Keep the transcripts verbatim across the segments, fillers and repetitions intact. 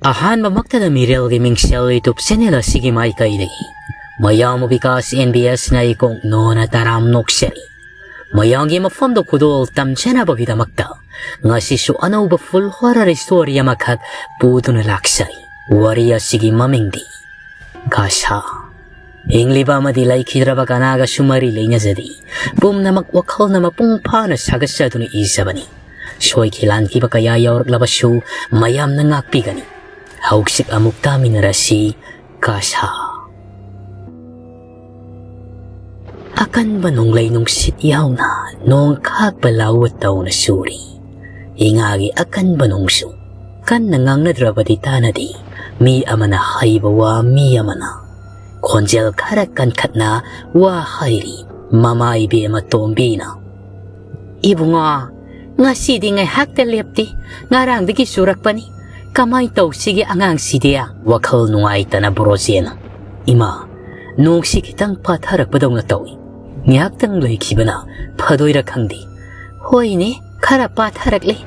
ꯑꯍꯥꯟꯕꯃꯛꯇꯗ ꯃꯤꯔꯦꯜꯒꯤ ꯃꯤꯡꯁꯦꯜ YouTube channel ꯑꯁꯤꯒꯤ ꯃꯥꯏꯀꯩꯗꯒꯤ ꯃꯌꯥꯝ ꯕꯤꯀꯥꯁ NBS ꯅ ꯏꯀꯣꯛ ꯅꯣꯅ ꯇꯔꯥꯝ ꯅꯣꯛꯆꯔꯤ꯫ ꯃꯌꯥꯝꯒꯤ ꯃꯐꯝꯗ ꯈꯨꯗꯣꯜ ꯇꯝꯖꯅꯕꯒꯤꯗꯃꯛꯇ ꯉꯁꯤꯁꯨ ꯑꯅꯧꯕ full horror story ꯑꯃꯈꯛ ꯄꯨꯗꯨꯅ ꯂꯥꯛꯆꯔꯤ꯫ ꯋꯥꯔꯤ ꯑꯁꯤꯒꯤ ꯃꯃꯤꯡꯗꯤ ꯀꯥꯁꯥ꯫ ꯍꯤꯡꯂꯤꯕ ꯑꯃꯗꯤ ꯂꯩꯈꯤꯗ꯭ꯔꯕ ꯀꯅꯥꯒꯁꯨ ꯃꯔꯤ ꯂꯩꯅꯖꯗꯦ꯫ ꯄꯨꯝꯅꯃꯛ ꯋꯥꯈꯜꯅ ꯃꯄꯨꯡ ꯐꯥꯅ ꯁꯥꯒꯠꯆꯗꯨꯅ ꯏꯖꯕꯅꯤ꯫ ꯁꯣꯏꯈꯤ ꯂꯥꯟꯈꯤꯕ ꯀꯌꯥ ꯌꯥꯎꯔꯛꯂꯕꯁꯨ ꯃꯌꯥꯝꯅ ꯉꯥꯛꯄꯤꯒꯅꯤ꯫ ꯍꯧꯖꯤꯛ ꯑꯃꯨꯛ ꯇꯥꯃꯤꯟꯅꯔꯁꯤ ꯀꯥꯁꯥ꯫ ꯑꯀꯟꯕ ꯅꯣꯡꯂꯩ ꯅꯨꯡꯁꯤꯠ ꯌꯥꯎꯅ ꯅꯣꯡ ꯈꯥꯛꯄ ꯂꯥꯎꯕ ꯇꯧꯅ ꯆꯨꯔꯤ꯫ ꯏꯉꯥꯒꯤ ꯑꯀꯟꯕ ꯅꯣꯡꯁꯨ ꯀꯟꯅ ꯉꯥꯡꯅꯗ꯭ꯔꯕꯗꯤ ꯇꯥꯅꯗꯦ꯫ ꯃꯤ ꯑꯃꯅ ꯍꯩꯕ ꯋꯥ, ꯃꯤ ꯑꯃꯅ ꯈꯣꯟꯖꯦꯜ ꯈꯔ ꯀꯟꯈꯠꯅ ꯋꯥ ꯍꯥꯏꯔꯤ ꯃꯃꯥ ꯏꯕꯦꯝꯃ ꯇꯣꯝꯕꯤꯅ꯫ "ꯏꯕꯨꯡꯉꯣ, ꯉꯁꯤꯗꯤ ꯉꯥꯏꯍꯥꯛꯇ ꯂꯦꯞꯇꯦ, ꯉꯔꯥꯡꯗꯒꯤ ꯆꯨꯔꯛꯄꯅꯤ꯫ ꯀꯃꯥꯏ ꯇꯧꯁꯤꯒꯦ ꯑꯉꯥꯡꯁꯤꯗꯤ?" ꯋꯥꯈꯜ ꯅꯨꯡꯉꯥꯏꯇꯅ ꯕ꯭ꯔꯣꯖꯦꯟ, "ꯏꯃꯥ, ꯅꯣꯡꯁꯤ ꯈꯤꯇꯪ ꯄꯥꯊꯔꯛꯄꯗꯧꯅ ꯇꯧꯏ꯫ ꯉꯥꯏꯍꯥꯛꯇꯪ ꯂꯩꯈꯤꯕꯅ ꯐꯗꯣꯏꯔꯥ ꯈꯪꯗꯦ꯫" "ꯍꯣꯏꯅꯦ, ꯈꯔ ꯄꯥꯊꯔꯛꯂꯦ꯫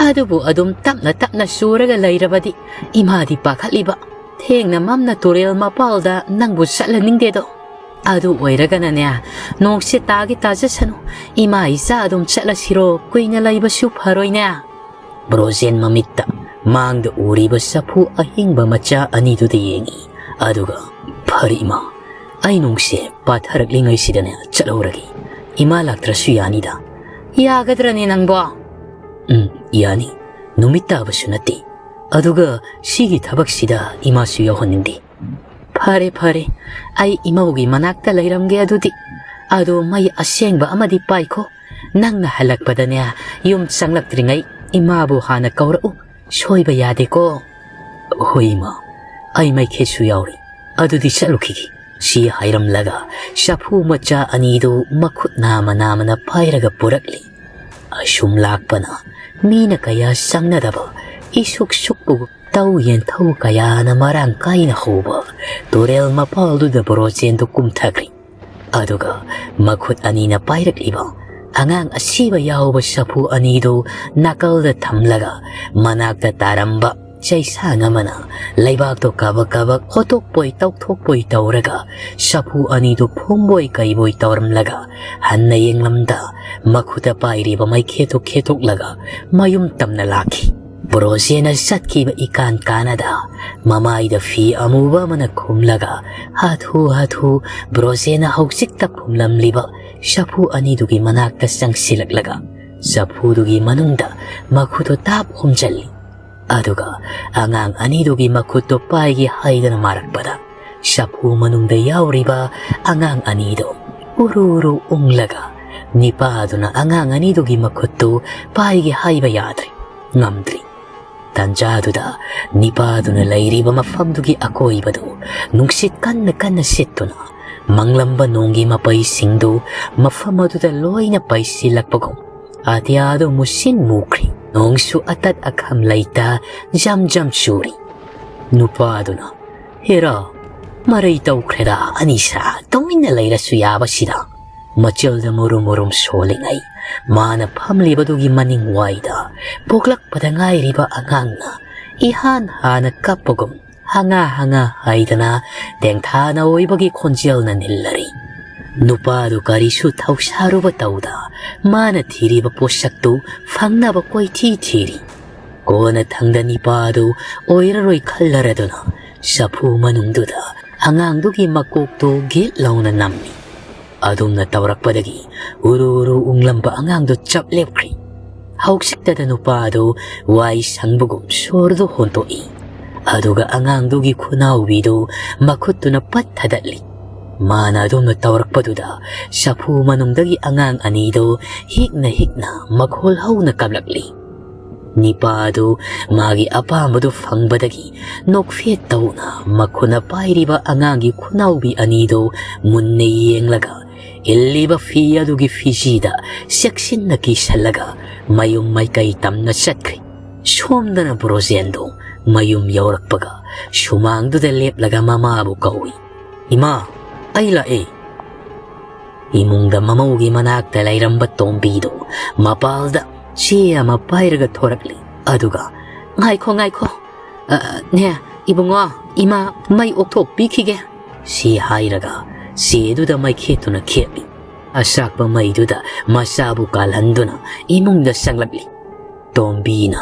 ꯑꯗꯨꯕꯨ ꯑꯗꯨꯝ ꯇꯞꯅ ꯇꯞꯅ ꯆꯨꯔꯒ ꯂꯩꯔꯕꯗꯤ ꯏꯃꯥꯗꯤ ꯄꯥꯈꯠꯂꯤꯕ꯫ ꯊꯦꯡꯅ ꯃꯝꯅ ꯇꯨꯔꯦꯜ ꯃꯄꯥꯜꯗ ꯅꯪꯕꯨ ꯆꯠꯍꯟꯅꯤꯡꯗꯦꯗꯣ꯫ ꯑꯗꯨ ꯑꯣꯏꯔꯒꯅꯅꯦ, ꯅꯣꯡꯁꯦ ꯇꯥꯒꯦ ꯇꯥꯖꯁꯅꯨ꯫ ꯏꯃꯥ ꯏꯆꯥ ꯑꯗꯨꯝ ꯆꯠꯂꯁꯤꯔꯣ? ꯀꯨꯏꯅ ꯂꯩꯕꯁꯨ ꯐꯔꯣꯏꯅꯦ꯫" ꯕ꯭ꯔꯣꯖꯦꯟ ꯃꯃꯤꯠꯇ ꯃꯥꯡꯗ ꯎꯔꯤꯕ ꯆꯐꯨ ꯑꯍꯤꯡꯕ ꯃꯆꯥ ꯑꯅꯤꯗꯨꯗ ꯌꯦꯡꯉꯤ꯫ ꯑꯗꯨꯒ, "ꯐꯔꯦ ꯏꯃꯥ, ꯑꯩ ꯅꯣꯡꯁꯦ ꯄꯥꯊꯔꯛꯂꯤꯉꯩꯁꯤꯗꯅꯦ ꯆꯠꯍꯧꯔꯒꯦ꯫ ꯏꯃꯥ ꯂꯥꯛꯇ꯭ꯔꯁꯨ ꯌꯥꯅꯤꯗ꯫" "ꯌꯥꯒꯗ꯭ꯔꯅꯦ ꯅꯪꯕꯣ?" "ꯎꯝ, ꯌꯥꯅꯤ꯫ ꯅꯨꯃꯤꯠ ꯇꯥꯕꯁꯨ ꯅꯠꯇꯦ꯫ ꯑꯗꯨꯒ ꯁꯤꯒꯤ ꯊꯕꯛꯁꯤꯗ ꯏꯃꯥꯁꯨ ꯌꯥꯎꯍꯟꯅꯤꯡꯗꯦ꯫" "ꯐꯔꯦ, ꯐꯔꯦ꯫ ꯑꯩ ꯏꯃꯧꯒꯤ ꯃꯅꯥꯛꯇ ꯂꯩꯔꯝꯒꯦ ꯑꯗꯨꯗꯤ꯫ ꯑꯗꯣ ꯃꯩ ꯑꯁꯦꯡꯕ ꯑꯃꯗꯤ ꯄꯥꯏꯈꯣ꯫ ꯅꯪꯅ ꯍꯜꯂꯛꯄꯗꯅꯦ, ꯌꯨꯝ ꯆꯪꯂꯛꯇ꯭ꯔꯤꯉꯩ ꯏꯃꯥꯕꯨ ꯍꯥꯟꯅ ꯀꯧꯔꯛꯎ꯫ ꯁꯣꯏꯕ ꯌꯥꯗꯦꯀꯣ꯫" "ꯍꯣꯏ ꯏꯃꯥ, ꯑꯩ ꯃꯩꯈꯦꯠꯁꯨ ꯌꯥꯎꯔꯤ꯫ ꯑꯗꯨꯗꯤ ꯆꯠꯂꯨꯈꯤꯒꯦ꯫" ꯁꯤ ꯍꯥꯏꯔꯝꯂꯒ ꯆꯐꯨ ꯃꯆꯥ ꯑꯅꯤꯗꯨ ꯃꯈꯨꯠ ꯅꯥꯝꯃ ꯅꯥꯝꯃꯅ ꯄꯥꯏꯔꯒ ꯄꯨꯔꯛꯂꯤ꯫ ꯑꯁꯨꯝ ꯂꯥꯛꯄꯅ ꯃꯤꯅ ꯀꯌꯥ ꯆꯪꯅꯗꯕ, ꯏꯁꯨꯛ ꯁꯨꯛꯄꯒꯨꯝ ꯇꯧ ꯌꯦꯟꯊꯧ ꯀꯌꯥꯅ ꯃꯔꯥꯡ ꯀꯥꯏꯅ ꯍꯧꯕ ꯇꯨꯔꯦꯜ ꯃꯄꯥꯜꯗꯨꯗ ꯕꯣꯔꯣꯆꯦꯟꯗꯨ ꯀꯨꯝꯊꯈ꯭ꯔꯦ꯫ ꯑꯗꯨꯒ ꯃꯈꯨꯠ ꯑꯅꯤꯅ ꯄꯥꯏꯔꯛꯂꯤꯕ ꯑꯉꯥꯡ ꯑꯁꯤꯕ ꯌꯥꯎꯕ ꯆꯐꯨ ꯑꯅꯤꯗꯨ ꯅꯥꯀꯜꯗ ꯊꯝꯂꯒ ꯃꯅꯥꯛꯇ ꯇꯥꯔꯝꯕ ꯆꯩꯁꯥꯡ ꯑꯃꯅ ꯂꯩꯕꯥꯛꯇꯣ ꯀꯕꯛ ꯀꯕꯛ ꯍꯣꯠꯇꯣꯛꯄꯣꯏ ꯇꯧꯊꯣꯛꯄꯣꯏ ꯇꯧꯔꯒ ꯁꯥꯐꯨ ꯑꯅꯤꯗꯨ ꯐꯨꯝꯕꯣꯏ ꯀꯩꯕꯣꯏ ꯇꯧꯔꯝꯂꯒ ꯍꯟꯅ ꯌꯦꯡꯂꯝꯗ ꯃꯈꯨꯠꯇ ꯄꯥꯏꯔꯤꯕ ꯃꯩꯈꯦꯠꯇꯨ ꯈꯦꯠꯇꯣꯛꯂꯒ ꯃꯌꯨꯝ ꯇꯝꯅ ꯂꯥꯛꯈꯤ꯫ ꯕ꯭ꯔꯣꯖꯦꯅ ꯆꯠꯈꯤꯕ ꯏꯀꯥꯟ ꯀꯥꯟꯅꯗ ꯃꯃꯥꯏꯗ ꯐꯤ ꯑꯃꯨꯕ ꯑꯃꯅ ꯈꯨꯝꯂꯒ ꯍꯥꯊꯨ ꯍꯥꯊꯨ ꯕ꯭ꯔꯣꯖꯦꯅ ꯍꯧꯖꯤꯛꯇ ꯐꯨꯝꯂꯝꯂꯤꯕ ꯆꯐꯨ ꯑꯅꯤꯗꯨꯒꯤ ꯃꯅꯥꯛꯇ ꯆꯪꯁꯤꯜꯂꯛꯂꯒ ꯆꯐꯨꯗꯨꯒꯤ ꯃꯅꯨꯡꯗ ꯃꯈꯨꯠꯇꯨ ꯇꯥꯞ ꯍꯨꯝꯖꯜꯂꯤ꯫ ꯑꯗꯨꯒ ꯑꯉꯥꯡ ꯑꯅꯤꯗꯨꯒꯤ ꯃꯈꯨꯠꯇꯨ ꯄꯥꯏꯒꯦ ꯍꯥꯏꯗꯅ ꯃꯥꯔꯛꯄꯗ ꯆꯐꯨ ꯃꯅꯨꯡꯗ ꯌꯥꯎꯔꯤꯕ ꯑꯉꯥꯡ ꯑꯅꯤꯗꯨ ꯎꯔꯨ ꯎꯔꯨ ꯎꯪꯂꯒ ꯅꯤꯄꯥꯗꯨꯅ ꯑꯉꯥꯡ ꯑꯅꯤꯗꯨꯒꯤ ꯃꯈꯨꯠꯇꯨ ꯄꯥꯏꯒꯦ ꯍꯥꯏꯕ ꯌꯥꯗ꯭ꯔꯤ, ꯉꯝꯗ꯭ꯔꯤ꯫ ꯇꯟꯖꯥꯗꯨꯗ ꯅꯤꯄꯥꯗꯨꯅ ꯂꯩꯔꯤꯕ ꯃꯐꯝꯗꯨꯒꯤ ꯑꯀꯣꯏꯕꯗꯨ ꯅꯨꯡꯁꯤꯠ ꯀꯟꯅ ꯀꯟꯅ ꯁꯤꯠꯇꯨꯅ ꯃꯪꯂꯝꯕ ꯅꯣꯡꯒꯤ ꯃꯄꯩꯁꯤꯡꯗꯨ ꯃꯐꯝ ꯑꯗꯨꯗ ꯂꯣꯏꯅ ꯄꯩꯁꯤꯜꯂꯛꯄꯒꯨꯝ ꯑꯇꯤꯌꯥꯗꯨ ꯃꯨꯁꯤꯟ ꯃꯨꯈ꯭ꯔꯤ꯫ ꯅꯣꯡꯁꯨ ꯑꯇꯠ ꯑꯈꯝ ꯂꯩꯇ ꯖꯝ ꯖꯝ ꯆꯨꯔꯤ꯫ ꯅꯨꯄꯥꯗꯨꯅ, "ꯍꯦꯔꯥ, ꯃꯔꯩ ꯇꯧꯈ꯭ꯔꯦꯗ ꯑꯅꯤꯁꯥ, ꯇꯨꯃꯤꯟꯅ ꯂꯩꯔꯁꯨ ꯌꯥꯕꯁꯤꯗ"꯫ ꯃꯆꯤꯜꯗ ꯃꯨꯔꯨꯝ ꯃꯨꯔꯨꯝ ꯁꯣꯜꯂꯤꯉꯩ ꯃꯥꯅ ꯐꯝꯂꯤꯕꯗꯨꯒꯤ ꯃꯅꯤꯡ ꯋꯥꯏꯗ ꯄꯣꯛꯂꯛꯄꯗ ꯉꯥꯏꯔꯤꯕ ꯑꯉꯥꯡꯅ ꯏꯍꯥꯟ ꯍꯥꯟꯅ ꯀꯞꯄꯒꯨꯝ ꯍꯉꯥ ꯍꯉꯥ ꯍꯥꯏꯗꯅ ꯇꯦꯡꯊꯥꯅ ꯑꯣꯏꯕꯒꯤ ꯈꯣꯟꯖꯦꯜꯅ ꯅꯤꯜꯂꯔꯤ꯫ ꯅꯨꯄꯥꯗꯨ ꯀꯔꯤꯁꯨ ꯊꯧꯁꯥꯔꯨꯕ ꯇꯧꯗ ꯃꯥꯅ ꯊꯤꯔꯤꯕ ꯄꯣꯠꯁꯛꯇꯨ ꯐꯪꯅꯕ ꯀꯣꯏꯊꯤ ꯊꯤꯔꯤ꯫ ꯀꯣꯟꯅ ꯊꯪꯗ ꯅꯤꯄꯥꯗꯨ ꯑꯣꯏꯔꯔꯣꯏ ꯈꯜꯂꯔꯗꯨꯅ ꯆꯐꯨ ꯃꯅꯨꯡꯗꯨꯗ ꯑꯉꯥꯡꯗꯨꯒꯤ ꯃꯀꯣꯛꯇꯨ ꯒꯤꯠ ꯂꯥꯎꯅ ꯅꯝꯃꯤ꯫ ꯑꯗꯨꯝꯅ ꯇꯧꯔꯛꯄꯗꯒꯤ ꯎꯔꯨ ꯎꯔꯨ ꯎꯪꯂꯝꯕ ꯑꯉꯥꯡꯗꯨ ꯆꯞ ꯂꯦꯞꯈ꯭ꯔꯤ꯫ ꯍꯧꯖꯤꯛꯇꯗ ꯅꯨꯄꯥ ꯑꯗꯨ ꯋꯥꯏ ꯁꯪꯕꯒꯨꯝ ꯁꯣꯔꯗꯨ ꯍꯣꯟꯇꯣꯛꯏ꯫ ꯑꯗꯨꯒ ꯑꯉꯥꯡꯗꯨꯒꯤ ꯈꯨꯅꯥꯎꯕꯤꯗꯨ ꯃꯈꯨꯠꯇꯨꯅ ꯄꯠ ꯊꯗꯠꯂꯤ꯫ ꯃꯥꯅ ꯑꯗꯨꯝꯅ ꯇꯧꯔꯛꯄꯗꯨꯗ ꯆꯐꯨ ꯃꯅꯨꯡꯗꯒꯤ ꯑꯉꯥꯡ ꯑꯅꯤꯗꯨ ꯍꯤꯛꯅ ꯍꯤꯛꯅ ꯃꯈꯣꯜ ꯍꯧꯅ ꯀꯞꯂꯛꯂꯤ꯫ ꯅꯤꯄꯥ ꯑꯗꯨ ꯃꯥꯒꯤ ꯑꯄꯥꯝꯕꯗꯨ ꯐꯪꯕꯗꯒꯤ ꯅꯣꯛꯐꯦꯠ ꯇꯧꯅ ꯃꯈꯨꯠꯅ ꯄꯥꯏꯔꯤꯕ ꯑꯉꯥꯡꯒꯤ ꯈꯨꯅꯥꯎꯕꯤ ꯑꯅꯤꯗꯨ ꯃꯨꯟꯅ ꯌꯦꯡꯂꯒ ꯏꯜꯂꯤꯕ ꯐꯤ ꯑꯗꯨꯒꯤ ꯐꯤꯖꯤꯗ ꯆꯦꯛꯁꯤꯟꯅ ꯀꯤꯁꯜꯂꯒ ꯃꯌꯨꯝ ꯃꯥꯏꯀꯩ ꯇꯝꯅ ꯆꯠꯈ꯭ꯔꯦ꯫ ꯁꯣꯝꯗꯅ ꯕ꯭ꯔꯣꯖꯦꯟꯗꯣ ꯃꯌꯨꯝ ꯌꯧꯔꯛꯄꯒ ꯁꯨꯃꯥꯡꯗꯨꯗ ꯂꯦꯞꯂꯒ ꯃꯃꯥꯕꯨ ꯀꯧꯏ꯫ "ꯏꯃꯥ, ꯑꯩ ꯂꯥꯛꯑꯦ!" ꯏꯃꯨꯡꯗ ꯃꯃꯧꯒꯤ ꯃꯅꯥꯛꯇ ꯂꯩꯔꯝꯕ ꯇꯣꯝꯕꯤꯗꯨ ꯃꯄꯥꯜꯗ ꯆꯦ ꯑꯃ ꯄꯥꯏꯔꯒ ꯊꯣꯔꯛꯂꯤ꯫ ꯑꯗꯨꯒ, "ꯉꯥꯏꯈꯣ, ꯉꯥꯏꯈꯣ, "ꯑ, ꯅꯦ, ꯏꯕꯨꯡꯉꯣ, ꯏꯃꯥ ꯃꯩ ꯑꯣꯛꯊꯣꯛꯄꯤꯈꯤꯒꯦ," ꯁꯤ ꯍꯥꯏꯔꯒ ꯆꯦꯗꯨꯗ ꯃꯩꯈꯦꯠꯇꯨꯅ ꯈꯦꯠꯂꯤ꯫ ꯑꯁꯥꯛꯄ ꯃꯩꯗꯨꯗ ꯃꯆꯥꯕꯨ ꯀꯥꯜꯍꯟꯗꯨꯅ ꯏꯃꯨꯡꯗ ꯆꯪꯂꯛꯂꯤ꯫ ꯇꯣꯝꯕꯤꯅ,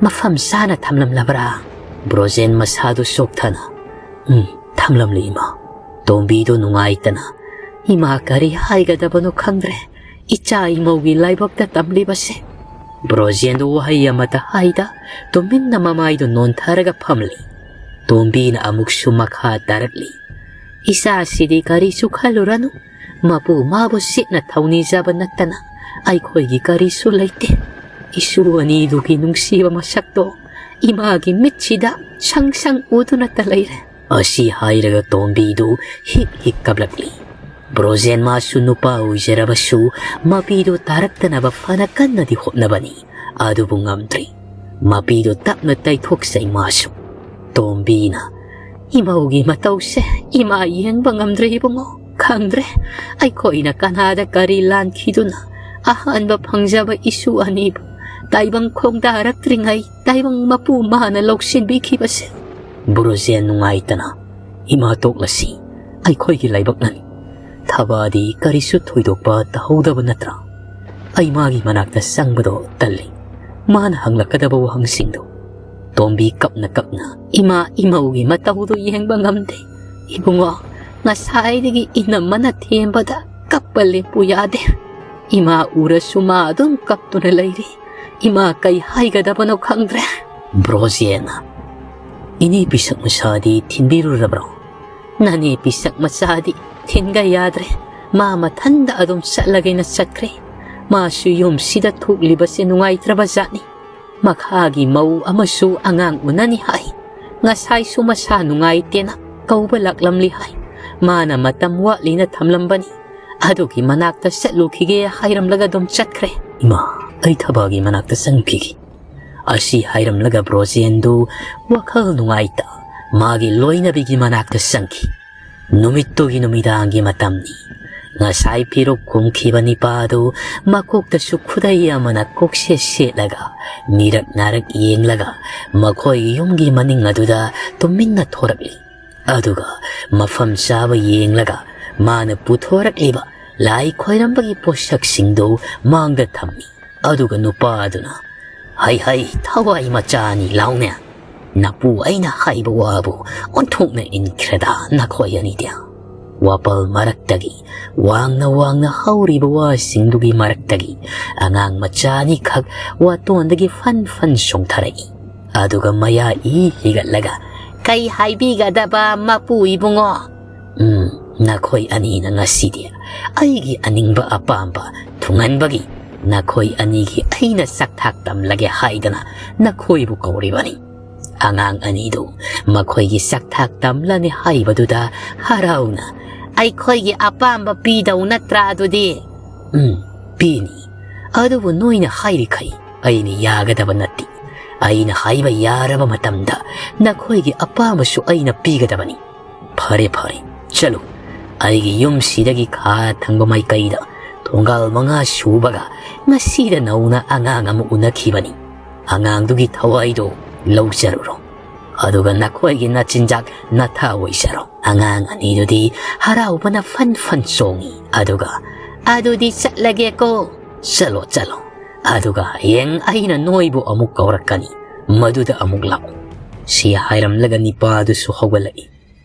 "ꯃꯐꯝ ꯆꯥꯅ ꯊꯝꯂꯝꯂꯕ꯭ꯔꯥ?" ꯕ꯭ꯔꯣꯖꯦꯟ ꯃꯁꯥꯗꯨ ꯆꯣꯛꯊꯅ, "ꯎꯝ, ꯊꯝꯂꯝꯂꯤ, ꯏꯃꯥ꯫" ꯇꯣꯝꯕꯤꯗꯨ ꯅꯨꯡꯉꯥꯏꯇꯅ, "ꯏꯃꯥ ꯀꯔꯤ ꯍꯥꯏꯒꯗꯕꯅꯣ ꯈꯪꯗ꯭ꯔꯦ, ꯏꯆꯥ ꯏꯃꯧꯒꯤ ꯂꯥꯏꯕꯛꯇ ꯇꯝꯂꯤꯕꯁꯦ꯫" ꯕ꯭ꯔꯣꯖꯦꯟꯗꯨ ꯋꯥꯍꯩ ꯑꯃꯠꯇ ꯍꯥꯏꯗ ꯇꯨꯃꯤꯟꯅ ꯃꯃꯥꯏꯗꯨ ꯅꯣꯟꯊꯔꯒ ꯐꯝꯂꯤ꯫ ꯇꯣꯝꯕꯤꯅ ꯑꯃꯨꯛꯁꯨ ꯃꯈꯥ ꯇꯥꯔꯛꯂꯤ, "ꯏꯆꯥꯁꯤꯗꯤ ꯀꯔꯤꯁꯨ ꯈꯜꯂꯨꯔꯅꯨ, ꯃꯄꯨ ꯃꯥꯕꯨ ꯆꯦꯠꯅ ꯊꯧꯅꯤꯖꯕ ꯅꯠꯇꯅ ꯑꯩꯈꯣꯏꯒꯤ ꯀꯔꯤꯁꯨ ꯂꯩꯇꯦ꯫ ꯏꯁꯨ ꯑꯅꯤꯗꯨꯒꯤ ꯅꯨꯡꯁꯤꯕ ꯃꯁꯛꯇꯣ ꯏꯃꯥꯒꯤ ꯃꯤꯠꯁꯤꯗ ꯁꯪ ꯁꯪ ꯎꯗꯨꯅꯇ ꯂꯩꯔꯦ꯫" ꯑꯁꯤ ꯍꯥꯏꯔꯒ ꯇꯣꯝꯕꯤꯗꯨ ꯍꯤꯛ ꯍꯤꯛ ꯀꯞꯂꯛꯂꯤ꯫ ꯕ꯭ꯔꯣꯖꯦꯟ ꯃꯥꯁꯨ ꯅꯨꯄꯥ ꯑꯣꯏꯖꯔꯕꯁꯨ ꯃꯄꯤꯗꯨ ꯇꯥꯔꯛꯇꯅꯕ ꯐꯅ ꯀꯟꯅꯗꯤ ꯍꯣꯠꯅꯕꯅꯤ, ꯑꯗꯨꯕꯨ ꯉꯝꯗ꯭ꯔꯤ꯫ ꯃꯄꯤꯗꯨ ꯇꯞꯅ ꯇꯩꯊꯣꯛꯆꯩ ꯃꯥꯁꯨ꯫ ꯇꯣꯝꯕꯤꯅ, "ꯏꯃꯧꯒꯤ ꯃꯇꯧꯁꯦ ꯏꯃꯥ ꯌꯦꯡꯕ ꯉꯝꯗ꯭ꯔꯦ ꯏꯕꯨꯡꯉꯣ꯫ ꯈꯪꯗ꯭ꯔꯦ ꯑꯩꯈꯣꯏꯅ ꯀꯅꯥꯗ ꯀꯔꯤ ꯂꯥꯟꯈꯤꯗꯨꯅ ꯑꯍꯥꯟꯕ ꯐꯪꯖꯕ ꯏꯁꯨ ꯑꯅꯤꯕꯨ ꯇꯥꯏꯕꯪ ꯈꯣꯡꯗꯥꯔꯛꯇ꯭ꯔꯤꯉꯩ ꯇꯥꯏꯕꯪ ꯃꯄꯨ ꯃꯥꯅ ꯂꯧꯁꯤꯟꯕꯤꯈꯤꯕꯁꯦ꯫" ꯕ꯭ꯔꯣꯖꯦꯟ ꯅꯨꯡꯉꯥꯏꯇꯅ, "ꯏꯃꯥ ꯇꯣꯛꯂꯁꯤ, ꯑꯩꯈꯣꯏꯒꯤ ꯂꯥꯏꯕꯛꯅꯅꯤ꯫ ꯊꯕꯥꯗꯤ ꯀꯔꯤꯁꯨ ꯊꯣꯏꯗꯣꯛꯄ ꯇꯧꯍꯧꯗꯕ ꯅꯠꯇ꯭ꯔꯥ? ꯑꯩ ꯃꯥꯒꯤ ꯃꯅꯥꯛꯇ ꯆꯪꯕꯗꯣ ꯇꯜꯂꯤ, ꯃꯥꯅ ꯍꯪꯂꯛꯀꯗꯕ ꯋꯥꯍꯪꯁꯤꯡꯗꯣ꯫" ꯇꯣꯝꯕꯤ ꯀꯞꯅ ꯀꯞꯅ, "ꯏꯃꯥ ꯏꯃꯧꯒꯤ ꯃꯇꯧꯗꯨ ꯌꯦꯡꯕ ꯉꯝꯗꯦ ꯏꯕꯨꯡꯉꯣ꯫ ꯉꯁꯥꯏꯗꯒꯤ ꯏꯅꯝꯃꯅ ꯊꯦꯝꯕꯗ ꯀꯞꯄ ꯂꯦꯞꯄꯨ ꯌꯥꯗꯦ꯫ ꯏꯃꯥ ꯎꯔꯁꯨ ꯃꯥ ꯑꯗꯨꯝ ꯀꯞꯇꯨꯅ ꯂꯩꯔꯤ꯫ ꯏꯃꯥ ꯀꯩ ꯍꯥꯏꯒꯗꯕꯅꯣ ꯈꯪꯗ꯭ꯔꯦ꯫" ꯕ꯭ꯔꯣꯖꯦꯟꯅ, "ꯏꯅꯦ ꯄꯤꯁꯛ ꯃꯆꯥꯗꯤ ꯊꯤꯟꯕꯤꯔꯨꯔꯕ꯭ꯔꯣ?" "ꯅꯅꯦ ꯄꯤꯁꯛ ꯃꯆꯥꯗꯤ ꯊꯤꯟꯒ ꯌꯥꯗ꯭ꯔꯦ꯫ ꯃꯥ ꯃꯊꯟꯗ ꯑꯗꯨꯝ ꯆꯠꯂꯒꯦꯅ ꯆꯠꯈ꯭ꯔꯦ꯫ ꯃꯥꯁꯨ ꯌꯨꯝꯁꯤꯗ ꯊꯣꯛꯂꯤꯕꯁꯦ ꯅꯨꯡꯉꯥꯏꯇ꯭ꯔꯕ ꯖꯥꯠꯅꯤ꯫ ꯃꯈꯥꯒꯤ ꯃꯧ ꯑꯃꯁꯨ ꯑꯉꯥꯡ ꯎꯅꯅꯤ ꯍꯥꯏ꯫ ꯉꯁꯥꯏꯁꯨ ꯃꯁꯥ ꯅꯨꯡꯉꯥꯏꯇꯦꯅ ꯀꯧꯕ ꯂꯥꯛꯂꯝꯂꯤ ꯍꯥꯏ꯫ ꯃꯥꯅ ꯃꯇꯝ ꯋꯥꯠꯂꯤꯅ ꯊꯝꯂꯝꯕꯅꯤ꯫ ꯑꯗꯨꯒꯤ ꯃꯅꯥꯛꯇ ꯆꯠꯂꯨꯈꯤꯒꯦ ꯍꯥꯏꯔꯝꯂꯒ ꯑꯗꯨꯝ ꯆꯠꯈ꯭ꯔꯦ꯫" "ꯏꯃꯥ, ꯑꯩ ꯊꯕꯥꯒꯤ ꯃꯅꯥꯛꯇ ꯆꯪꯈꯤꯒꯦ꯫" ꯑꯁꯤ ꯍꯥꯏꯔꯝꯂꯒ ꯕ꯭ꯔꯣꯖꯦꯟꯗꯨ ꯋꯥꯈꯜ ꯅꯨꯡꯉꯥꯏꯇ ꯃꯥꯒꯤ ꯂꯣꯏꯅꯕꯤꯒꯤ ꯃꯅꯥꯛꯇ ꯆꯪꯈꯤ꯫ ꯅꯨꯃꯤꯠꯇꯨꯒꯤ ꯅꯨꯃꯤꯗꯥꯡꯒꯤ ꯃꯇꯝꯅꯤ꯫ ꯉꯁꯥꯏ ꯐꯤꯔꯨꯛ ꯈꯨꯝꯈꯤꯕ ꯅꯤꯄꯥꯗꯨ ꯃꯀꯣꯛꯇꯁꯨ ꯈꯨꯗꯩ ꯑꯃꯅ ꯀꯣꯛꯁꯦꯠ ꯁꯦꯠꯂꯒ, ꯃꯤꯔꯛ ꯅꯥꯔꯛ ꯌꯦꯡꯂꯒ, ꯃꯈꯣꯏꯒꯤ ꯌꯨꯝꯒꯤ ꯃꯅꯤꯡ ꯑꯗꯨꯗ ꯇꯨꯃꯤꯟꯅ ꯊꯣꯔꯛꯂꯤ꯫ ꯑꯗꯨꯒ ꯃꯐꯝ ꯆꯥꯕ ꯌꯦꯡꯂꯒ, ꯃꯥꯅ ꯄꯨꯊꯣꯔꯛꯂꯤꯕ ꯂꯥꯏ ꯈꯣꯏꯔꯝꯕꯒꯤ ꯄꯣꯠꯁꯛꯁꯤꯡꯗꯨ ꯃꯥꯡꯗ ꯊꯝꯃꯤ꯫ ꯑꯗꯨꯒ ꯅꯨꯄꯥ ꯑꯗꯨꯅ, "ꯍꯩ ꯍꯩ, ꯊꯋꯥꯏ ꯃꯆꯥꯅꯤ, ꯂꯥꯎꯅꯦ꯫ ꯅꯄꯨ ꯑꯩꯅ ꯍꯥꯏꯕ ꯋꯥꯕꯨ ꯑꯣꯟꯊꯣꯛꯅ ꯏꯟꯈ꯭ꯔꯦꯗ ꯅꯈꯣꯏ ꯑꯅꯤꯗꯤ꯫" ꯋꯥꯄꯜ ꯃꯔꯛꯇꯒꯤ ꯋꯥꯡꯅ ꯋꯥꯡꯅ ꯍꯧꯔꯤꯕ ꯋꯥꯁꯤꯡꯗꯨꯒꯤ ꯃꯔꯛꯇꯒꯤ ꯑꯉꯥꯡ ꯃꯆꯥ ꯑꯅꯤꯈꯛ ꯋꯥꯇꯣꯟꯗꯒꯤ ꯐꯟ ꯐꯟ ꯆꯣꯡꯊꯔꯛꯏ꯫ ꯑꯗꯨꯒ ꯃꯌꯥ ꯏ ꯍꯤꯒꯠꯂꯒ, "ꯀꯩ ꯍꯥꯏꯕꯤꯒꯗꯕ, ꯃꯄꯨ ꯏꯕꯨꯡꯉꯣ?" "ꯎꯝ, ꯅꯈꯣꯏ ꯑꯅꯤꯅ ꯉꯁꯤꯗꯤ ꯑꯩꯒꯤ ꯑꯅꯤꯡꯕ ꯑꯄꯥꯝꯕ ꯊꯨꯡꯍꯟꯕꯒꯤ ꯅꯈꯣꯏ ꯑꯅꯤꯒꯤ ꯑꯩꯅ ꯆꯥꯛꯊꯥꯛ ꯇꯝꯂꯒꯦ ꯍꯥꯏꯗꯅ ꯅꯈꯣꯏꯕꯨ ꯀꯧꯔꯤꯕꯅꯤ꯫" ꯑꯉꯥꯡ ꯑꯅꯤꯗꯨ ꯃꯈꯣꯏꯒꯤ ꯆꯥꯛꯊꯥꯛ ꯇꯝꯂꯅꯤ ꯍꯥꯏꯕꯗꯨꯗ ꯍꯔꯥꯎꯅ, "ꯑꯩꯈꯣꯏꯒꯤ ꯑꯄꯥꯝꯕ ꯄꯤꯗꯧ ꯅꯠꯇ꯭ꯔꯥ ꯑꯗꯨꯗꯤ?" "ꯎꯝ, ꯄꯤꯅꯤ꯫ ꯑꯗꯨꯕꯨ ꯅꯣꯏꯅ ꯍꯥꯏꯔꯤꯈꯩ ꯑꯩꯅ ꯌꯥꯒꯗꯕ ꯅꯠꯇꯦ꯫ ꯑꯩꯅ ꯍꯥꯏꯕ ꯌꯥꯔꯕ ꯃꯇꯝꯗ ꯅꯈꯣꯏꯒꯤ ꯑꯄꯥꯝꯕꯁꯨ ꯑꯩꯅ ꯄꯤꯒꯗꯕꯅꯤ꯫" "ꯐꯔꯦ, ꯐꯔꯦ, ꯆꯠꯂꯨ꯫ ꯑꯩꯒꯤ ꯌꯨꯝꯁꯤꯗꯒꯤ ꯈꯥ ꯊꯪꯕ ꯃꯥꯏꯀꯩꯗ ꯊꯣꯡꯒꯥꯜ ꯃꯉꯥ ꯁꯨꯕꯒ ꯉꯁꯤꯗ ꯅꯧꯅ ꯑꯉꯥꯡ ꯑꯃ ꯎꯅꯈꯤꯕꯅꯤ꯫ ꯑꯉꯥꯡꯗꯨꯒꯤ ꯊꯋꯥꯏꯗꯣ ꯂꯧꯖꯔꯨꯔꯣ꯫ ꯑꯗꯨꯒ ꯅꯈꯣꯏꯒꯤ ꯅꯆꯤꯟꯖꯥꯛ ꯅꯊꯥ ꯑꯣꯏꯖꯔꯣ꯫" ꯑꯉꯥꯡ ꯑꯅꯤꯗꯨꯗꯤ ꯍꯔꯥꯎꯕꯅ ꯐꯟ ꯐꯟ ꯆꯣꯡꯉꯤ꯫ ꯑꯗꯨꯒ, "ꯑꯗꯨꯗꯤ ꯆꯠꯂꯒꯦꯀꯣ꯫" "ꯆꯠꯂꯣ, ꯆꯠꯂꯣ꯫ ꯑꯗꯨꯒ ꯍꯌꯦꯡ ꯑꯩꯅ ꯅꯣꯏꯕꯨ ꯑꯃꯨꯛ ꯀꯧꯔꯛꯀꯅꯤ꯫ ꯃꯗꯨꯗ ꯑꯃꯨꯛ ꯂꯥꯛꯎ꯫" ꯁꯤ ꯍꯥꯏꯔꯝꯂꯒ ꯅꯤꯄꯥꯗꯨꯁꯨ ꯍꯧꯒꯠꯂꯛꯏ꯫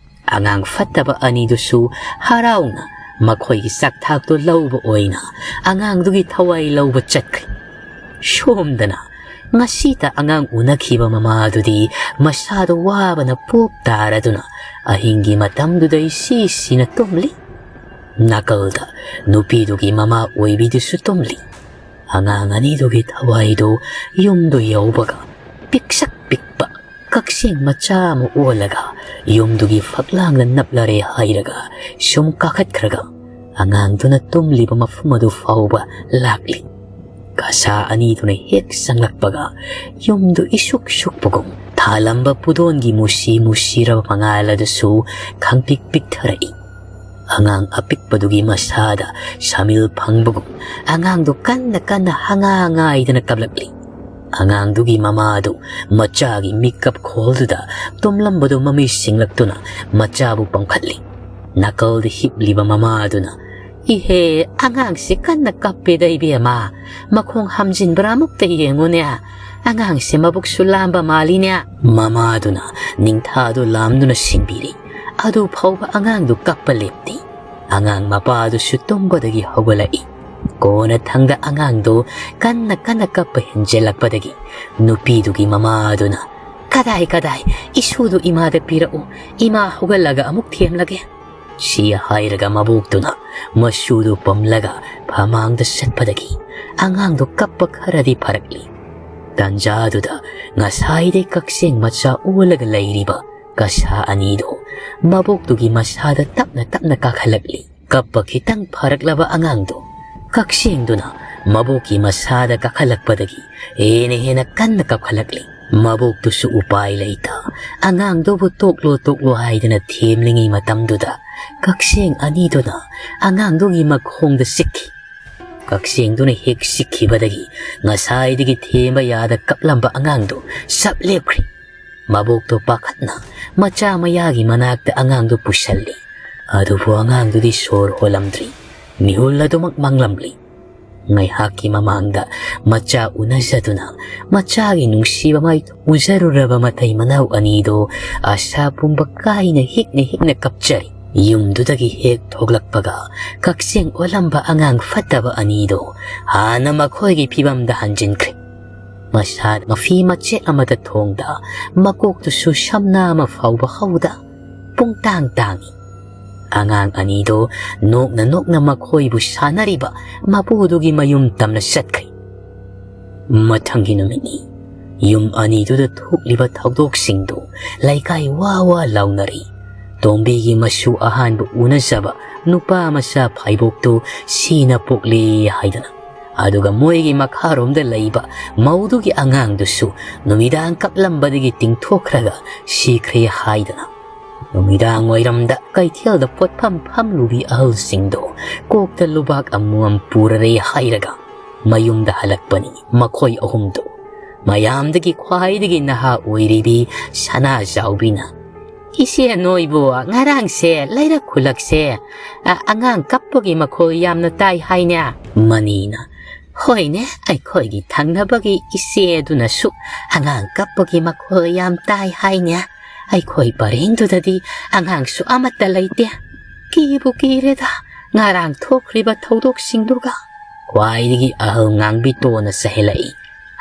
ꯑꯉꯥꯡ ꯐꯠꯇꯕ ꯑꯅꯤꯗꯨꯁꯨ ꯍꯔꯥꯎꯅ ꯃꯈꯣꯏꯒꯤ ꯆꯥꯛꯊꯥꯛꯇꯨ ꯂꯧꯕ ꯑꯣꯏꯅ ꯑꯉꯥꯡꯗꯨꯒꯤ ꯊꯋꯥꯏ ꯂꯧꯕ ꯆꯠꯈ꯭ꯔꯦ꯫ ꯁꯣꯝꯗꯅ ꯉꯁꯤꯇ ꯑꯉꯥꯡ ꯎꯅꯈꯤꯕ ꯃꯃꯥꯗꯨꯗꯤ ꯃꯁꯥꯗꯣ ꯋꯥꯕꯅ ꯄꯣꯞ ꯇꯥꯔꯗꯨꯅ ꯑꯍꯤꯡꯒꯤ ꯃꯇꯝꯗꯨꯗ ꯏꯁꯤꯁꯤꯅ ꯇꯨꯝꯂꯤ꯫ ꯅꯥꯀꯜꯗ ꯅꯨꯄꯤꯗꯨꯒꯤ ꯃꯃꯥ ꯑꯣꯏꯕꯤꯗꯨꯁꯨ ꯇꯨꯝꯂꯤ꯫ ꯑꯉꯥꯡ ꯑꯅꯤꯗꯨꯒꯤ ꯊꯋꯥꯏꯗꯨ ꯌꯨꯝꯗꯨ ꯌꯧꯕꯒ ꯄꯤꯛꯁꯛ ꯄꯤꯛꯄ ꯀꯛꯆꯦꯡ ꯃꯆꯥ ꯑꯃ ꯑꯣꯜꯂꯒ ꯌꯨꯝꯗꯨꯒꯤ ꯐꯛꯂꯥꯡꯗ ꯅꯞꯂꯔꯦ ꯍꯥꯏꯔꯒ ꯁꯨꯝ ꯀꯥꯈꯠꯈ꯭ꯔꯒ ꯑꯉꯥꯡꯗꯨꯅ ꯇꯨꯝꯂꯤꯕ ꯃꯐꯝ ꯑꯗꯨ ꯐꯥꯎꯕ ꯂꯥꯛꯂꯤ꯫ ꯀꯁꯥ ꯑꯅꯤꯗꯨꯅ ꯍꯦꯛ ꯆꯪꯂꯛꯄꯒ ꯌꯨꯝꯗꯨ ꯏꯁꯨꯛ ꯁꯨꯛꯄꯒꯨꯝ ꯊꯥꯂꯝꯕ ꯄꯨꯗꯣꯟꯒꯤ ꯃꯨꯁꯤ ꯃꯨꯁꯤꯔꯕ ꯃꯉꯥꯜ ꯑꯗꯨꯁꯨ ꯈꯪꯄꯤꯛ ꯄꯤꯛꯊꯔꯛꯏ꯫ ꯑꯉꯥꯡ ꯑꯄꯤꯛꯄꯗꯨꯒꯤ ꯃꯁꯥꯗ ꯁꯥꯃꯤꯜ ꯐꯪꯕꯒꯨꯝ ꯑꯉꯥꯡꯗꯨ ꯀꯟꯅ ꯀꯟꯅ ꯍꯉꯥ ꯉꯥꯏꯗꯅ ꯀꯞꯂꯛꯂꯤ꯫ ꯑꯉꯥꯡꯗꯨꯒꯤ ꯃꯃꯥꯗꯨ ꯃꯆꯥꯒꯤ ꯃꯤꯀꯞ ꯈꯣꯜꯗꯨꯗ ꯇꯨꯝꯂꯝꯕꯗꯨ ꯃꯃꯤꯠ ꯁꯤꯡꯂꯛꯇꯨꯅ ꯃꯆꯥꯕꯨ ꯄꯝꯈꯠꯂꯤ꯫ ꯅꯥꯀꯜꯗ ꯍꯤꯞꯂꯤꯕ ꯃꯃꯥꯗꯨꯅ, "ꯏꯍꯦ, ꯑꯉꯥꯡꯁꯤ ꯀꯟꯅ ꯀꯞꯄꯦꯗ ꯏꯕꯦꯝꯃ, ꯃꯈꯣꯡ ꯍꯝꯖꯤꯟꯕ꯭ꯔꯥ ꯑꯃꯨꯛꯇ ꯌꯦꯡꯉꯨꯅꯦ, ꯑꯉꯥꯡꯁꯦ ꯃꯕꯨꯛꯁꯨ ꯂꯥꯝꯕ ꯃꯥꯜꯂꯤꯅꯦ"꯫ ꯃꯃꯥꯗꯨꯅ ꯅꯤꯡꯊꯥꯗꯨ ꯂꯥꯝꯗꯨꯅ ꯁꯤꯡꯕꯤꯔꯤ꯫ ꯑꯗꯨ ꯐꯥꯎꯕ ꯑꯉꯥꯡꯗꯨ ꯀꯞꯄ ꯂꯦꯞꯇꯦ꯫ ꯑꯉꯥꯡ ꯃꯄꯥꯗꯨꯁꯨ ꯇꯨꯝꯕꯗꯒꯤ ꯍꯧꯒꯠꯂꯛꯏ꯫ ꯀꯣꯟꯅꯊꯪꯗ ꯑꯉꯥꯡꯗꯨ ꯀꯟꯅ ꯀꯟꯅ ꯀꯞꯄ ꯍꯦꯟꯖꯤꯜꯂꯛꯄꯗꯒꯤ ꯅꯨꯄꯤꯗꯨꯒꯤ ꯃꯃꯥꯗꯨꯅ, "ꯀꯗꯥꯏ, ꯀꯗꯥꯏ, ꯏꯁꯨꯗꯨ ꯏꯃꯥꯗ ꯄꯤꯔꯛꯎ, ꯏꯃꯥ ꯍꯧꯒꯠꯂꯒ ꯑꯃꯨꯛ ꯊꯦꯝꯂꯒꯦ"꯫ ꯁꯤ ꯍꯥꯏꯔꯒ ꯃꯕꯣꯛꯇꯨꯅ ꯃꯁꯨꯗꯨ ꯄꯝꯂꯒ ꯐꯃꯥꯡꯗ ꯆꯠꯄꯗꯒꯤ ꯑꯉꯥꯡꯗꯨ ꯀꯞꯄ ꯈꯔꯗꯤ ꯐꯔꯛꯂꯤ꯫ ꯇꯟꯖꯥꯗꯨꯗ ꯉꯁꯥꯏꯗꯩ ꯀꯛꯆꯦꯡ ꯃꯆꯥ ꯑꯣꯜꯂꯒ ꯂꯩꯔꯤꯕ ꯀꯁꯥ ꯑꯅꯤꯗꯨ ꯃꯕꯣꯛꯇꯨꯒꯤ ꯃꯁꯥꯗ ꯇꯞꯅ ꯇꯞꯅ ꯀꯥꯈꯠꯂꯛꯂꯤ꯫ ꯀꯞꯄ ꯈꯤꯇꯪ ꯐꯔꯛꯂꯕ ꯑꯉꯥꯡꯗꯨ ꯀꯛꯆꯦꯡꯗꯨꯅ ꯃꯕꯣꯛꯀꯤ ꯃꯁꯥꯗ ꯀꯥꯈꯠꯂꯛꯄꯗꯒꯤ ꯍꯦꯟꯅ ꯍꯦꯟꯅ ꯀꯟꯅ ꯀꯞꯈꯠꯂꯛꯂꯤ꯫ ꯃꯕꯣꯛꯇꯨꯁꯨ ꯎꯄꯥꯏ ꯂꯩꯇ ꯑꯉꯥꯡꯗꯨꯕꯨ ꯇꯣꯛꯂꯣ ꯇꯣꯛꯂꯣ ꯍꯥꯏꯗꯅ ꯊꯦꯝꯂꯤꯉꯩ ꯃꯇꯝꯗꯨꯗ ꯀꯛꯆꯦꯡ ꯑꯅꯤꯗꯨꯅ ꯑꯉꯥꯡꯗꯨꯒꯤ ꯃꯈꯣꯡꯗ ꯆꯤꯛꯈꯤ꯫ ꯀꯛꯆꯦꯡꯗꯨꯅ ꯍꯦꯛ ꯆꯤꯛꯈꯤꯕꯗꯒꯤ ꯉꯁꯥꯏꯗꯒꯤ ꯊꯦꯝꯕ ꯌꯥꯗ ꯀꯞꯂꯝꯕ ꯑꯉꯥꯡꯗꯨ ꯆꯞ ꯂꯦꯞꯈ꯭ꯔꯦ꯫ ꯃꯕꯣꯛꯇꯣ ꯄꯥꯈꯠꯅ ꯃꯆꯥ ꯃꯌꯥꯒꯤ ꯃꯅꯥꯛꯇ ꯑꯉꯥꯡꯗꯨ ꯄꯨꯁꯜꯂꯤ꯫ ꯑꯗꯨꯕꯨ ꯑꯉꯥꯡꯗꯨꯗꯤ ꯁꯣꯔ ꯍꯣꯜꯂꯝꯗ꯭ꯔꯤ꯫ ꯃꯤꯍꯨꯜ ꯑꯗꯨꯃꯛ ꯃꯥꯡꯂꯝꯂꯤ꯫ ꯉꯥꯏꯍꯥꯛꯀꯤ ꯃꯃꯥꯡꯗ ꯃꯆꯥ ꯎꯅꯖꯗꯨꯅ ꯃꯆꯥꯒꯤ ꯅꯨꯡꯁꯤꯕ ꯃꯥꯏ ꯎꯖꯔꯨꯔꯕ ꯃꯇꯩ ꯃꯅꯥꯎ ꯑꯅꯤꯗꯣ ꯑꯁꯥ ꯄꯨꯝꯕ ꯀꯥꯏꯅ ꯍꯤꯛꯅ ꯍꯤꯛꯅ ꯀꯞꯆꯔꯤ꯫ ꯌꯨꯝꯗꯨꯗꯒꯤ ꯍꯦꯛ ꯊꯣꯛꯂꯛꯄꯒ ꯀꯛꯆꯦꯡ ꯑꯣꯜꯂꯝꯕ ꯑꯉꯥꯡ ꯐꯠꯇꯕ ꯑꯅꯤꯗꯣ ꯍꯥꯟꯅ ꯃꯈꯣꯏꯒꯤ ꯐꯤꯕꯝꯗ ꯍꯟꯖꯤꯟꯈ꯭ꯔꯦ꯫ ꯃꯁꯥ ꯃꯐꯤ ꯃꯆꯦꯠ ꯑꯃꯗ ꯊꯣꯡꯗ, ꯃꯀꯣꯛꯇꯨꯁꯨ ꯁꯝꯅꯥ ꯑꯃ ꯐꯥꯎꯕ ꯍꯧꯗ ꯄꯨꯡꯇꯥꯡ ꯇꯥꯡꯏ꯫ ꯑꯉꯥꯡ ꯑꯅꯤꯗꯣ ꯅꯣꯛꯅ ꯅꯣꯛꯅ ꯃꯈꯣꯏꯕꯨ ꯁꯥꯟꯅꯔꯤꯕ ꯃꯄꯨꯗꯨꯒꯤ ꯃꯌꯨꯝ ꯇꯝꯅ ꯆꯠꯈ꯭ꯔꯦ꯫ ꯃꯊꯪꯒꯤ ꯅꯨꯃꯤꯠꯅꯤ꯫ ꯌꯨꯝ ꯑꯅꯤꯗꯨꯗ ꯊꯣꯛꯂꯤꯕ ꯊꯧꯗꯣꯛꯁꯤꯡꯗꯨ ꯂꯩꯀꯥꯏ ꯋꯥ ꯋꯥ ꯂꯥꯎꯅꯔꯤ꯫ ꯇꯣꯝꯕꯤꯒꯤ ꯃꯁꯨ ꯑꯍꯥꯟꯕ ꯎꯅꯖꯕ ꯅꯨꯄꯥ ꯃꯆꯥ ꯐꯥꯏꯕꯣꯛꯇꯨ ꯁꯤꯅ ꯄꯣꯛꯂꯦ ꯍꯥꯏꯗꯅ, ꯑꯗꯨꯒ ꯃꯣꯏꯒꯤ ꯃꯈꯥꯔꯣꯝꯗ ꯂꯩꯕ ꯃꯧꯗꯨꯒꯤ ꯑꯉꯥꯡꯗꯨꯁꯨ ꯅꯨꯃꯤꯗꯥꯡ ꯀꯞꯂꯝꯕꯗꯒꯤ ꯇꯤꯡꯊꯣꯛꯈ꯭ꯔꯒ ꯁꯤꯈ꯭ꯔꯦ ꯍꯥꯏꯗꯅ, ꯅꯨꯃꯤꯗꯥꯡ ꯋꯥꯏꯔꯝꯗ ꯀꯩꯊꯦꯜꯗ ꯄꯣꯠꯐꯝ ꯐꯝꯂꯨꯕꯤ ꯑꯍꯜꯁꯤꯡꯗꯣ ꯀꯣꯛꯇ ꯂꯨꯕꯥꯛ ꯑꯃꯃꯝ ꯄꯨꯔꯔꯦ ꯍꯥꯏꯔꯒ ꯃꯌꯨꯝꯗ ꯍꯜꯂꯛꯄꯅꯤ ꯃꯈꯣꯏ ꯑꯍꯨꯝꯗꯣ꯫ ꯃꯌꯥꯝꯗꯒꯤ ꯈ꯭ꯋꯥꯏꯗꯒꯤ ꯅꯍꯥ ꯑꯣꯏꯔꯤꯕꯤ ꯁꯅꯥꯖꯥꯎꯕꯤꯅ, "ꯏꯆꯦ, ꯅꯣꯏꯕꯨ ꯉꯔꯥꯡꯁꯦ ꯂꯩꯔꯛ ꯈꯨꯜꯂꯛꯁꯦ, ꯑ, ꯑꯉꯥꯡ ꯀꯞꯄꯒꯤ ꯃꯈꯣꯜ ꯌꯥꯝꯅ ꯇꯥꯏ ꯍꯥꯏꯅꯦ?" ꯃꯅꯤꯅ, "ꯍꯣꯏꯅꯦ, ꯑꯩꯈꯣꯏꯒꯤ ꯊꯪꯅꯕꯒꯤ ꯏꯆꯦ ꯑꯗꯨꯅꯁꯨ ꯑꯉꯥꯡ ꯀꯞꯄꯒꯤ ꯃꯈꯣꯜ ꯌꯥꯝ ꯇꯥꯏ ꯍꯥꯏꯅꯦ꯫ ꯑꯩꯈꯣꯏ ꯄꯔꯦꯡꯗꯨꯗꯗꯤ ꯑꯉꯥꯡꯁꯨ ꯑꯃꯠꯇ ꯂꯩꯇꯦ꯫ ꯀꯤꯕꯨ ꯀꯤꯔꯦꯗ, ꯉꯔꯥꯡ ꯊꯣꯛꯈ꯭ꯔꯤꯕ ꯊꯧꯗꯣꯛꯁꯤꯡꯗꯨꯒ꯫" ꯈ꯭ꯋꯥꯏꯗꯒꯤ ꯑꯍꯜ ꯉꯥꯡꯕꯤꯇꯣꯟꯅ ꯆꯩꯍꯜꯂꯛꯏ,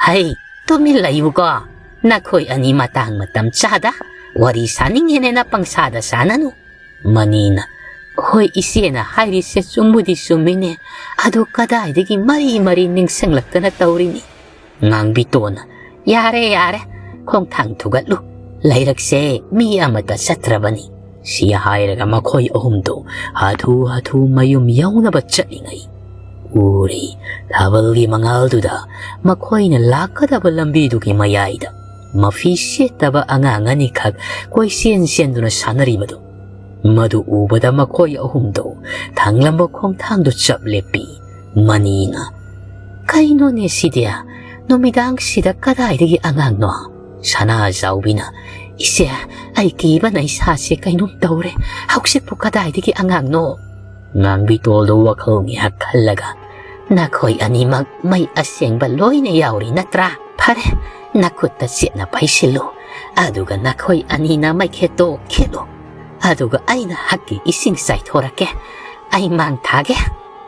"ꯍꯩ, ꯇꯨꯃꯤꯟ ꯂꯩꯌꯨꯀꯣ꯫ ꯅꯈꯣꯏ ꯑꯅꯤ ꯃꯇꯥꯡ ꯃꯇꯝ ꯆꯥꯗ ꯋꯥꯔꯤ ꯁꯥꯅꯤꯡꯉꯦꯅꯦꯅ ꯄꯪꯁꯥꯗ ꯁꯥꯅꯅꯨ꯫" ꯃꯅꯤꯅ, "ꯍꯣꯏ, ꯏꯆꯦꯅ ꯍꯥꯏꯔꯤꯁꯦ ꯆꯨꯝꯕꯨꯗꯤ ꯆꯨꯝꯃꯤꯅꯦ, ꯑꯗꯨ ꯀꯗꯥꯏꯗꯒꯤ ꯃꯔꯤ ꯃꯔꯤ ꯅꯤꯡꯁꯤꯡꯂꯛꯇꯅ ꯇꯧꯔꯤꯅꯤ?" ꯉꯥꯡꯕꯤꯇꯣꯟꯅ, "ꯌꯥꯔꯦ, ꯌꯥꯔꯦ, ꯈꯣꯡꯊꯥꯡ ꯊꯨꯒꯠꯂꯨ꯫ ꯂꯩꯔꯛꯁꯦ ꯃꯤ ꯑꯃꯠꯇ ꯆꯠꯇ꯭ꯔꯕꯅꯤ꯫" ꯁꯤ ꯍꯥꯏꯔꯒ ꯃꯈꯣꯏ ꯑꯍꯨꯝꯗꯨ ꯍꯥꯊꯨ ꯍꯥꯊꯨ ꯃꯌꯨꯝ ꯌꯧꯅꯕ ꯆꯠꯂꯤꯉꯩ, ꯎꯔꯤ, ꯊꯥꯕꯜꯒꯤ ꯃꯉꯥꯜꯗꯨꯗ ꯃꯈꯣꯏꯅ ꯂꯥꯛꯀꯗꯕ ꯂꯝꯕꯤꯗꯨꯒꯤ ꯃꯌꯥꯏꯗ ꯃꯐꯤ ꯁꯦꯠꯇꯕ ꯑꯉꯥꯡ ꯑꯅꯤꯈꯛ ꯀꯣꯏꯆꯦꯟ ꯆꯦꯟꯗꯨꯅ ꯁꯥꯟꯅꯔꯤꯕꯗꯨ꯫ ꯃꯗꯨ ꯎꯕꯗ ꯃꯈꯣꯏ ꯑꯍꯨꯝꯗꯨ ꯊꯥꯡꯂꯝꯕ ꯈꯣꯡꯊꯥꯡꯗꯨ ꯆꯞ ꯂꯦꯞꯄꯤ꯫ ꯃꯅꯤꯅ, "ꯀꯩꯅꯣꯅꯦ ꯁꯤꯗꯤ? ꯅꯨꯃꯤꯗꯥꯡꯁꯤꯗ ꯀꯗꯥꯏꯗꯒꯤ ꯑꯉꯥꯡꯅꯣ?" ꯁꯅꯥꯖꯥꯎꯕꯤꯅ, "ꯏꯆꯦ, ꯑꯩ ꯀꯤꯕꯅ ꯏꯁꯥꯁꯦ ꯀꯩꯅꯣꯝ ꯇꯧꯔꯦ꯫ ꯍꯧꯖꯤꯛꯄꯨ ꯀꯗꯥꯏꯗꯒꯤ ꯑꯉꯥꯡꯅꯣ?" ꯉꯥꯡꯕꯤꯇꯣꯟꯗꯨ ꯋꯥꯈꯜ ꯉꯥꯏꯍꯥꯛ ꯈꯜꯂꯒ, "ꯅꯈꯣꯏ ꯑꯅꯤꯃꯛ ꯃꯩ ꯑꯁꯦꯡꯕ ꯂꯣꯏꯅ ꯌꯥꯎꯔꯤ ꯅꯠꯇ꯭ꯔꯥ? ꯐꯔꯦ, ꯅꯈꯨꯠꯇ ꯆꯦꯠꯅ ꯄꯩꯁꯤꯜꯂꯨ꯫ ꯑꯗꯨꯒ ꯅꯈꯣꯏ ꯑꯅꯤꯅ ꯃꯩꯈꯦꯠꯇꯣ ꯈꯦꯠꯂꯨ꯫ ꯑꯗꯨꯒ ꯑꯩꯅ ꯍꯛꯀꯤ ꯏꯁꯤꯡ ꯆꯥꯏꯊꯣꯔꯛꯀꯦ꯫ ꯑꯩ ꯃꯥꯡ ꯊꯥꯒꯦ꯫"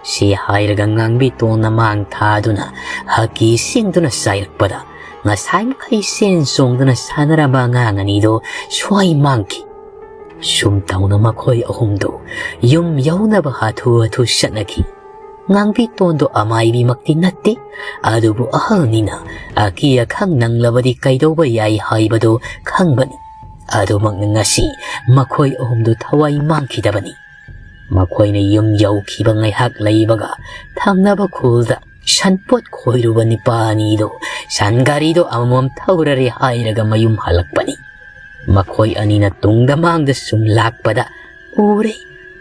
ꯁꯤ ꯍꯥꯏꯔꯒ ꯉꯥꯡꯕꯤꯇꯣꯟꯅ ꯃꯥꯡ ꯊꯥꯗꯨꯅ ꯍꯛꯀꯤ ꯏꯁꯤꯡꯗꯨꯅ ꯆꯥꯏꯔꯛꯄꯗ, ꯉꯁꯥꯏ ꯃꯈꯩ ꯆꯦꯟ ꯆꯣꯡꯗꯨꯅ ꯁꯥꯟꯅꯔꯝꯕ ꯑꯉꯥꯡ ꯑꯅꯤꯗꯣ ꯁ꯭ꯋꯥꯏ ꯃꯥꯡꯈꯤ꯫ ꯁꯨꯝ ꯇꯧꯅ ꯃꯈꯣꯏ ꯑꯍꯨꯝꯗꯨ ꯌꯨꯝ ꯌꯧꯅꯕ ꯍꯥꯊꯨ ꯍꯥꯊꯨ ꯆꯠꯅꯈꯤ꯫ ꯉꯥꯡꯕꯤꯇꯣꯟꯗꯣ ꯑꯃꯥꯏꯕꯤꯃꯛꯇꯤ ꯅꯠꯇꯦ, ꯑꯗꯨꯕꯨ ꯑꯍꯜꯅꯤꯅ ꯑꯀꯤ ꯑꯈꯪ ꯅꯪꯂꯕꯗꯤ ꯀꯩꯗꯧꯕ ꯌꯥꯏ ꯍꯥꯏꯕꯗꯨ ꯈꯪꯕꯅꯤ꯫ ꯑꯗꯨꯃꯛꯅ ꯉꯁꯤ ꯃꯈꯣꯏ ꯑꯍꯨꯝꯗꯨ ꯊꯋꯥꯏ ꯃꯥꯡꯈꯤꯗꯕꯅꯤ꯫ ꯃꯈꯣꯏꯅ ꯌꯨꯝ ꯌꯧꯈꯤꯕ ꯉꯥꯏꯍꯥꯛ ꯂꯩꯕꯒ ꯊꯪꯅꯕ ꯈꯨꯜꯗ ꯁꯟꯄꯣꯠ ꯈꯣꯏꯔꯨꯕ ꯅꯤꯄꯥ ꯑꯅꯤꯗꯣ ꯁꯟ ꯒꯥꯔꯤꯗꯣ ꯑꯃꯃꯝ ꯊꯧꯔꯔꯦ ꯍꯥꯏꯔꯒ ꯃꯌꯨꯝ ꯍꯜꯂꯛꯄꯅꯤ꯫ ꯃꯈꯣꯏ ꯑꯅꯤꯅ ꯇꯨꯡꯗ ꯃꯥꯡꯗ ꯁꯨꯝ ꯂꯥꯛꯄꯗ ꯎꯔꯦ꯫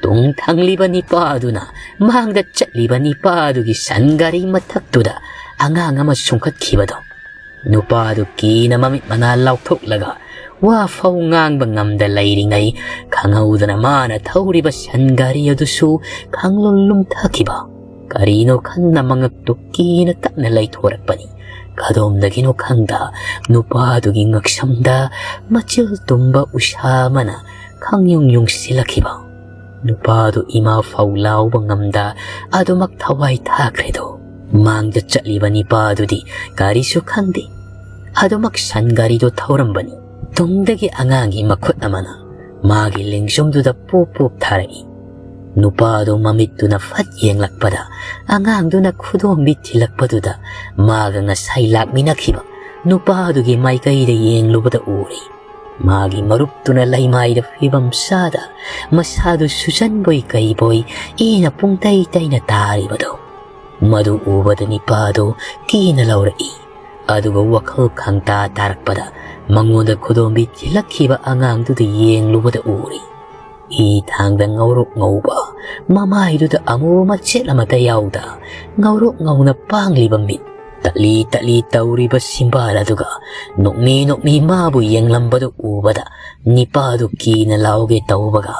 ꯇꯨꯡ ꯊꯪꯂꯤꯕ ꯅꯤꯄꯥ ꯑꯗꯨꯅ ꯃꯥꯡꯗ ꯆꯠꯂꯤꯕ ꯅꯤꯄꯥ ꯑꯗꯨꯒꯤ ꯁꯟ ꯒꯥꯔꯤ ꯃꯊꯛꯇꯨꯗ ꯑꯉꯥꯡ ꯑꯃ ꯁꯨꯡꯈꯠꯈꯤꯕꯗꯣ꯫ ꯅꯨꯄꯥ ꯑꯗꯨ ꯀꯤꯅ ꯃꯃꯤꯠ ꯃꯅꯥ ꯂꯥꯎꯊꯣꯛꯂꯒ ꯋꯥ ꯐꯥꯎ ꯉꯥꯡꯕ ꯉꯝꯗ ꯂꯩꯔꯤꯉꯩ, ꯈꯪꯍꯧꯗꯅ ꯃꯥꯅ ꯊꯧꯔꯤꯕ ꯁꯟ ꯒꯥꯔꯤ ꯑꯗꯨꯁꯨ ꯈꯪꯂꯨꯝ ꯂꯨꯝꯊꯈꯤꯕ꯫ ꯀꯔꯤꯅꯣ ꯈꯟꯅ ꯃꯉꯛꯇꯨ ꯀꯤꯅ ꯇꯞꯅ ꯂꯩꯊꯣꯔꯛꯄꯅꯤ꯫ ꯀꯗꯣꯝꯗꯒꯤꯅꯣ ꯈꯪꯗ ꯅꯨꯄꯥ ꯑꯗꯨꯒꯤ ꯉꯛꯁꯝꯗ ꯃꯆꯤꯜ ꯇꯨꯝꯕ ꯎꯁꯥ ꯑꯃꯅ ꯈꯪꯌꯨꯡ ꯌꯨꯡꯁꯤꯜꯂꯛꯈꯤꯕ꯫ ꯅꯨꯄꯥꯗꯨ ꯏꯃꯥ ꯐꯥꯎ ꯂꯥꯎꯕ ꯉꯝꯗ ꯑꯗꯨꯃꯛ ꯊꯋꯥꯏ ꯊꯥꯈ꯭ꯔꯦꯗꯣ꯫ ꯃꯥꯡꯗ ꯆꯠꯂꯤꯕ ꯅꯤꯄꯥꯗꯨꯗꯤ ꯀꯔꯤꯁꯨ ꯈꯪꯗꯦ꯫ ꯑꯗꯨꯃꯛ ꯁꯟ ꯒꯥꯔꯤꯗꯨ ꯊꯧꯔꯝꯕꯅꯤ꯫ ꯇꯨꯡꯗꯒꯤ ꯑꯉꯥꯡꯒꯤ ꯃꯈꯨꯠ ꯑꯃꯅ ꯃꯥꯒꯤ ꯂꯦꯡꯖꯨꯝꯗꯨꯗ ꯄꯣꯞ ꯄꯣꯞ ꯊꯥꯔꯛꯏ꯫ ꯅꯨꯄꯥꯗꯨ ꯃꯃꯤꯠꯇꯨꯅ ꯐꯠ ꯌꯦꯡꯂꯛꯄꯗ, ꯑꯉꯥꯡꯗꯨꯅ ꯈꯨꯗꯣꯝꯕꯤ ꯊꯤꯜꯂꯛꯄꯗꯨꯗ ꯃꯥꯒ ꯉꯁꯥꯏ ꯂꯥꯛꯃꯤꯟꯅꯈꯤꯕ ꯅꯨꯄꯥꯗꯨꯒꯤ ꯃꯥꯏꯀꯩꯗ ꯌꯦꯡꯂꯨꯕꯗ ꯎꯔꯦ꯫ ꯃꯥꯒꯤ ꯃꯔꯨꯞꯇꯨꯅ ꯂꯩꯃꯥꯏꯗ ꯐꯤꯕꯝ ꯆꯥꯗ ꯃꯁꯥꯗꯨ ꯁꯨꯖꯟꯕꯣꯏ ꯀꯩꯕꯣꯏ ꯏꯅ ꯄꯨꯡꯇꯩ ꯇꯩꯅ ꯇꯥꯔꯤꯕꯗꯣ꯫ ꯃꯗꯨ ꯎꯕꯗ ꯅꯤꯄꯥꯗꯨ ꯀꯤꯅ ꯂꯧꯔꯛꯏ꯫ ꯑꯗꯨꯒ ꯋꯥꯈꯜ ꯈꯪꯇꯥ ꯇꯥꯔꯛꯄꯗ ꯃꯉꯣꯟꯗ ꯈꯨꯗꯣꯝꯕꯤ ꯊꯤꯜꯂꯛꯈꯤꯕ ꯑꯉꯥꯡꯗꯨꯗ ꯌꯦꯡꯂꯨꯕꯗ ꯎꯔꯤ꯫ ꯏ ꯊꯥꯡꯗ ꯉꯧꯔꯣꯛ ꯉꯧꯕ, ꯃꯃꯥꯏꯗꯨꯗ ꯑꯃꯨꯕ ꯃꯆꯦꯠ ꯑꯃꯠꯇ ꯌꯥꯎꯗ, ꯉꯧꯔꯣꯛ ꯉꯧꯅ ꯄꯥꯡꯂꯤꯕ ꯃꯤꯠ, ꯇꯠꯂꯤ ꯇꯠꯂꯤ ꯇꯧꯔꯤꯕ ꯁꯤꯝꯕꯥꯜ ꯑꯗꯨꯒ ꯅꯣꯛꯃꯤ ꯅꯣꯛꯃꯤ ꯃꯥꯕꯨ ꯌꯦꯡꯂꯝꯕꯗꯨ ꯎꯕꯗ, ꯅꯤꯄꯥꯗꯨ ꯀꯤꯅ ꯂꯥꯎꯒꯦ ꯇꯧꯕꯒ,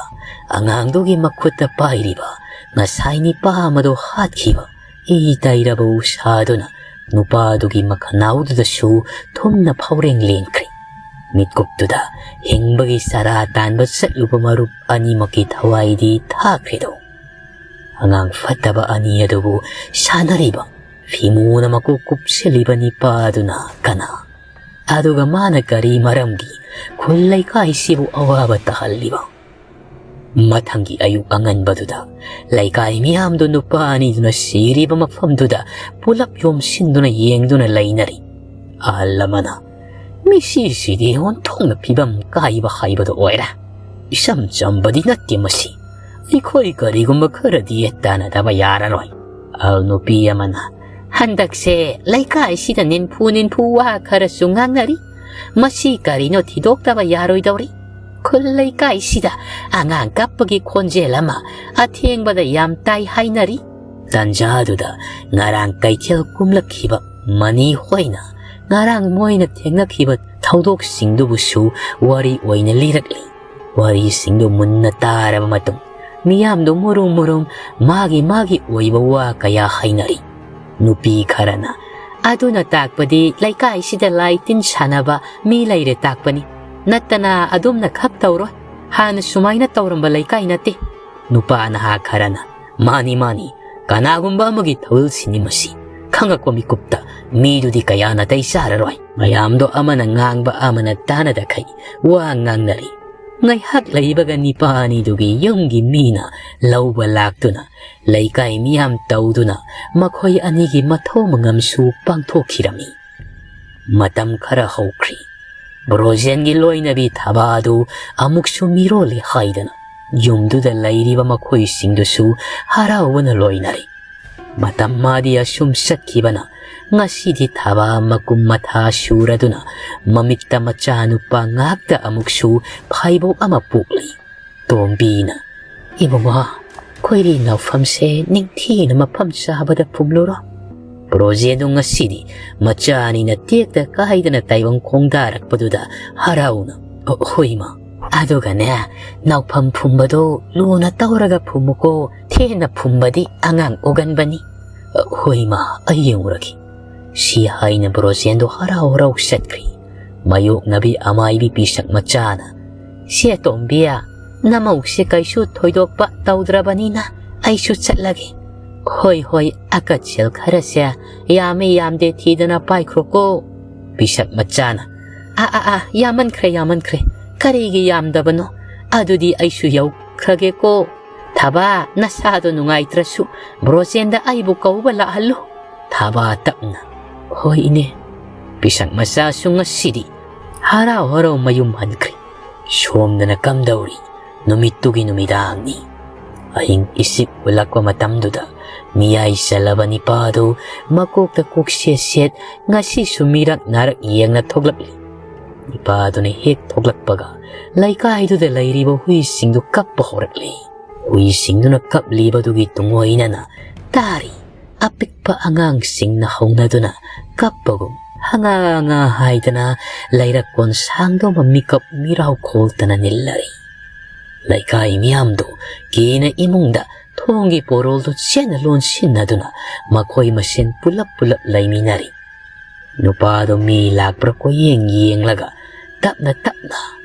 ꯑꯉꯥꯡꯗꯨꯒꯤ ꯃꯈꯨꯠꯇ ꯄꯥꯏꯔꯤꯕ ꯉꯁꯥꯏ ꯅꯤꯄꯥ ꯑꯃꯗꯨ ꯍꯥꯠꯈꯤꯕ ꯏ ꯇꯩꯔꯕ ꯎꯁꯥꯗꯨꯅ ꯅꯨꯄꯥꯗꯨꯒꯤ ꯃꯈꯅꯥꯎꯗꯨꯗꯁꯨ ꯊꯨꯝꯅ ꯐꯥꯎꯔꯦꯡ ꯂꯦꯡꯈ꯭ꯔꯦ꯫ ꯃꯤꯠꯀꯨꯞꯇꯨꯗ ꯍꯤꯡꯕꯒꯤ ꯆꯔꯥ ꯇꯥꯟꯕ ꯆꯠꯂꯨꯕ ꯃꯔꯨꯞ ꯑꯅꯤꯃꯛꯀꯤ ꯊꯋꯥꯏꯗꯤ ꯊꯥꯈ꯭ꯔꯦꯗꯣ꯫ ꯑꯉꯥꯡ ꯐꯠꯇꯕ ꯑꯅꯤ ꯑꯗꯨꯕꯨ ꯁꯥꯟꯅꯔꯤꯕ, ꯐꯤꯃꯨꯅ ꯃꯀꯣꯛ ꯀꯨꯞꯁꯤꯜꯂꯤꯕ ꯅꯤꯄꯥꯗꯨꯅ ꯀꯅꯥ? ꯑꯗꯨꯒ ꯃꯥꯅ ꯀꯔꯤ ꯃꯔꯝꯒꯤ ꯈꯨꯜ ꯂꯩꯀꯥꯏꯁꯤꯕꯨ ꯑꯋꯥꯕ ꯇꯥꯍꯜꯂꯤꯕ? ꯃꯊꯪꯒꯤ ꯑꯌꯨꯛ ꯑꯉꯟꯕꯗꯨꯗ ꯂꯩꯀꯥꯏ ꯃꯤꯌꯥꯝꯗꯨ ꯅꯨꯄꯥ ꯑꯅꯤꯗꯨꯅ ꯁꯤꯔꯤꯕ ꯃꯐꯝꯗꯨꯗ ꯄꯨꯂꯞ ꯌꯣꯝꯁꯤꯟꯗꯨꯅ ꯌꯦꯡꯗꯨꯅ ꯂꯩꯅꯔꯤ꯫ ꯑꯍꯜ ꯑꯃꯅ, "ꯃꯤꯁꯤꯁꯤꯗꯤ ꯑꯣꯟꯊꯣꯛꯅ ꯐꯤꯕꯝ ꯀꯥꯏꯕ ꯍꯥꯏꯕꯗꯨ ꯑꯣꯏꯔꯦ꯫ ꯏꯆꯝ ꯆꯝꯕꯗꯤ ꯅꯠꯇꯦ ꯃꯁꯤ꯫ ꯑꯩꯈꯣꯏ ꯀꯔꯤꯒꯨꯝꯕ ꯈꯔꯗꯤ ꯇꯥꯟꯅꯗꯕ ꯌꯥꯔꯔꯣꯏ"꯫ ꯑꯍꯜ ꯅꯨꯄꯤ ꯑꯃꯅ, "ꯍꯟꯗꯛꯁꯦ ꯂꯩꯀꯥꯏꯁꯤꯗ ꯅꯤꯟꯐꯨ ꯅꯤꯟꯐꯨ ꯋꯥ ꯈꯔꯁꯨ ꯉꯥꯡꯅꯔꯤ꯫ "ꯃꯁꯤ ꯀꯔꯤꯅꯣ ꯊꯤꯗꯣꯛꯇꯕ ꯌꯥꯔꯣꯏꯗꯧꯔꯤ꯫ ꯈꯨꯜ ꯂꯩꯀꯥꯏꯁꯤꯗ ꯑꯉꯥꯡ ꯀꯞꯄꯒꯤ ꯈꯣꯟꯖꯦꯜ ꯑꯃ ꯑꯊꯦꯡꯕꯗ ꯌꯥꯝ ꯇꯥꯏ ꯍꯥꯏꯅꯔꯤ"꯫ ꯇꯥꯟꯖꯥꯗꯨꯗ ꯉꯔꯥꯡ ꯀꯩꯊꯦꯜ ꯀꯨꯝꯂꯛꯈꯤꯕ ꯃꯅꯤ ꯍꯣꯏꯅ ꯉꯔꯥꯡ ꯃꯣꯏꯅ ꯊꯦꯡꯅꯈꯤꯕ ꯊꯧꯗꯣꯛꯁꯤꯡꯗꯨꯕꯨꯁꯨ ꯋꯥꯔꯤ ꯑꯣꯏꯅ ꯂꯤꯔꯛꯂꯤ꯫ ꯋꯥꯔꯤꯁꯤꯡꯗꯨ ꯃꯨꯟꯅ ꯇꯥꯔꯕ ꯃꯇꯨꯡ, ꯃꯤꯌꯥꯝꯗꯨ ꯃꯨꯔꯨꯝ ꯃꯨꯔꯨꯝ ꯃꯥꯒꯤ ꯃꯥꯒꯤ ꯑꯣꯏꯕ ꯋꯥ ꯀꯌꯥ ꯍꯥꯏꯅꯔꯤ꯫ ꯅꯨꯄꯤ ꯈꯔꯅ, "ꯑꯗꯨꯅ ꯇꯥꯛꯄꯗꯤ ꯂꯩꯀꯥꯏꯁꯤꯗ ꯂꯥꯏ ꯇꯤꯟ ꯁꯥꯟꯅꯕ ꯃꯤ ꯂꯩꯔꯦ ꯇꯥꯛꯄꯅꯤ꯫ ꯅꯠꯇꯅ ꯑꯗꯨꯝꯅ ꯈꯛ ꯇꯧꯔꯣꯏ꯫ ꯍꯥꯟꯅ ꯁꯨꯃꯥꯏꯅ ꯇꯧꯔꯝꯕ ꯂꯩꯀꯥꯏ ꯅꯠꯇꯦ"꯫ ꯅꯨꯄꯥ ꯅꯍꯥ ꯈꯔꯅ, "ꯃꯥꯅꯤ, ꯃꯥꯅꯤ, ꯀꯅꯥꯒꯨꯝꯕ ꯑꯃꯒꯤ ꯊꯧꯜꯁꯤꯅꯤ ꯃꯁꯤ꯫ ꯈꯪꯉꯛꯄ ꯃꯤꯀꯨꯞꯇ ꯃꯤꯗꯨꯗꯤ ꯀꯌꯥ ꯅꯥꯇꯩ ꯆꯥꯔꯔꯣꯏ"꯫ ꯃꯌꯥꯝꯗꯣ ꯑꯃꯅ ꯉꯥꯡꯕ ꯑꯃꯅ ꯇꯥꯅꯗꯈꯩ ꯋꯥ ꯉꯥꯡꯅꯔꯤ꯫ ꯉꯥꯏꯍꯥꯛ ꯂꯩꯕꯒ ꯅꯤꯄꯥ ꯑꯅꯤꯗꯨꯒꯤ ꯌꯨꯝꯒꯤ ꯃꯤꯅ ꯂꯧꯕ ꯂꯥꯛꯇꯨꯅ ꯂꯩꯀꯥꯏ ꯃꯤꯌꯥꯝ ꯇꯧꯗꯨꯅ ꯃꯈꯣꯏ ꯑꯅꯤꯒꯤ ꯃꯊꯧ ꯃꯉꯝꯁꯨ ꯄꯥꯡꯊꯣꯛꯈꯤꯔꯝꯃꯤ꯫ ꯃꯇꯝ ꯈꯔ ꯍꯧꯈ꯭ꯔꯤ꯫ ꯕ꯭ꯔꯣꯖꯦꯟꯒꯤ ꯂꯣꯏꯅꯕꯤ ꯊꯕꯥꯗꯨ ꯑꯃꯨꯛꯁꯨ ꯃꯤꯔꯣꯜꯂꯦ ꯍꯥꯏꯗꯅ ꯌꯨꯝꯗꯨꯗ ꯂꯩꯔꯤꯕ ꯃꯈꯣꯏꯁꯤꯡꯗꯨꯁꯨ ꯍꯔꯥꯎꯕꯅ ꯂꯣꯏꯅꯔꯦ꯫ ꯃꯇꯝ ꯃꯥꯗꯤ ꯑꯁꯨꯝ ꯆꯠꯈꯤꯕꯅ ꯉꯁꯤꯗꯤ ꯊꯕꯥ ꯃꯀꯨꯝ ꯃꯊꯥ ꯁꯨꯔꯗꯨꯅ ꯃꯃꯤꯠꯇ ꯃꯆꯥꯅꯨꯄꯥ ꯉꯥꯛꯇ ꯑꯃꯨꯛꯁꯨ ꯐꯥꯏꯕꯣꯛ ꯑꯃ ꯄꯣꯛꯂꯤ꯫ ꯇꯣꯝꯕꯤꯅ, "ꯏꯕꯨꯡꯉꯣ, ꯈꯣꯏꯔꯤ ꯅꯥꯎꯐꯝꯁꯦ ꯅꯤꯡꯊꯤꯅ ꯃꯐꯝ ꯆꯥꯕꯗ ꯐꯨꯝꯂꯨꯔꯣ"꯫ ꯄ꯭ꯔꯣꯖꯦꯗꯨ ꯉꯁꯤꯗꯤ ꯃꯆꯥ ꯑꯅꯤꯅ ꯇꯦꯛꯇ ꯀꯥꯏꯗꯅ ꯇꯥꯏꯕꯪ ꯈꯣꯡꯗꯥꯔꯛꯄꯗꯨꯗ ꯍꯔꯥꯎꯅ, "ꯑꯣ, ꯍꯣꯏ ꯏꯃꯥ꯫ ꯑꯗꯨꯒꯅꯦ, ꯅꯥꯎꯐꯝ ꯐꯨꯝꯕꯗꯣ ꯂꯨꯅ ꯇꯧꯔꯒ ꯐꯨꯝꯃꯨꯀꯣ, ꯊꯦꯅ ꯐꯨꯝꯕꯗꯤ ꯑꯉꯥꯡ ꯑꯣꯒꯟꯕꯅꯤ"꯫ "ꯑꯣ, ꯍꯣꯏ ꯏꯃꯥ, ꯑꯩ ꯌꯦꯡꯉꯨꯔꯒꯦ"꯫ ꯁꯤ ꯍꯥꯏꯅ ꯕ꯭ꯔꯣꯖꯦꯟꯗꯣ ꯍꯔꯥꯎ ꯍꯔꯥꯎ ꯆꯠꯈ꯭ꯔꯤ꯫ ꯃꯌꯣꯛꯅꯕꯤ ꯑꯃꯥꯏꯕꯤ ꯄꯤꯁꯛ ꯃꯆꯥꯅ, "ꯁꯦ ꯇꯣꯝꯕꯤ, ꯅꯃꯧꯁꯦ ꯀꯩꯁꯨ ꯊꯣꯏꯗꯣꯛꯄ ꯇꯧꯗ꯭ꯔꯕꯅꯤꯅ ꯑꯩꯁꯨ ꯆꯠꯂꯒꯦ"꯫ "ꯍꯣꯏ, ꯍꯣꯏ, ꯑꯀꯠꯁꯦꯜ ꯈꯔꯁꯦ ꯌꯥꯝꯃꯦ ꯌꯥꯝꯗꯦ ꯊꯤꯗꯅ ꯄꯥꯏꯈ꯭ꯔꯣꯀꯣ"꯫ ꯄꯤꯁꯛ ꯃꯆꯥꯅ, "ꯑꯥ, ꯑꯥ, ꯑꯥ, ꯌꯥꯝꯃꯟꯈ꯭ꯔꯦ, ꯌꯥꯝꯃꯟꯈ꯭ꯔꯦ꯫ ꯀꯔꯤꯒꯤ ꯌꯥꯝꯗꯕꯅꯣ? ꯑꯗꯨꯗꯤ ꯑꯩꯁꯨ ꯌꯧꯈ꯭ꯔꯒꯦꯀꯣ꯫ ꯊꯕꯥ, ꯅꯁꯥꯗꯣ ꯅꯨꯡꯉꯥꯏꯇ꯭ꯔꯁꯨ ꯕ꯭ꯔꯣꯖꯦꯟꯗ ꯑꯩꯕꯨ ꯀꯧꯕ ꯂꯥꯛꯍꯜꯂꯨ"꯫ ꯊꯕꯥ ꯇꯞꯅ, "ꯍꯣꯏ ꯏꯅꯦ"꯫ ꯄꯤꯁꯛ ꯃꯆꯥꯁꯨ ꯉꯁꯤꯗꯤ ꯍꯔꯥꯎ ꯍꯔꯥꯎ ꯃꯌꯨꯝ ꯍꯟꯈ꯭ꯔꯦ꯫ ꯁꯣꯝꯗꯅ ꯀꯝꯗꯧꯔꯤ? ꯅꯨꯃꯤꯠꯇꯨꯒꯤ ꯅꯨꯃꯤꯗꯥꯡꯅꯤ꯫ ꯑꯍꯤꯡ ꯏꯁꯤꯛ ꯎꯠꯂꯛꯄ ꯃꯇꯝꯗꯨꯗ ꯃꯤꯌꯥꯏ ꯆꯜꯂꯕ ꯅꯤꯄꯥꯗꯨ ꯃꯀꯣꯛꯇ ꯀꯣꯛꯁꯦꯠ ꯁꯦꯠ ꯉꯁꯤꯁꯨ ꯃꯤꯔꯛ ꯅꯥꯔꯛ ꯌꯦꯡꯅ ꯊꯣꯛꯂꯛꯂꯤ꯫ ꯅꯨꯄꯥꯗꯨꯅ ꯍꯦꯛ ꯊꯣꯛꯂꯛꯄꯒ ꯂꯩꯀꯥꯏꯗꯨꯗ ꯂꯩꯔꯤꯕ ꯍꯨꯏꯁꯤꯡꯗꯨ ꯀꯞꯄ ꯍꯧꯔꯛꯂꯤ꯫ ꯍꯨꯏꯁꯤꯡꯗꯨꯅ ꯀꯞꯂꯤꯕꯗꯨꯒꯤ ꯇꯨꯡꯑꯣꯏꯅꯅ ꯇꯥꯔꯤ꯫ ꯑꯄꯤꯛꯄ ꯑꯉꯥꯡꯁꯤꯡꯅ ꯍꯧꯅꯗꯨꯅ ꯀꯞꯄꯒꯨꯝ ꯍꯉꯥ ꯉꯥ ꯍꯥꯏꯗꯅ ꯂꯩꯔꯛ ꯀꯣꯟꯁꯥꯡꯗꯣ ꯃꯤꯀꯞ ꯃꯤꯔꯥꯎ ꯈꯣꯜꯇꯅ ꯅꯤꯜꯂꯔꯤ꯫ ꯂꯩꯀꯥꯏ ꯃꯤꯌꯥꯝꯗꯨ ꯀꯤꯅ ꯏꯃꯨꯡꯗ ꯊꯣꯡꯒꯤ ꯄꯣꯔꯣꯜꯗꯨ ꯆꯦꯠꯅ ꯂꯣꯟꯁꯤꯟꯅꯗꯨꯅ ꯃꯈꯣꯏ ꯃꯁꯦꯟ ꯄꯨꯂꯞ ꯄꯨꯂꯞ ꯂꯩꯃꯤꯟꯅꯔꯤ꯫ ꯅꯨꯄꯥꯗꯨ ꯃꯤ ꯂꯥꯛꯄ꯭ꯔꯥ ꯀꯣꯏꯌꯦꯡ ꯌꯦꯡꯂꯒ ꯇꯞꯅ ꯇꯞꯅ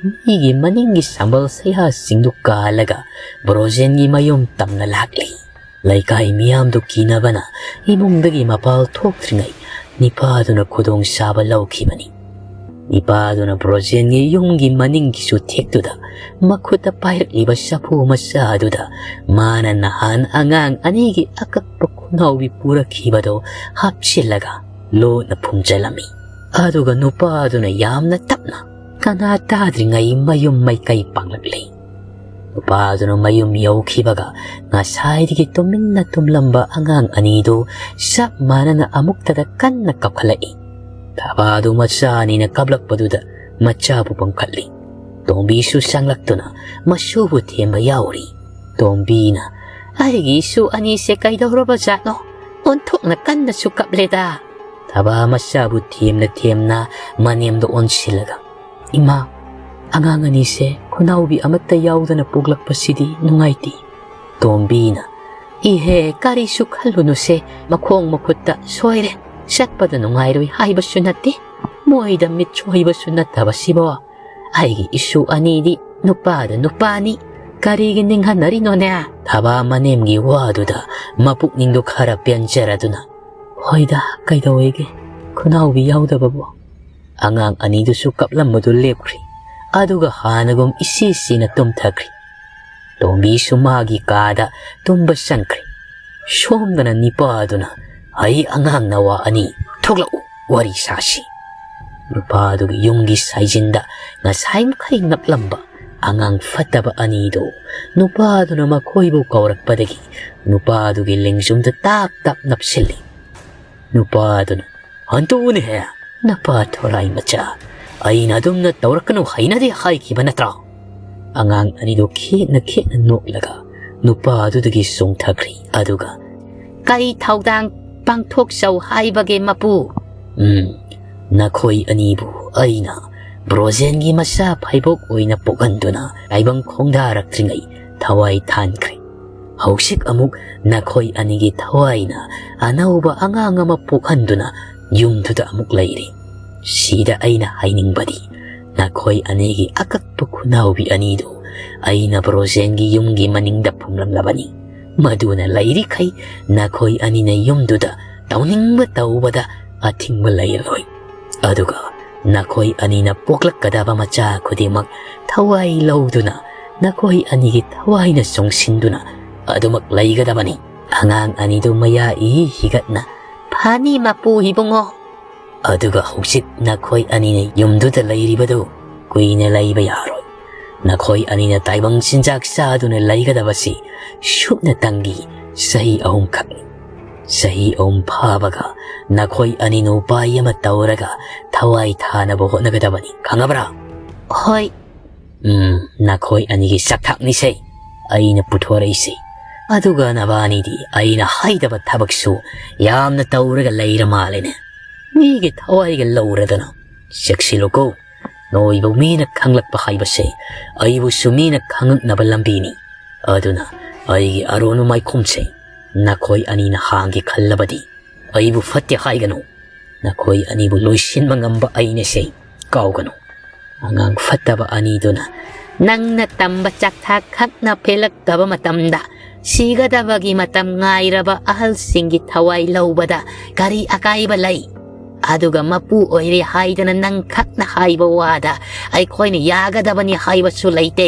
ꯃꯤꯒꯤ ꯃꯅꯤꯡꯒꯤ ꯁꯝꯕꯜ ꯁꯩꯍꯥꯁꯤꯡꯗꯨ ꯀꯥꯜꯂꯒ ꯕ꯭ꯔꯣꯖꯦꯟꯒꯤ ꯃꯌꯨꯝ ꯇꯝꯅ ꯂꯥꯛꯂꯤ꯫ ꯂꯩꯀꯥꯏ ꯃꯤꯌꯥꯝꯗꯨ ꯀꯤꯅꯕꯅ ꯏꯃꯨꯡꯗꯒꯤ ꯃꯄꯥꯜ ꯊꯣꯛꯇ꯭ꯔꯤꯉꯩ ꯅꯤꯄꯥꯗꯨꯅ ꯈꯨꯗꯣꯡꯆꯥꯕ ꯂꯧꯈꯤꯕꯅꯤ꯫ ꯅꯤꯄꯥꯗꯨꯅ ꯕ꯭ꯔꯣꯖꯦꯟꯒꯤ ꯌꯨꯝꯒꯤ ꯃꯅꯤꯡꯒꯤ ꯆꯨꯊꯦꯛꯇꯨꯗ ꯃꯈꯨꯠꯇ ꯄꯥꯏꯔꯛꯂꯤꯕ ꯆꯐꯨ ꯃꯆꯥ ꯑꯗꯨꯗ ꯃꯥꯅ ꯅꯍꯥꯟ ꯑꯉꯥꯡ ꯑꯅꯤꯒꯤ ꯑꯀꯛꯄ ꯈꯨꯅꯥꯎꯕꯤ ꯄꯨꯔꯛꯈꯤꯕꯗꯨ ꯍꯥꯞꯆꯤꯜꯂꯒ ꯂꯣꯠꯅ ꯐꯨꯝꯖꯤꯜꯂꯝꯃꯤ꯫ ꯑꯗꯨꯒ ꯅꯨꯄꯥꯗꯨꯅ ꯌꯥꯝꯅ ꯇꯞꯅ ꯀꯅꯥ ꯇꯥꯗ꯭ꯔꯤꯉꯩ ꯃꯌꯨꯝ ꯃꯥꯏꯀꯩ ꯄꯥꯡꯂꯛꯂꯤ꯫ ꯅꯨꯄꯥꯗꯨꯅ ꯃꯌꯨꯝ ꯌꯧꯈꯤꯕꯒ ꯉꯁꯥꯏꯗꯒꯤ ꯇꯨꯃꯤꯟꯅ ꯇꯨꯝꯂꯝꯕ ꯑꯉꯥꯡ ꯑꯅꯤꯗꯨ ꯆꯞ ꯃꯥꯟꯅꯅ ꯑꯃꯨꯛꯇꯗ ꯀꯟꯅ ꯀꯞꯈꯠꯂꯛꯏ꯫ ꯊꯕꯥꯗꯨ ꯃꯆꯥ ꯑꯅꯤꯅ ꯀꯞꯂꯛꯄꯗꯨꯗ ꯃꯆꯥꯕꯨ ꯄꯝꯈꯠꯂꯤ꯫ ꯇꯣꯝꯕꯤꯁꯨ ꯆꯪꯂꯛꯇꯨꯅ ꯃꯁꯨꯕꯨ ꯊꯦꯝꯕ ꯌꯥꯎꯔꯤ꯫ ꯇꯣꯝꯕꯤꯅ, "ꯑꯩꯒꯤ ꯏꯁꯨ ꯑꯅꯤꯁꯦ ꯀꯩꯗꯧꯔꯕ ꯖꯥꯠꯅꯣ? ꯑꯣꯟꯊꯣꯛꯅ ꯀꯟꯅꯁꯨ ꯀꯞꯂꯦꯗ!" ꯊꯕꯥ ꯃꯆꯥꯕꯨ ꯊꯦꯝꯅ ꯊꯦꯝꯅ ꯃꯅꯦꯝꯗ ꯑꯣꯟꯁꯤꯜꯂꯒ, "ꯏꯃꯥ, ꯑꯉꯥꯡ ꯑꯅꯤꯁꯦ ꯈꯨꯅꯥꯎꯕꯤ ꯑꯃꯠꯇ ꯌꯥꯎꯗꯅ ꯄꯣꯛꯂꯛꯄꯁꯤꯗꯤ ꯅꯨꯡꯉꯥꯏꯇꯦ꯫" ꯇꯣꯝꯕꯤꯅ, "ꯏꯍꯦ, ꯀꯔꯤꯁꯨ ꯈꯜꯂꯨꯅꯨꯁꯦ, ꯃꯈꯣꯡ ꯃꯈꯨꯠꯇ ꯁꯣꯏꯔꯦ, ꯆꯠꯄꯗ ꯅꯨꯡꯉꯥꯏꯔꯣꯏ ꯍꯥꯏꯕꯁꯨ ꯅꯠꯇꯦ, ꯃꯣꯏꯗ ꯃꯤꯠ ꯁꯣꯏꯕꯁꯨ ꯅꯠꯇꯕꯁꯤꯕꯣ꯫ ꯑꯩꯒꯤ ꯏꯁꯨ ꯑꯅꯤꯗꯤ ꯅꯨꯄꯥꯗ ꯅꯨꯄꯥꯅꯤ, ꯀꯔꯤꯒꯤ ꯅꯤꯡꯍꯟꯅꯔꯤꯅꯣꯅꯦ?" ꯊꯕꯥ ꯃꯅꯦꯝꯒꯤ ꯋꯥꯗꯨꯗ ꯃꯄꯨꯛꯅꯤꯡꯗꯨ ꯈꯔ ꯄꯦꯟꯖꯔꯗꯨꯅ, "ꯍꯣꯏꯗ, ꯀꯩꯗꯧꯋꯦꯒꯦ, ꯈꯨꯅꯥꯎꯕꯤ ꯌꯥꯎꯗꯕꯕꯨ?" ꯑꯉꯥꯡ ꯑꯅꯤꯗꯨꯁꯨ ꯀꯞꯂꯝꯕꯗꯨ ꯂꯦꯞꯈ꯭ꯔꯤ꯫ ꯑꯗꯨꯒ ꯍꯥꯟꯅꯒꯨꯝ ꯏꯁꯤ ꯁꯤꯅ ꯇꯨꯝꯊꯈ꯭ꯔꯤ꯫ ꯇꯣꯝꯕꯤꯁꯨ ꯃꯥꯒꯤ ꯀꯥꯗ ꯇꯨꯝꯕ ꯆꯪꯈ꯭ꯔꯤ꯫ ꯁꯣꯝꯗꯅ ꯅꯤꯄꯥꯗꯨꯅ, "ꯍꯩ ꯑꯉꯥꯡ ꯅꯋꯥ ꯑꯅꯤ, ꯊꯣꯛꯂꯛꯎ, ꯋꯥꯔꯤ ꯁꯥꯁꯤ꯫" ꯅꯨꯄꯥꯗꯨꯒꯤ ꯌꯨꯝꯒꯤ ꯁꯥꯏꯖꯤꯟꯗ ꯉꯁꯥꯏ ꯃꯈꯩ ꯅꯞꯂꯝꯕ ꯑꯉꯥꯡ ꯐꯠꯇꯕ ꯑꯅꯤꯗꯨ ꯅꯨꯄꯥꯗꯨꯅ ꯃꯈꯣꯏꯕꯨ ꯀꯧꯔꯛꯄꯗꯒꯤ ꯅꯨꯄꯥꯗꯨꯒꯤ ꯂꯦꯡꯖꯨꯝꯗ ꯇꯥꯞ ꯇꯥꯞ ꯅꯞꯁꯤꯜꯂꯤ꯫ ꯅꯨꯄꯥꯗꯨꯅ, "ꯍꯟꯇꯣꯛꯎꯅꯦꯍꯦ, ꯅꯄꯥ ꯊꯣꯔꯥꯏ ꯃꯆꯥ, ꯑꯩꯅ ꯑꯗꯨꯝꯅ ꯇꯧꯔꯛꯀꯅꯨ ꯍꯩꯅꯗꯦ ꯍꯥꯏꯈꯤꯕ ꯅꯠꯇ꯭ꯔꯥ?" ꯑꯉꯥꯡ ꯑꯅꯤꯗꯨ ꯈꯦꯠꯅ ꯈꯦꯠꯅ ꯅꯣꯛꯂꯒ ꯅꯨꯄꯥ ꯑꯗꯨꯗꯒꯤ ꯆꯣꯡꯊꯈ꯭ꯔꯤ꯫ ꯑꯗꯨꯒ, "ꯀꯔꯤ ꯊꯧꯗꯥꯡ ꯄꯥꯡꯊꯣꯛꯆꯧ ꯍꯥꯏꯕꯒꯦ, ꯃꯄꯨ?" "ꯎꯝ, ꯅꯈꯣꯏ ꯑꯅꯤꯕꯨ ꯑꯩꯅ ꯕ꯭ꯔꯣꯖꯦꯟꯒꯤ ꯃꯆꯥ ꯐꯩꯕꯣꯛ ꯑꯣꯏꯅ ꯄꯣꯛꯍꯟꯗꯨꯅ ꯇꯥꯏꯕꯪ ꯈꯣꯡꯗꯥꯔꯛꯇ꯭ꯔꯤꯉꯩ ꯊꯋꯥꯏ ꯊꯥꯟꯈ꯭ꯔꯦ꯫ ꯍꯧꯖꯤꯛ ꯑꯃꯨꯛ ꯅꯈꯣꯏ ꯑꯅꯤꯒꯤ ꯊꯋꯥꯏꯅ ꯑꯅꯧꯕ ꯑꯉꯥꯡ ꯑꯃ ꯄꯣꯛꯍꯟꯗꯨꯅ ꯌꯨꯝꯗꯨꯗ ꯑꯃꯨꯛ ꯂꯩꯔꯦ꯫ ꯁꯤꯗ ꯑꯩꯅ ꯍꯥꯏꯅꯤꯡꯕꯗꯤ, ꯅꯈꯣꯏ ꯑꯅꯤꯒꯤ ꯑꯀꯛꯄ ꯈꯨꯅꯥꯎꯕꯤ ꯑꯅꯤꯗꯨ ꯑꯩꯅ ꯕ꯭ꯔꯣꯖꯦꯟꯒꯤ ꯌꯨꯝꯒꯤ ꯃꯅꯤꯡꯗ ꯐꯨꯝꯂꯝꯂꯕꯅꯤ꯫ ꯃꯗꯨꯅ ꯂꯩꯔꯤꯈꯩ ꯅꯈꯣꯏ ꯑꯅꯤꯅ ꯌꯨꯝꯗꯨꯗ ꯇꯧꯅꯤꯡꯕ ꯇꯧꯕꯗ ꯑꯊꯤꯡꯕ ꯂꯩꯔꯔꯣꯏ꯫ ꯑꯗꯨꯒ ꯅꯈꯣꯏ ꯑꯅꯤꯅ ꯄꯣꯛꯂꯛꯀꯗꯕ ꯃꯆꯥ ꯈꯨꯗꯤꯡꯃꯛ ꯊꯋꯥꯏ ꯂꯧꯗꯨꯅ ꯅꯈꯣꯏ ꯑꯅꯤꯒꯤ ꯊꯋꯥꯏꯅ ꯆꯣꯡꯁꯤꯟꯗꯨꯅ ꯑꯗꯨꯃꯛ ꯂꯩꯒꯗꯕꯅꯤ꯫" ꯑꯉꯥꯡ ꯑꯅꯤꯗꯨ ꯃꯌꯥ ꯏ ꯍꯤꯒꯠꯅ, "ꯐꯅꯤ, ꯃꯄꯨ ꯏꯕꯨꯡꯉꯣ꯫ ꯑꯗꯨꯒ ꯍꯧꯖꯤꯛ ꯅꯈꯣꯏ ꯑꯅꯤꯅ ꯌꯨꯝꯗꯨꯗ ꯂꯩꯔꯤꯕꯗꯨ ꯀꯨꯏꯅ ꯂꯩꯕ ꯌꯥꯔꯣꯏ꯫ ꯅꯈꯣꯏ ꯑꯅꯤꯅ ꯇꯥꯏꯕꯪ ꯆꯤꯟꯖꯥꯛ ꯆꯥꯗꯨꯅ ꯂꯩꯒꯗꯕꯁꯤ ꯁꯨꯞꯅꯇꯪꯒꯤ ꯆꯍꯤ ꯑꯍꯨꯝꯈꯛꯅꯤ꯫ ꯆꯍꯤ ꯑꯍꯨꯝ ꯐꯥꯕꯒ ꯅꯈꯣꯏ ꯑꯅꯤꯅ ꯎꯄꯥꯏ ꯑꯃ ꯇꯧꯔꯒ ꯊꯋꯥꯏ ꯊꯥꯅꯕ ꯍꯣꯠꯅꯒꯗꯕꯅꯤ꯫ ꯈꯪꯉꯕ꯭ꯔꯥ?" "ꯍꯣꯏ꯫" "ꯎꯝ, ꯅꯈꯣꯏ ꯑꯅꯤꯒꯤ ꯆꯥꯛꯊꯥꯛꯅꯤꯁꯦ ꯑꯩꯅ ꯄꯨꯊꯣꯔꯛꯏꯁꯦ꯫ ꯑꯗꯨꯒ ꯅꯕꯥꯅꯤꯗꯤ ꯑꯩꯅ ꯍꯥꯏꯗꯕ ꯊꯕꯛꯁꯨ ꯌꯥꯝꯅ ꯇꯧꯔꯒ ꯂꯩꯔ ꯃꯥꯜꯂꯦꯅꯦ꯫ ꯃꯤꯒꯤ ꯊꯋꯥꯏꯒ ꯂꯧꯔꯗꯅ꯫ ꯆꯦꯛꯁꯤꯜꯂꯨꯀꯣ꯫ ꯅꯣꯏꯕꯨ ꯃꯤꯅ ꯈꯪꯂꯛꯄ ꯍꯥꯏꯕꯁꯦ ꯑꯩꯕꯨꯁꯨ ꯃꯤꯅ ꯈꯪꯉꯛꯅꯕ ꯂꯝꯕꯤꯅꯤ꯫ ꯑꯗꯨꯅ ꯑꯩꯒꯤ ꯑꯔꯣꯟꯕ ꯃꯥꯏꯈꯨꯝꯁꯦ ꯅꯈꯣꯏ ꯑꯅꯤꯅ ꯍꯥꯡꯒꯦ ꯈꯜꯂꯕꯗꯤ ꯑꯩꯕꯨ ꯐꯠꯇꯦ ꯍꯥꯏꯒꯅꯨ꯫ ꯅꯈꯣꯏ ꯑꯅꯤꯕꯨ ꯂꯣꯏꯁꯤꯟꯕ ꯉꯝꯕ ꯑꯩꯅꯁꯦ ꯀꯥꯎꯒꯅꯨ꯫" ꯑꯉꯥꯡ ꯐꯠꯇꯕ ꯑꯅꯤꯗꯨꯅ, "ꯅꯪꯅ ꯇꯝꯕ ꯆꯥꯛꯊꯥꯛ ꯈꯛꯅ ꯄꯦꯜꯂꯛꯇꯕ ꯃꯇꯝꯗ ꯁꯤꯒꯗꯕꯒꯤ ꯃꯇꯝ ꯉꯥꯏꯔꯕ ꯑꯍꯜꯁꯤꯡꯒꯤ ꯊꯋꯥꯏ ꯂꯧꯕꯗ ꯀꯔꯤ ꯑꯀꯥꯏꯕ ꯂꯩ? ꯑꯗꯨꯒ ꯃꯄꯨ ꯑꯣꯏꯔꯦ ꯍꯥꯏꯗꯅ ꯅꯪ ꯈꯛꯅ ꯍꯥꯏꯕ ꯋꯥꯗ ꯑꯩꯈꯣꯏꯅ ꯌꯥꯒꯗꯕꯅꯤ ꯍꯥꯏꯕꯁꯨ ꯂꯩꯇꯦ꯫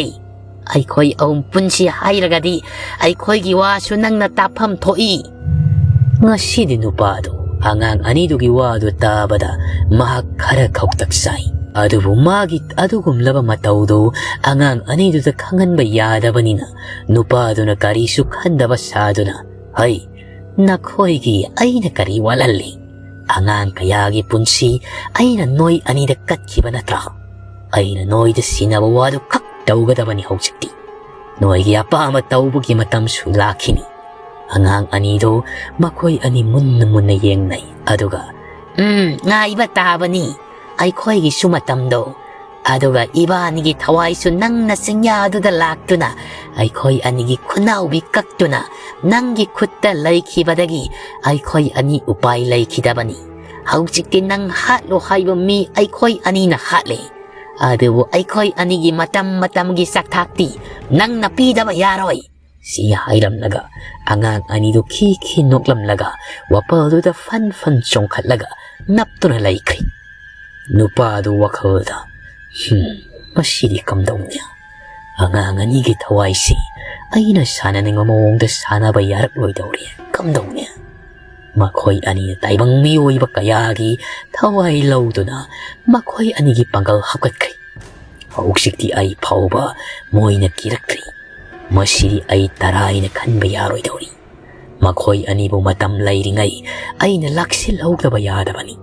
ꯑꯩꯈꯣꯏ ꯑꯍꯨꯝ ꯄꯨꯟꯁꯤ ꯍꯥꯏꯔꯒꯗꯤ ꯑꯩꯈꯣꯏꯒꯤ ꯋꯥꯁꯨ ꯅꯪꯅ ꯇꯥꯐꯝ ꯊꯣꯛꯏ꯫" ꯉꯁꯤꯗꯤ ꯅꯨꯄꯥꯗꯨ ꯑꯉꯥꯡ ꯑꯅꯤꯗꯨꯒꯤ ꯋꯥꯗꯨ ꯇꯥꯕꯗ ꯃꯍꯥꯛ ꯈꯔ ꯈꯧꯇꯛ ꯆꯥꯏ꯫ ꯑꯗꯨꯕꯨ ꯃꯥꯒꯤ ꯑꯗꯨꯒꯨꯝꯂꯕ ꯃꯇꯧꯗꯨ ꯑꯉꯥꯡ ꯑꯅꯤꯗꯨꯗ ꯈꯪꯍꯟꯕ ꯌꯥꯗꯕꯅꯤꯅ ꯅꯨꯄꯥꯗꯨꯅ ꯀꯔꯤꯁꯨ ꯈꯟꯗꯕ ꯁꯥꯗꯨꯅ, "ꯍꯩ, ꯅꯈꯣꯏꯒꯤ ꯑꯩꯅ ꯀꯔꯤ ꯋꯥꯠꯍꯜꯂꯤ? ꯑꯉꯥꯡ ꯀꯌꯥꯒꯤ ꯄꯨꯟꯁꯤ ꯑꯩꯅ ꯅꯣꯏ ꯑꯅꯤꯗ ꯀꯠꯈꯤꯕ ꯅꯠꯇ꯭ꯔꯥ? ꯑꯩꯅ ꯅꯣꯏꯗ ꯁꯤꯟꯅꯕ ꯋꯥꯗꯨ ꯈꯛ ꯇꯧꯒꯗꯕꯅꯤ ꯍꯧꯖꯤꯛꯇꯤ꯫ ꯅꯣꯏꯒꯤ ꯑꯄꯥꯝꯕ ꯇꯧꯕꯒꯤ ꯃꯇꯝꯁꯨ ꯂꯥꯛꯈꯤꯅꯤ꯫ ꯑꯉꯥꯡ ꯑꯅꯤꯗꯨ ꯃꯈꯣꯏ ꯑꯅꯤ ꯃꯨꯟꯅ ꯃꯨꯟꯅ ꯌꯦꯡꯅꯩ꯫ ꯑꯗꯨꯒ, "ꯎꯝ, ꯉꯥꯏꯕ ꯇꯥꯕꯅꯤ ꯑꯩꯈꯣꯏꯒꯤꯁꯨ ꯃꯇꯝꯗꯣ꯫ ꯑꯗꯨꯒ ꯏꯕꯥꯅꯤꯒꯤ ꯊꯋꯥꯏꯁꯨ ꯅꯪꯅ ꯆꯤꯡꯌꯥꯗꯨꯗ ꯂꯥꯛꯇꯨꯅ ꯑꯩꯈꯣꯏ ꯑꯅꯤꯒꯤ ꯈꯨꯅꯥꯎꯕꯤ ꯀꯛꯇꯨꯅ ꯅꯪꯒꯤ ꯈꯨꯠꯇ ꯂꯩꯈꯤꯕꯗꯒꯤ ꯑꯩꯈꯣꯏ ꯑꯅꯤ ꯎꯄꯥꯏ ꯂꯩꯈꯤꯗꯕꯅꯤ꯫ ꯍꯧꯖꯤꯛꯇꯤ ꯅꯪ ꯍꯥꯠꯂꯣ ꯍꯥꯏꯕ ꯃꯤ ꯑꯩꯈꯣꯏ ꯑꯅꯤꯅ ꯍꯥꯠꯂꯦ꯫ ꯑꯗꯨꯕꯨ ꯑꯩꯈꯣꯏ ꯑꯅꯤꯒꯤ ꯃꯇꯝ ꯃꯇꯝꯒꯤ ꯆꯥꯛꯊꯥꯛꯇꯤ ꯅꯪꯅ ꯄꯤꯗꯕ ꯌꯥꯔꯣꯏ"꯫ ꯁꯤ ꯍꯥꯏꯔꯝꯂꯒ ꯑꯉꯥꯡ ꯑꯅꯤꯗꯨ ꯈꯤ ꯈꯤ ꯅꯣꯛꯂꯝꯂꯒ ꯋꯥꯄꯜꯗꯨꯗ ꯐꯟ ꯐꯟ ꯆꯣꯡꯈꯠꯂꯒ ꯅꯞꯇꯨꯅ ꯂꯩꯈ꯭ꯔꯦ꯫ ꯅꯨꯄꯥꯗꯨ ꯋꯥꯈꯜꯗ, "ꯍꯝ, ꯃꯁꯤꯗꯤ ꯀꯝꯗꯧꯅꯤ? ꯑꯉꯥꯡ ꯑꯅꯤꯒꯤ ꯊꯋꯥꯏꯁꯤ ꯑꯩꯅ ꯁꯥꯟꯅꯅꯤꯡꯕ ꯃꯑꯣꯡꯗ ꯁꯥꯟꯅꯕ ꯌꯥꯔꯛꯂꯣꯏꯗꯧꯔꯤ꯫ ꯀꯝꯗꯧꯅꯤ?" ꯃꯈꯣꯏ ꯑꯅꯤꯅ ꯇꯥꯏꯕꯪ ꯃꯤꯑꯣꯏꯕ ꯀꯌꯥꯒꯤ ꯊꯋꯥꯏ ꯂꯧꯗꯨꯅ ꯃꯈꯣꯏ ꯑꯅꯤꯒꯤ ꯄꯥꯡꯒꯜ ꯍꯥꯞꯀꯠꯈ꯭ꯔꯦ꯫ ꯍꯧꯖꯤꯛꯇꯤ ꯑꯩ ꯐꯥꯎꯕ ꯃꯣꯏꯅ ꯀꯤꯔꯛꯇ꯭ꯔꯤ꯫ ꯃꯁꯤꯗꯤ ꯑꯩ ꯇꯔꯥꯏꯅ ꯈꯟꯕ ꯌꯥꯔꯣꯏꯗꯧꯔꯤ꯫ ꯃꯈꯣꯏ ꯑꯅꯤꯕꯨ ꯃꯇꯝ ꯂꯩꯔꯤꯉꯩ ꯑꯩꯅ ꯂꯥꯛꯁꯤꯜꯍꯧꯗꯕ ꯌꯥꯗꯕꯅꯤ꯫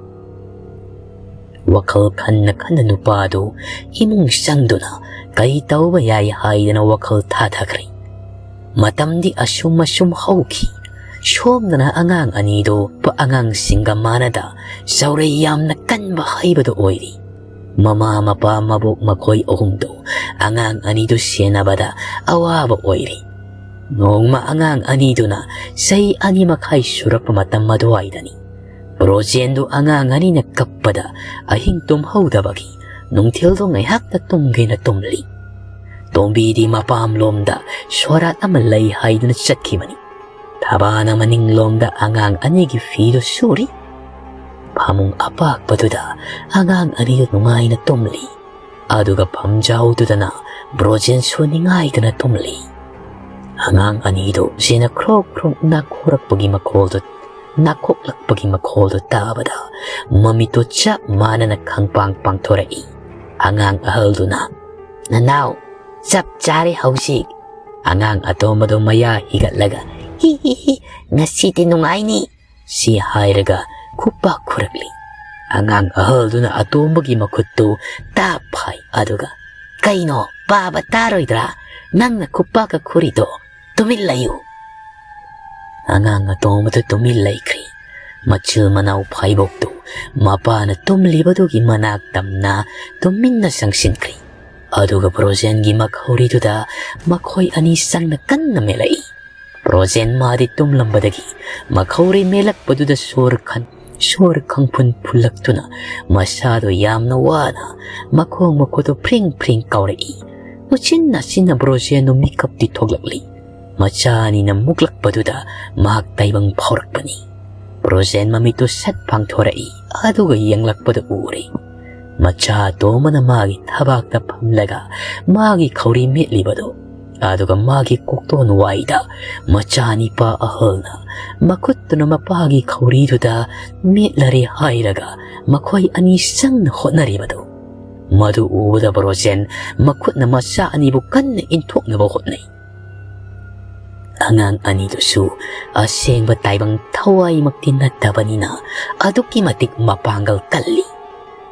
ꯋꯥꯈꯜ ꯈꯟꯅ ꯈꯟꯅ ꯅꯨꯄꯥꯗꯨ ꯏꯃꯨꯡ ꯆꯪꯗꯨꯅ ꯀꯔꯤ ꯇꯧꯕ ꯌꯥꯏ ꯍꯥꯏꯗꯅ ꯋꯥꯈꯜ ꯊꯥꯊꯈ꯭ꯔꯦ꯫ ꯃꯇꯝꯗꯤ ꯑꯁꯨꯝ ꯑꯁꯨꯝ ꯍꯧꯈꯤ꯫ ꯁꯣꯝꯗꯅ ꯑꯉꯥꯡ ꯑꯅꯤꯗꯨ ꯑꯉꯥꯡꯁꯤꯡꯒ ꯃꯥꯟꯅꯗ ꯆꯥꯎꯔꯩ ꯌꯥꯝꯅ ꯀꯟꯕ ꯍꯩꯕꯗꯨ ꯑꯣꯏꯔꯤ꯫ ꯃꯃꯥ ꯃꯄꯥ ꯃꯕꯣꯛ ꯃꯈꯣꯏ ꯑꯍꯨꯝꯗꯨ ꯑꯉꯥꯡ ꯑꯅꯤꯗꯨ ꯁꯦꯟꯅꯕꯗ ꯑꯋꯥꯕ ꯑꯣꯏꯔꯤ꯫ ꯅꯣꯡꯃ ꯑꯉꯥꯡ ꯑꯅꯤꯗꯨꯅ ꯆꯍꯤ ꯑꯅꯤ ꯃꯈꯥꯏ ꯁꯨꯔꯛꯄ ꯃꯇꯝ ꯑꯗꯨꯋꯥꯏꯗꯅꯤ꯫ ꯕ꯭ꯔꯣꯖꯦꯟꯗꯨ ꯑꯉꯥꯡ ꯑꯅꯤꯅ ꯀꯞꯄꯗ ꯑꯍꯤꯡ ꯇꯨꯝꯍꯧꯗꯕꯒꯤ ꯅꯨꯡꯊꯤꯜꯗꯣ ꯉꯥꯏꯍꯥꯛꯇ ꯇꯨꯝꯒꯦꯅ ꯇꯨꯝꯂꯤ꯫ ꯇꯣꯝꯕꯤꯗꯤ ꯃꯄꯥꯝꯂꯣꯝꯗ ꯁꯣꯔꯥꯠ ꯑꯃ ꯂꯩ ꯍꯥꯏꯗꯨꯅ ꯆꯠꯈꯤꯕꯅꯤ꯫ ꯊꯕꯥꯅ ꯃꯅꯤꯡꯂꯣꯝꯗ ꯑꯉꯥꯡ ꯑꯅꯤꯒꯤ ꯐꯤꯗꯨ ꯁꯨꯔꯤ꯫ ꯐꯃꯨꯡ ꯑꯄꯥꯛꯄꯗꯨꯗ ꯑꯉꯥꯡ ꯑꯅꯤꯗꯨ ꯅꯨꯡꯉꯥꯏꯅ ꯇꯨꯝꯂꯤ꯫ ꯑꯗꯨꯒ ꯐꯝꯖꯥꯎꯗꯨꯗꯅ ꯕ꯭ꯔꯣꯖꯦꯟꯁꯨ ꯅꯤꯡꯉꯥꯏꯗꯅ ꯇꯨꯝꯂꯤ꯫ ꯑꯉꯥꯡ ꯑꯅꯤꯗꯨ ꯁꯤꯅ ꯈ꯭ꯔꯣꯛ ꯈ꯭ꯔꯣꯛ ꯅꯥꯈꯣꯔꯛꯄꯒꯤ ꯃꯈꯣꯜꯗꯨ, ꯅꯥꯈꯣꯛꯂꯛꯄꯒꯤ ꯃꯈꯣꯜꯗꯨ ꯇꯥꯕꯗ ꯃꯃꯤꯠꯇꯨ ꯆꯞ ꯃꯥꯟꯅꯅ ꯈꯪꯄꯥꯡ ꯄꯥꯡꯊꯣꯔꯛꯏ꯫ ꯑꯉꯥꯡ ꯑꯍꯜꯗꯨꯅ, "ꯅꯅꯥꯎ, ꯆꯞ ꯆꯥꯔꯦ ꯍꯧꯖꯤꯛ"꯫ ꯑꯉꯥꯡ ꯑꯇꯣꯝꯕꯗꯨ ꯃꯌꯥ ꯍꯤꯒꯠꯂꯒ, "ꯍꯤ ꯍꯤ ꯍꯤ, ꯉꯁꯤꯗꯤ ꯅꯨꯡꯉꯥꯏꯅꯤ"꯫ ꯁꯤ ꯍꯥꯏꯔꯒ ꯈꯨꯄꯥꯛ ꯈꯨꯔꯛꯂꯤ꯫ ꯑꯉꯥꯡ ꯑꯍꯜꯗꯨꯅ ꯑꯇꯣꯝꯕꯒꯤ ꯃꯈꯨꯠꯇꯨ ꯇꯥꯞ ꯐꯥꯏ, ꯑꯗꯨꯒ, "ꯀꯩꯅꯣ, ꯄꯥꯕ ꯇꯥꯔꯣꯏꯗ꯭ꯔꯥ? ꯅꯪꯅ ꯈꯨꯄꯥꯛꯀ ꯈꯨꯔꯤꯗꯣ? ꯇꯨꯃꯤꯟ ꯂꯩꯌꯨ!" ꯑꯉꯥꯡ ꯑꯇꯣꯝꯕꯗꯨ ꯇꯨꯃꯤꯟ ꯂꯩꯈ꯭ꯔꯤ꯫ ꯃꯆꯤꯜ ꯃꯅꯥꯎ ꯐꯥꯏꯕꯣꯛꯇꯨ ꯃꯄꯥꯅ ꯇꯨꯝꯂꯤꯕꯗꯨꯒꯤ ꯃꯅꯥꯛ ꯇꯝꯅ ꯇꯨꯃꯤꯟꯅ ꯆꯪꯁꯤꯟꯈ꯭ꯔꯤ꯫ ꯑꯗꯨꯒ ꯕ꯭ꯔꯣꯖꯦꯟꯒꯤ ꯃꯈꯧꯔꯤꯗꯨꯗ ꯃꯈꯣꯏ ꯑꯅꯤ ꯆꯪꯅ ꯀꯟꯅ ꯃꯦꯠꯂꯛꯏ꯫ ꯕ꯭ꯔꯣꯖꯦꯟ ꯃꯥꯗꯤ ꯇꯨꯝꯂꯝꯕꯗꯒꯤ ꯃꯈꯧꯔꯤ ꯃꯦꯠꯂꯛꯄꯗꯨꯗ ꯁꯣꯔ ꯈꯟ-, ꯁꯣꯔ ꯈꯪꯐꯨꯟ ꯐꯨꯜꯂꯛꯇꯨꯅ ꯃꯁꯥꯗꯣ ꯌꯥꯝꯅ ꯋꯥꯅ ꯃꯈꯣꯡ ꯃꯈꯨꯠꯇꯨ ꯐ꯭ꯔꯤꯡ ꯐ꯭ꯔꯤꯡ ꯀꯥꯎꯔꯛꯏ꯫ ꯎꯆꯤꯟ ꯅꯥꯆꯤꯟꯅ ꯕ꯭ꯔꯣꯖꯦꯟꯗꯨ ꯃꯤꯀꯞꯇꯤ ꯊꯣꯛꯂꯛꯂꯤ꯫ ꯃꯆꯥ ꯑꯅꯤꯅ ꯃꯨꯛꯂꯛꯄꯗꯨꯗ ꯃꯍꯥꯛ ꯇꯥꯏꯕꯪ ꯐꯥꯎꯔꯛꯄꯅꯤ꯫ ꯕ꯭ꯔꯣꯖꯦꯟ ꯃꯃꯤꯠꯇꯨ ꯁꯠ ꯄꯥꯡꯊꯣꯔꯛꯏ, ꯑꯗꯨꯒ ꯌꯦꯡꯂꯛꯄꯗ ꯎꯔꯦ꯫ ꯃꯆꯥ ꯑꯇꯣꯝꯕꯅ ꯃꯥꯒꯤ ꯊꯕꯥꯛꯇ ꯐꯝꯂꯒ ꯃꯥꯒꯤ ꯈꯧꯔꯤ ꯃꯦꯠꯂꯤꯕꯗꯨ, ꯑꯗꯨꯒ ꯃꯥꯒꯤ ꯀꯣꯛꯇꯣꯟ ꯋꯥꯏꯗ ꯃꯆꯥ ꯅꯤꯄꯥ ꯑꯍꯜꯅ ꯃꯈꯨꯠꯇꯨꯅ ꯃꯄꯥꯒꯤ ꯈꯧꯔꯤꯗꯨꯗ ꯃꯦꯠꯂꯔꯦ ꯍꯥꯏꯔꯒ ꯃꯈꯣꯏ ꯑꯅꯤ ꯆꯪꯅ ꯍꯣꯠꯅꯔꯤꯕꯗꯨ꯫ ꯃꯗꯨ ꯎꯕꯗ ꯕ꯭ꯔꯣꯖꯦꯟ ꯃꯈꯨꯠꯅ ꯃꯆꯥ ꯑꯅꯤꯕꯨ ꯀꯟꯅ ꯏꯟꯊꯣꯛꯅꯕ ꯍꯣꯠꯅꯩ꯫ ꯑꯉꯥꯡ ꯑꯅꯤꯗꯨꯁꯨ ꯑꯁꯦꯡꯕ ꯇꯥꯏꯕꯪ ꯊꯋꯥꯏꯃꯛꯇꯤ ꯅꯠꯇꯕꯅꯤꯅ ꯑꯗꯨꯛꯀꯤ ꯃꯇꯤꯛ ꯃꯄꯥꯡꯒꯜ ꯀꯜꯂꯤ꯫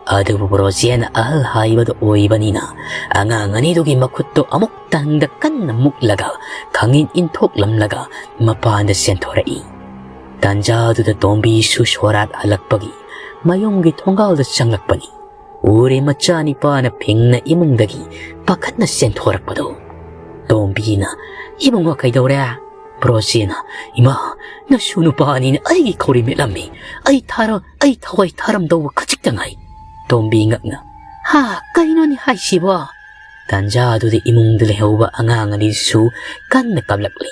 ꯑꯗꯨꯕꯨ ꯕ꯭ꯔꯣꯖꯦꯟ ꯑꯍꯜ ꯍꯥꯏꯕꯗꯨ ꯑꯣꯏꯕꯅꯤꯅ ꯑꯉꯥꯡ ꯑꯅꯤꯗꯨꯒꯤ ꯃꯈꯨꯠꯇꯨ ꯑꯃꯨꯛꯇꯪꯗ ꯀꯟꯅ ꯃꯨꯛꯂꯒ ꯈꯪꯏꯟ ꯏꯟꯊꯣꯛꯂꯝꯂꯒ ꯃꯄꯥꯟꯗ ꯆꯦꯟꯊꯣꯔꯛꯏ꯫ ꯇꯥꯟꯖꯥꯗꯨꯗ ꯇꯣꯝꯕꯤꯁꯨ ꯁꯣꯔꯥꯠ ꯍꯜꯂꯛꯄꯒꯤ ꯃꯌꯨꯝꯒꯤ ꯊꯣꯡꯒꯥꯜꯗ ꯆꯪꯂꯛꯄꯅꯤ꯫ ꯎꯔꯦ ꯃꯆꯥ ꯅꯤꯄꯥꯅ ꯐꯤꯡꯅ ꯏꯃꯨꯡꯗꯒꯤ ꯄꯥꯈꯠꯅ ꯆꯦꯟꯊꯣꯔꯛꯄꯗꯣ꯫ ꯇꯣꯝꯕꯤꯅ, "ꯏꯕꯨꯡꯉꯣ, ꯀꯩꯗꯧꯔꯦ?" ꯕ꯭ꯔꯣꯖꯦꯟꯅ, "ꯏꯃꯥ, ꯅꯁꯨ ꯅꯨꯄꯥ ꯑꯅꯤꯅ ꯑꯩꯒꯤ ꯈꯧꯔꯤ ꯃꯦꯠꯂꯝꯃꯤ꯫ ꯑꯩ ꯊꯥꯔ-, ꯑꯩ ꯊꯋꯥꯏ ꯊꯥꯔꯝꯗꯧꯕ ꯈꯖꯤꯛꯇ ꯉꯥꯏ꯫" ꯇꯣꯝꯕꯤ ꯉꯛꯅ, "ꯍꯥ, ꯀꯩꯅꯣꯅꯦ ꯍꯥꯏꯁꯤꯕꯣ?" ꯇꯥꯟꯖꯥꯗꯨꯗ ꯏꯃꯨꯡꯗ ꯂꯩꯍꯧꯕ ꯑꯉꯥꯡ ꯑꯅꯤꯁꯨ ꯀꯟꯅ ꯀꯞꯂꯛꯂꯤ꯫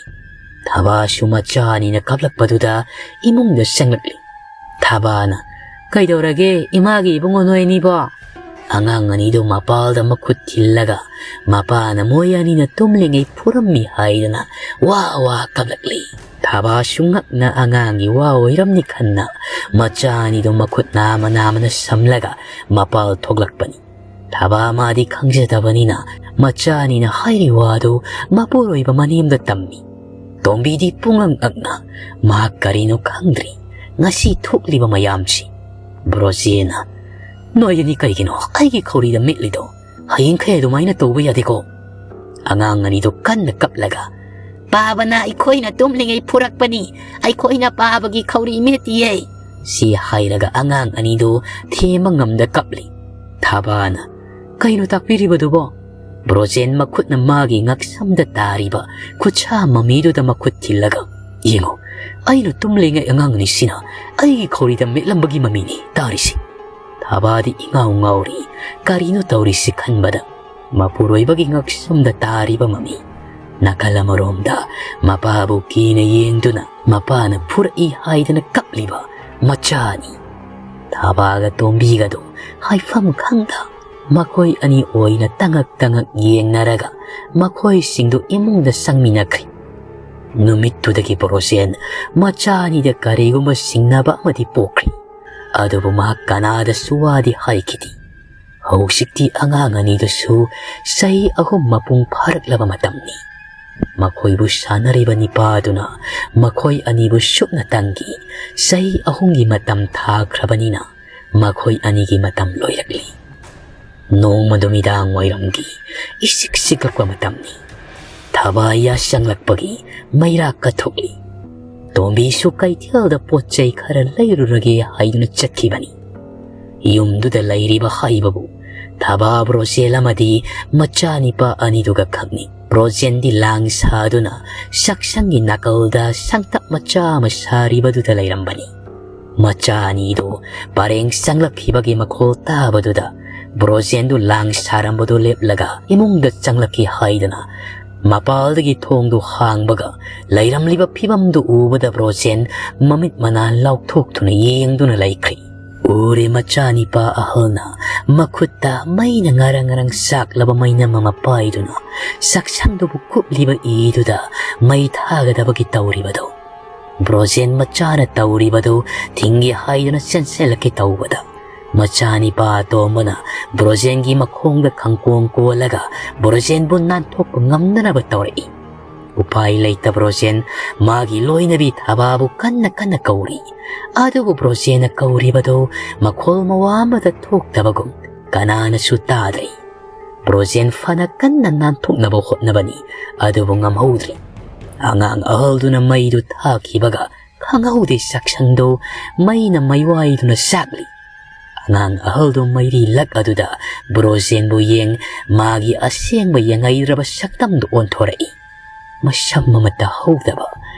ꯊꯕꯥꯁꯨ ꯃꯆꯥ ꯑꯅꯤꯅ ꯀꯞꯂꯛꯄꯗꯨꯗ ꯏꯃꯨꯡꯗ ꯆꯪꯂꯛꯂꯤ꯫ ꯊꯕꯥꯅ, "ꯀꯩꯗꯧꯔꯒꯦ ꯏꯃꯥꯒꯤ ꯏꯕꯨꯡꯉꯣ ꯅꯣꯏ ꯑꯅꯤꯕꯣ?" ꯑꯉꯥꯡ ꯑꯅꯤꯗꯨ ꯃꯄꯥꯜꯗ ꯃꯈꯨꯠ ꯊꯤꯜꯂꯒ ꯃꯄꯥꯅ ꯃꯣꯏ ꯑꯅꯤꯅ ꯇꯨꯝꯂꯤꯉꯩ ꯐꯨꯔꯝꯃꯤ ꯍꯥꯏꯗꯅ ꯋꯥ ꯋꯥ ꯀꯞꯂꯛꯂꯤ꯫ ꯊꯕꯥꯁꯨ ꯉꯛꯅ ꯑꯉꯥꯡꯒꯤ ꯋꯥ ꯑꯣꯏꯔꯝꯅꯤ ꯈꯟꯅ ꯃꯆꯥ ꯑꯅꯤꯗꯨ ꯃꯈꯨꯠ ꯅꯥꯃ ꯅꯥꯃꯅ ꯁꯝꯂꯒ ꯃꯄꯥꯜ ꯊꯣꯛꯂꯛꯄꯅꯤ꯫ ꯊꯕꯥ ꯃꯥꯗꯤ ꯈꯪꯖꯗꯕꯅꯤꯅ ꯃꯆꯥ ꯑꯅꯤꯅ ꯍꯥꯏꯔꯤ ꯋꯥꯗꯨ ꯃꯄꯨꯔꯣꯏꯕ ꯃꯅꯦꯝꯗ ꯇꯝꯃꯤ꯫ ꯇꯣꯝꯕꯤꯗꯤ ꯄꯨꯡꯉꯛ ꯉꯛꯅ ꯃꯍꯥꯛ ꯀꯔꯤꯅꯣ ꯈꯪꯗ꯭ꯔꯤ꯫ ꯉꯁꯤ ꯊꯣꯛꯂꯤꯕ ꯃꯌꯥꯝꯁꯤ꯫ ꯕ꯭ꯔꯣꯖꯦꯟꯅ, "ꯅꯣꯏ ꯑꯅꯤ ꯀꯩꯒꯤꯅꯣ ꯑꯩꯒꯤ ꯈꯧꯔꯤꯗ ꯃꯤꯠꯂꯤꯗꯣ? ꯍꯌꯦꯡꯈꯩ ꯑꯗꯨꯃꯥꯏꯅ ꯇꯧꯕ ꯌꯥꯗꯦꯀꯣ"꯫ ꯑꯉꯥꯡ ꯑꯅꯤꯗꯨ ꯀꯟꯅ ꯀꯞꯂꯒ, "ꯄꯥꯕꯅ ꯑꯩꯈꯣꯏꯅ ꯇꯨꯝꯂꯤꯉꯩ ꯐꯨꯔꯛꯄꯅꯤ, ꯑꯩꯈꯣꯏꯅ ꯄꯥꯕꯒꯤ ꯈꯧꯔꯤ ꯃꯦꯠꯇꯤꯌꯦ" ꯁꯤ ꯍꯥꯏꯔꯒ ꯑꯉꯥꯡ ꯑꯅꯤꯗꯨ ꯊꯦꯝꯕ ꯉꯝꯗ ꯀꯞꯂꯤ꯫ ꯊꯥꯕꯥꯅ, "ꯀꯩꯅꯣ ꯇꯥꯛꯄꯤꯔꯤꯕꯗꯨꯕꯣ?" ꯕ꯭ꯔꯣꯖꯦꯟ ꯃꯈꯨꯠꯅ ꯃꯥꯒꯤ ꯉꯛꯁꯝꯗ ꯇꯥꯔꯤꯕ ꯈꯨꯠꯁꯥ ꯃꯃꯤꯗꯨꯗ ꯃꯈꯨꯠ ꯊꯤꯜꯂꯒ, "ꯌꯦꯡꯉꯣ, ꯑꯩꯅ ꯇꯨꯝꯂꯤꯉꯩ ꯑꯉꯥꯡ ꯑꯅꯤꯁꯤꯅ ꯑꯩꯒꯤ ꯈꯧꯔꯤꯗ ꯃꯦꯠꯂꯝꯕꯒꯤ ꯃꯃꯤꯅꯤ ꯇꯥꯔꯤꯁꯤ"꯫ ꯊꯥꯕꯥꯗꯤ ꯏꯉꯥꯎ ꯉꯥꯎꯔꯤ꯫ ꯀꯔꯤꯅꯣ ꯇꯧꯔꯤꯁꯤ ꯈꯟꯕꯗ ꯃꯄꯨꯔꯣꯏꯕꯒꯤ ꯉꯛꯁꯝꯗ ꯇꯥꯔꯤꯕ ꯃꯃꯤ꯫ ꯅꯥꯀꯜ ꯑꯃꯔꯣꯝꯗ ꯃꯄꯥꯕꯨ ꯀꯤꯅ ꯌꯦꯡꯗꯨꯅ ꯃꯄꯥꯅ ꯐꯨꯔꯛꯏ ꯍꯥꯏꯗꯅ ꯀꯞꯂꯤꯕ ꯃꯆꯥꯅꯤ꯫ ꯊꯥꯕꯥꯒ ꯇꯣꯝꯕꯤꯒꯗꯨ ꯍꯥꯏꯐꯝ ꯈꯪꯗ ꯃꯈꯣꯏ ꯑꯅꯤ ꯑꯣꯏꯅ ꯇꯉꯛ ꯇꯉꯛ ꯌꯦꯡꯅꯔꯒ ꯃꯈꯣꯏꯁꯤꯡꯗꯨ ꯏꯃꯨꯡꯗ ꯆꯪꯃꯤꯟꯅꯈ꯭ꯔꯤ꯫ ꯅꯨꯃꯤꯠꯇꯨꯗꯒꯤ ꯕ꯭ꯔꯣꯖꯦꯟ ꯃꯆꯥ ꯑꯅꯤꯗ ꯀꯔꯤꯒꯨꯝꯕ ꯁꯤꯡꯅꯕ ꯑꯃꯗꯤ ꯄꯣꯛꯈ꯭ꯔꯤ꯫ ꯑꯗꯨꯕꯨ ꯃꯍꯥꯛ ꯀꯅꯥꯗꯁꯨ ꯋꯥꯗꯤ ꯍꯥꯏꯈꯤꯗꯦ꯫ ꯍꯧꯖꯤꯛꯇꯤ ꯑꯉꯥꯡ ꯑꯅꯤꯗꯨꯁꯨ ꯆꯍꯤ ꯑꯍꯨꯝ ꯃꯄꯨꯡ ꯐꯥꯔꯛꯂꯕ ꯃꯇꯝꯅꯤ꯫ ꯃꯈꯣꯏꯕꯨ ꯁꯥꯟꯅꯔꯤꯕ ꯅꯤꯄꯥꯗꯨꯅ ꯃꯈꯣꯏ ꯑꯅꯤꯕꯨ ꯁꯨꯞꯅ ꯇꯪꯈꯤ꯫ ꯆꯍꯤ ꯑꯍꯨꯝꯒꯤ ꯃꯇꯝ ꯊꯥꯈ꯭ꯔꯕꯅꯤꯅ ꯃꯈꯣꯏ ꯑꯅꯤꯒꯤ ꯃꯇꯝ ꯂꯣꯏꯔꯛꯂꯤ꯫ ꯅꯣꯡꯃ ꯅꯨꯃꯤꯗꯥꯡ ꯋꯥꯏꯔꯝꯒꯤ ꯏꯁꯤꯛ ꯁꯤꯛꯂꯛꯄ ꯃꯇꯝꯅꯤ꯫ ꯊꯥꯕꯥ ꯌꯥꯆꯪꯂꯛꯄꯒꯤ ꯃꯩꯔꯥ ꯀꯠꯊꯣꯛꯂꯤ꯫ ꯇꯣꯝꯕꯤꯁꯨ ꯀꯩꯊꯦꯜꯗ ꯄꯣꯠ ꯆꯩ ꯈꯔ ꯂꯩꯔꯨꯔꯒꯦ ꯍꯥꯏꯗꯨꯅ ꯆꯠꯈꯤꯕꯅꯤ꯫ ꯌꯨꯝꯗꯨꯗ ꯂꯩꯔꯤꯕ ꯍꯥꯏꯕꯕꯨ ꯊꯥꯕꯥ, ꯕ꯭ꯔꯣꯖꯦꯟ ꯑꯃꯗꯤ ꯃꯆꯥꯅꯤꯄꯥ ꯑꯅꯤꯗꯨꯒ ꯈꯛꯅꯤ꯫ ꯕ꯭ꯔꯣꯖꯦꯟꯗꯤ ꯂꯥꯡ ꯁꯥꯗꯨꯅ ꯆꯥꯛꯁꯪꯒꯤ ꯅꯥꯀꯜꯗ ꯁꯪꯇꯞ ꯃꯆꯥ ꯑꯃ ꯁꯥꯔꯤꯕꯗꯨꯗ ꯂꯩꯔꯝꯕꯅꯤ꯫ ꯃꯆꯥ ꯑꯅꯤꯗꯨ ꯄꯔꯦꯡ ꯆꯪꯂꯛꯈꯤꯕꯒꯤ ꯃꯈꯣꯜ ꯇꯥꯕꯗꯨꯗ ꯕ꯭ꯔꯣꯖꯦꯟꯗꯨ ꯂꯥꯡ ꯁꯥꯔꯝꯕꯗꯨ ꯂꯦꯞꯂꯒ ꯏꯃꯨꯡꯗ ꯆꯪꯂꯛꯈꯤ ꯍꯥꯏꯗꯅ ꯃꯄꯥꯜꯗꯒꯤ ꯊꯣꯡꯗꯨ ꯍꯥꯡꯕꯒ ꯂꯩꯔꯝꯂꯤꯕ ꯐꯤꯕꯝꯗꯨ ꯎꯕꯗ ꯕ꯭ꯔꯣꯖꯦꯟ ꯃꯃꯤꯠ ꯃꯅꯥ ꯂꯥꯎꯊꯣꯛꯇꯨꯅ ꯌꯦꯡꯗꯨꯅ ꯂꯩꯈ꯭ꯔꯤ꯫ ꯎꯔꯦ, ꯃꯆꯥꯅꯤꯄꯥ ꯑꯍꯜꯅ ꯃꯈꯨꯠꯇ ꯃꯩꯅ ꯉꯔꯪ ꯉꯔꯪ ꯆꯥꯛꯂꯕ ꯃꯩꯅꯝ ꯑꯃ ꯄꯥꯏꯗꯨꯅ ꯆꯥꯛꯁꯪꯗꯨꯕꯨ ꯀꯨꯞꯂꯤꯕ ꯏꯗꯨꯗ ꯃꯩ ꯊꯥꯒꯗꯕꯒꯤ ꯇꯧꯔꯤꯕꯗꯨ꯫ ꯕ꯭ꯔꯣꯖꯦꯟ ꯃꯆꯥꯅ ꯇꯧꯔꯤꯕꯗꯨ ꯊꯤꯡꯒꯦ ꯍꯥꯏꯗꯨꯅ ꯆꯦꯟꯁꯤꯜꯂꯛꯀꯦ ꯇꯧꯕꯗ, ꯃꯆꯥꯅꯤꯄꯥ ꯑꯇꯣꯝꯕꯅ ꯕ꯭ꯔꯣꯖꯦꯟꯒꯤ ꯃꯈꯣꯡꯗ ꯈꯪꯀꯣꯡ ꯀꯣꯜꯂꯒ ꯕ꯭ꯔꯣꯖꯦꯟꯕꯨ ꯅꯥꯟꯊꯣꯛꯄ ꯉꯝꯅꯅꯕ ꯇꯧꯔꯛꯏ꯫ ꯎꯄꯥꯏ ꯂꯩꯇꯕ ꯕ꯭ꯔꯣꯖꯦꯟ ꯃꯥꯒꯤ ꯂꯣꯏꯅꯕꯤ ꯊꯥꯕꯥꯕꯨ ꯀꯟꯅ ꯀꯟꯅ ꯀꯧꯔꯤ꯫ ꯑꯗꯨꯕꯨ ꯕ꯭ꯔꯣꯖꯦꯟꯅ ꯀꯧꯔꯤꯕꯗꯨ ꯃꯈꯣꯜ ꯃꯋꯥ ꯑꯃꯠꯇ ꯊꯣꯛꯇꯕꯒꯨꯝ ꯀꯅꯥꯅꯁꯨ ꯇꯥꯗ꯭ꯔꯦ꯫ ꯕ꯭ꯔꯣꯖꯦꯟ ꯐꯅ ꯀꯟꯅ ꯅꯥꯟꯊꯣꯛꯅꯕ ꯍꯣꯠꯅꯕꯅꯤ, ꯑꯗꯨꯕꯨ ꯉꯝꯍꯧꯗ꯭ꯔꯦ꯫ ꯑꯉꯥꯡ ꯑꯍꯜꯗꯨꯅ ꯃꯩꯗꯨ ꯊꯥꯈꯤꯕꯒ ꯈꯪꯍꯧꯗꯦ ꯆꯥꯛꯁꯪꯗꯨ ꯃꯩꯅ ꯃꯩꯋꯥꯏꯗꯨꯅ ꯆꯥꯛꯂꯤ꯫ ꯑꯉꯥꯡ ꯑꯍꯜꯗꯨ ꯃꯩꯔꯤ ꯂꯛ ꯑꯗꯨꯗ ꯕ꯭ꯔꯣꯖꯦꯟꯕꯨ ꯌꯦꯡ ꯃꯥꯒꯤ ꯑꯁꯦꯡꯕ ꯌꯦꯡꯍꯩꯗ꯭ꯔꯕ ꯁꯛꯇꯝꯗꯨ ꯑꯣꯟꯊꯣꯔꯛꯏ꯫ ꯃꯁꯝ ꯑꯃꯠꯇ ꯍꯧꯗꯕ,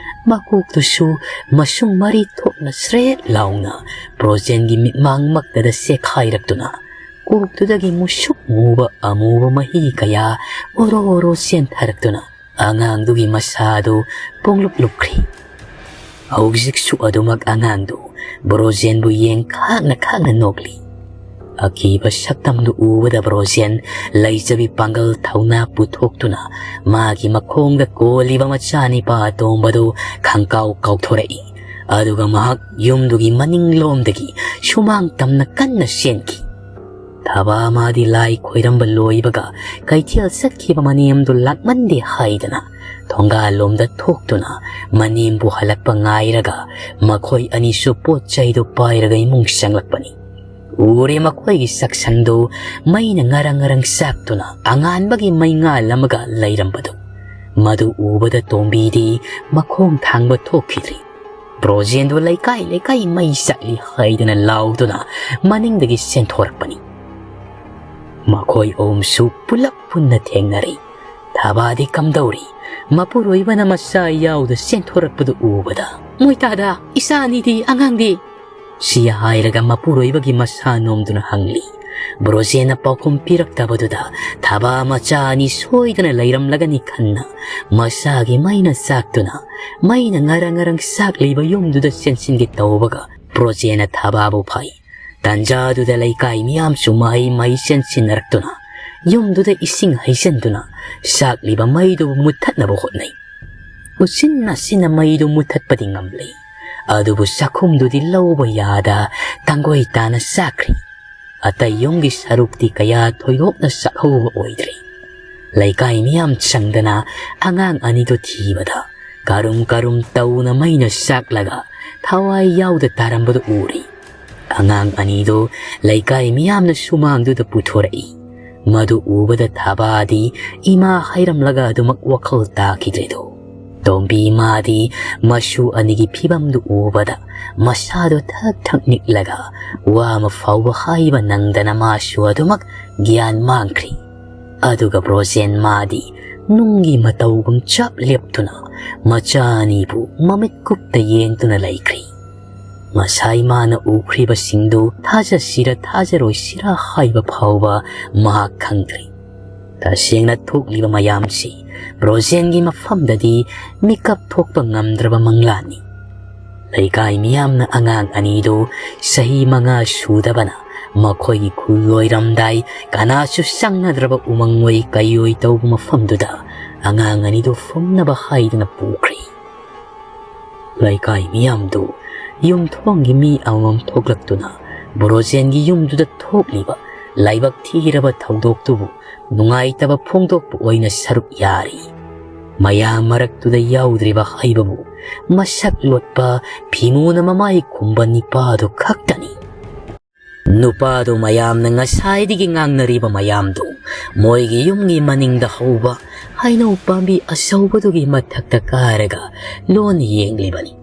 ꯃꯀꯣꯛꯇꯨꯁꯨ ꯃꯁꯨꯝ ꯃꯔꯤ ꯊꯣꯛꯅ ꯁ꯭ꯔꯦꯠ ꯂꯥꯎꯅ ꯕ꯭ꯔꯣꯖꯦꯟꯒꯤ ꯃꯤꯠꯃꯥꯡꯃꯛꯇꯗ ꯆꯦꯈꯥꯏꯔꯛꯇꯨꯅ, ꯀꯣꯛꯇꯨꯗꯒꯤ ꯃꯨꯁꯨꯛ ꯃꯨꯕ ꯑꯃꯨꯕ ꯃꯍꯤ ꯀꯌꯥ ꯑꯣꯔꯣ ꯑꯣꯔꯣ ꯆꯦꯟꯊꯔꯛꯇꯨꯅ ꯑꯉꯥꯡꯗꯨꯒꯤ ꯃꯁꯥꯗꯨ ꯄꯨꯡꯂꯨꯞ ꯂꯨꯞꯈ꯭ꯔꯤ꯫ ꯍꯧꯖꯤꯛꯁꯨ ꯑꯗꯨꯃꯛ ꯑꯉꯥꯡꯗꯨ ꯕ꯭ꯔꯣꯖꯦꯟꯕꯨ ꯌꯦꯡ ꯈꯥꯛꯅ ꯈꯥꯛꯅ ꯅꯣꯛꯂꯤ꯫ ꯑꯀꯤꯕ ꯁꯛꯇꯝꯗꯨ ꯎꯕꯗ ꯕ꯭ꯔꯣꯖꯦꯟ ꯂꯩꯖꯕꯤ ꯄꯥꯡꯒꯜ ꯊꯧꯅꯥ ꯄꯨꯊꯣꯛꯇꯨꯅ ꯃꯥꯒꯤ ꯃꯈꯣꯡꯗ ꯀꯣꯜꯂꯤꯕ ꯃꯆꯥꯅꯤꯄꯥ ꯑꯇꯣꯝꯕꯗꯨ ꯈꯪꯀꯥꯎ ꯀꯥꯎꯊꯣꯔꯛꯏ꯫ ꯑꯗꯨꯒ ꯃꯍꯥꯛ ꯌꯨꯝꯗꯨꯒꯤ ꯃꯅꯤꯡꯂꯣꯝꯗꯒꯤ ꯁꯨꯃꯥꯡ ꯇꯝꯅ ꯀꯟꯅ ꯆꯦꯟꯈꯤ꯫ ꯊꯕꯥ ꯃꯥꯗꯤ ꯂꯥꯏ ꯈꯣꯏꯔꯝꯕ ꯂꯣꯏꯕꯒ ꯀꯩꯊꯦꯜ ꯆꯠꯈꯤꯕ ꯃꯅꯦꯝꯗꯨ ꯂꯥꯛꯃꯟꯗꯦ ꯍꯥꯏꯗꯅ ꯊꯣꯡꯒꯥꯜꯂꯣꯝꯗ ꯊꯣꯛꯇꯨꯅ ꯃꯅꯦꯝꯕꯨ ꯍꯜꯂꯛꯄ ꯉꯥꯏꯔꯒ ꯃꯈꯣꯏ ꯑꯅꯤꯁꯨ ꯄꯣꯠ ꯆꯩꯗꯨ ꯄꯥꯏꯔꯒ ꯏꯃꯨꯡ ꯆꯪꯂꯛꯄꯅꯤ꯫ ꯎꯔꯦ ꯃꯈꯣꯏꯒꯤ ꯆꯥꯛꯁꯪꯗꯨ ꯃꯩꯅ ꯉꯔꯪ ꯉꯔꯪ ꯆꯥꯛꯇꯨꯅ ꯑꯉꯥꯟꯕꯒꯤ ꯃꯩꯉꯥꯜ ꯑꯃꯒ ꯂꯩꯔꯝꯕꯗꯨ꯫ ꯃꯗꯨ ꯎꯕꯗ ꯇꯣꯝꯕꯤꯗꯤ ꯃꯈꯣꯡ ꯊꯥꯡꯕ ꯊꯣꯛꯈꯤꯗ꯭ꯔꯤ꯫ ꯕ꯭ꯔꯣꯖꯦꯟꯗꯨ ꯂꯩꯀꯥꯏ ꯂꯩꯀꯥꯏ ꯃꯩ ꯆꯠꯂꯤ ꯍꯥꯏꯗꯅ ꯂꯥꯎꯗꯨꯅ ꯃꯅꯤꯡꯗꯒꯤ ꯆꯦꯟꯊꯣꯔꯛꯄꯅꯤ꯫ ꯃꯈꯣꯏ ꯑꯍꯨꯝꯁꯨ ꯄꯨꯂꯞ ꯄꯨꯟꯅ ꯊꯦꯡꯅꯔꯤ꯫ ꯊꯕꯥꯗꯤ ꯀꯝꯗꯧꯔꯤ? ꯃꯄꯨꯔꯣꯏꯕꯅ ꯃꯆꯥ ꯌꯥꯎꯗ ꯆꯦꯟꯊꯣꯔꯛꯄꯗꯨ ꯎꯕꯗ, "ꯃꯣꯏꯇꯥꯗ, ꯏꯆꯥ ꯑꯅꯤꯗꯤ, ꯑꯉꯥꯡꯗꯤ?" ꯁꯤ ꯍꯥꯏꯔꯒ ꯃꯄꯨꯔꯣꯏꯕꯒꯤ ꯃꯁꯥ ꯅꯣꯝꯗꯨꯅ ꯍꯪꯂꯤ꯫ ꯕ꯭ꯔꯣꯖꯦꯟꯅ ꯄꯥꯎꯈꯨꯝ ꯄꯤꯔꯛꯇꯕꯗꯨꯗ ꯊꯕꯥ ꯃꯆꯥ ꯑꯅꯤ ꯁꯣꯏꯗꯅ ꯂꯩꯔꯝꯂꯒꯅꯤ ꯈꯟꯅ ꯃꯁꯥꯒꯤ ꯃꯩꯅ ꯆꯥꯛꯇꯨꯅ ꯃꯩꯅ ꯉꯔꯪ ꯉꯔꯪ ꯆꯥꯛꯂꯤꯕ ꯌꯨꯝꯗꯨꯗ ꯆꯦꯟꯁꯤꯟꯒꯦ ꯇꯧꯕꯒ ꯕ꯭ꯔꯣꯖꯦꯟꯅ ꯊꯕꯥꯕꯨ ꯐꯥꯏ꯫ ꯇꯟꯖꯥꯗꯨꯗ ꯂꯩꯀꯥꯏ ꯃꯤꯌꯥꯝꯁꯨ ꯃꯍꯩ ꯃꯍꯩ ꯆꯦꯟꯁꯤꯟꯅꯔꯛꯇꯨꯅ ꯌꯨꯝꯗꯨꯗ ꯏꯁꯤꯡ ꯍꯩꯖꯤꯟꯗꯨꯅ ꯆꯥꯛꯂꯤꯕ ꯃꯩꯗꯨꯕꯨ ꯃꯨꯠꯊꯠꯅꯕ ꯍꯣꯠꯅꯩ꯫ ꯎꯆꯤꯟ ꯅꯥꯆꯤꯟꯅ ꯃꯩꯗꯨ ꯃꯨꯠꯊꯠꯄꯗꯤ ꯉꯝꯂꯦ, ꯑꯗꯨꯕꯨ ꯆꯥꯛꯈꯨꯝꯗꯨꯗꯤ ꯂꯧꯕ ꯌꯥꯗ ꯇꯥꯡꯒꯣꯏ ꯇꯥꯅ ꯆꯥꯛꯈ꯭ꯔꯤ꯫ ꯑꯇꯩ ꯌꯨꯝꯒꯤ ꯁꯔꯨꯛꯇꯤ ꯀꯌꯥ ꯊꯣꯏꯗꯣꯛꯅ ꯆꯥꯛꯍꯧꯕ ꯑꯣꯏꯗ꯭ꯔꯤ꯫ ꯂꯩꯀꯥꯏ ꯃꯤꯌꯥꯝ ꯆꯪꯗꯅ ꯑꯉꯥꯡ ꯑꯅꯤꯗꯨ ꯊꯤꯕꯗ ꯀꯔꯨꯝ ꯀꯔꯨꯝ ꯇꯧꯅ ꯃꯩꯅ ꯆꯥꯛꯂꯒ ꯊꯋꯥꯏ ꯌꯥꯎꯗ ꯇꯥꯔꯝꯕꯗꯨ ꯎꯔꯤ꯫ ꯑꯉꯥꯡ ꯑꯅꯤꯗꯨ ꯂꯩꯀꯥꯏ ꯃꯤꯌꯥꯝꯅ ꯁꯨꯃꯥꯡꯗꯨꯗ ꯄꯨꯊꯣꯔꯛꯏ꯫ ꯃꯗꯨ ꯎꯕꯗ ꯊꯕꯥꯗꯤ ꯏꯃꯥ ꯍꯥꯏꯔꯝꯂꯒ ꯑꯗꯨꯃꯛ ꯋꯥꯈꯜ ꯇꯥꯈꯤꯗ꯭ꯔꯦꯗꯣ꯫ ꯇꯣꯝꯕꯤ ꯃꯥꯗꯤ ꯃꯁꯨ ꯑꯅꯤꯒꯤ ꯐꯤꯕꯝꯗꯨ ꯎꯕꯗ ꯃꯁꯥꯗꯣ ꯊꯛ ꯊꯛ ꯅꯤꯛꯂꯒ ꯋꯥ ꯑꯃ ꯐꯥꯎꯕ ꯍꯥꯏꯕ ꯅꯪꯗꯅ ꯃꯥꯁꯨ ꯑꯗꯨꯃꯛ ꯒ꯭ꯌꯥꯟ ꯃꯥꯡꯈ꯭ꯔꯤ꯫ ꯑꯗꯨꯒ ꯕ꯭ꯔꯣꯖꯦꯟ ꯃꯥꯗꯤ ꯅꯨꯡꯒꯤ ꯃꯇꯧꯒꯨꯝ ꯆꯞ ꯂꯦꯞꯇꯨꯅ ꯃꯆꯥ ꯑꯅꯤꯕꯨ ꯃꯃꯤꯠ ꯀꯨꯞꯇ ꯌꯦꯡꯗꯨꯅ ꯂꯩꯈ꯭ꯔꯤ꯫ ꯉꯁꯥꯏ ꯃꯥꯅ ꯎꯈ꯭ꯔꯤꯕꯁꯤꯡꯗꯨ ꯊꯥꯖꯁꯤꯔ ꯊꯥꯖꯔꯣꯏꯁꯤꯔ ꯍꯥꯏꯕ ꯐꯥꯎꯕ ꯃꯍꯥꯛ ꯈꯪꯗ꯭ꯔꯤ꯫ ꯇꯁꯦꯡꯅ ꯊꯣꯛꯂꯤꯕ ꯃꯌꯥꯝꯁꯤ ꯕ꯭ꯔꯣꯖꯦꯟꯒꯤ ꯃꯐꯝꯗꯗꯤ ꯃꯤꯀꯞ ꯊꯣꯛꯄ ꯉꯝꯗ꯭ꯔꯕ ꯃꯪꯂꯥꯟꯅꯤ꯫ ꯂꯩꯀꯥꯏ ꯃꯤꯌꯥꯝꯅ ꯑꯉꯥꯡ ꯑꯅꯤꯗꯨ ꯆꯍꯤ ꯃꯉꯥ ꯁꯨꯗꯕꯅ ꯃꯈꯣꯏꯒꯤ ꯈꯨꯜ ꯂꯣꯏꯔꯝꯗꯥꯏ ꯀꯅꯥꯁꯨ ꯆꯪꯅꯗ꯭ꯔꯕ ꯎꯃꯪ ꯑꯣꯏ ꯀꯩꯑꯣꯏ ꯇꯧꯕ ꯃꯐꯝꯗꯨꯗ ꯑꯉꯥꯡ ꯑꯅꯤꯗꯨ ꯐꯨꯝꯅꯕ ꯍꯥꯏꯗꯨꯅ ꯄꯨꯈ꯭ꯔꯤ꯫ ꯂꯩꯀꯥꯏ ꯃꯤꯌꯥꯝꯗꯨ ꯌꯨꯝꯊꯣꯡꯒꯤ ꯃꯤ ꯑꯃꯃꯝ ꯊꯣꯛꯂꯛꯇꯨꯅ ꯕ꯭ꯔꯣꯖꯦꯟꯒꯤ ꯌꯨꯝꯗꯨꯗ ꯊꯣꯛꯂꯤꯕ ꯂꯥꯏꯕꯛ ꯊꯤꯔꯕ ꯊꯧꯗꯣꯛꯇꯨꯕꯨ ꯅꯨꯡꯉꯥꯏꯇꯕ ꯐꯣꯡꯗꯣꯛꯄ ꯑꯣꯏꯅ ꯁꯔꯨꯛ ꯌꯥꯔꯤ꯫ ꯃꯌꯥꯝ ꯃꯔꯛꯇꯨꯗ ꯌꯥꯎꯗ꯭ꯔꯤꯕ ꯍꯥꯏꯕꯕꯨ ꯃꯁꯛ ꯂꯣꯠꯄ ꯐꯤꯃꯨꯅ ꯃꯃꯥꯏ ꯈꯨꯝꯕ ꯅꯤꯄꯥꯗꯨ ꯈꯛꯇꯅꯤ꯫ ꯅꯨꯄꯥꯗꯨ ꯃꯌꯥꯝꯅ ꯉꯁꯥꯏꯗꯒꯤ ꯉꯥꯡꯅꯔꯤꯕ ꯃꯌꯥꯝꯗꯨ ꯃꯣꯏꯒꯤ ꯌꯨꯝꯒꯤ ꯃꯅꯤꯡꯗ ꯍꯧꯕ ꯍꯩꯅꯧ ꯄꯥꯝꯕꯤ ꯑꯆꯧꯕꯗꯨꯒꯤ ꯃꯊꯛꯇ ꯀꯥꯔꯒ ꯂꯣꯟ ꯌꯦꯡꯂꯤꯕꯅꯤ꯫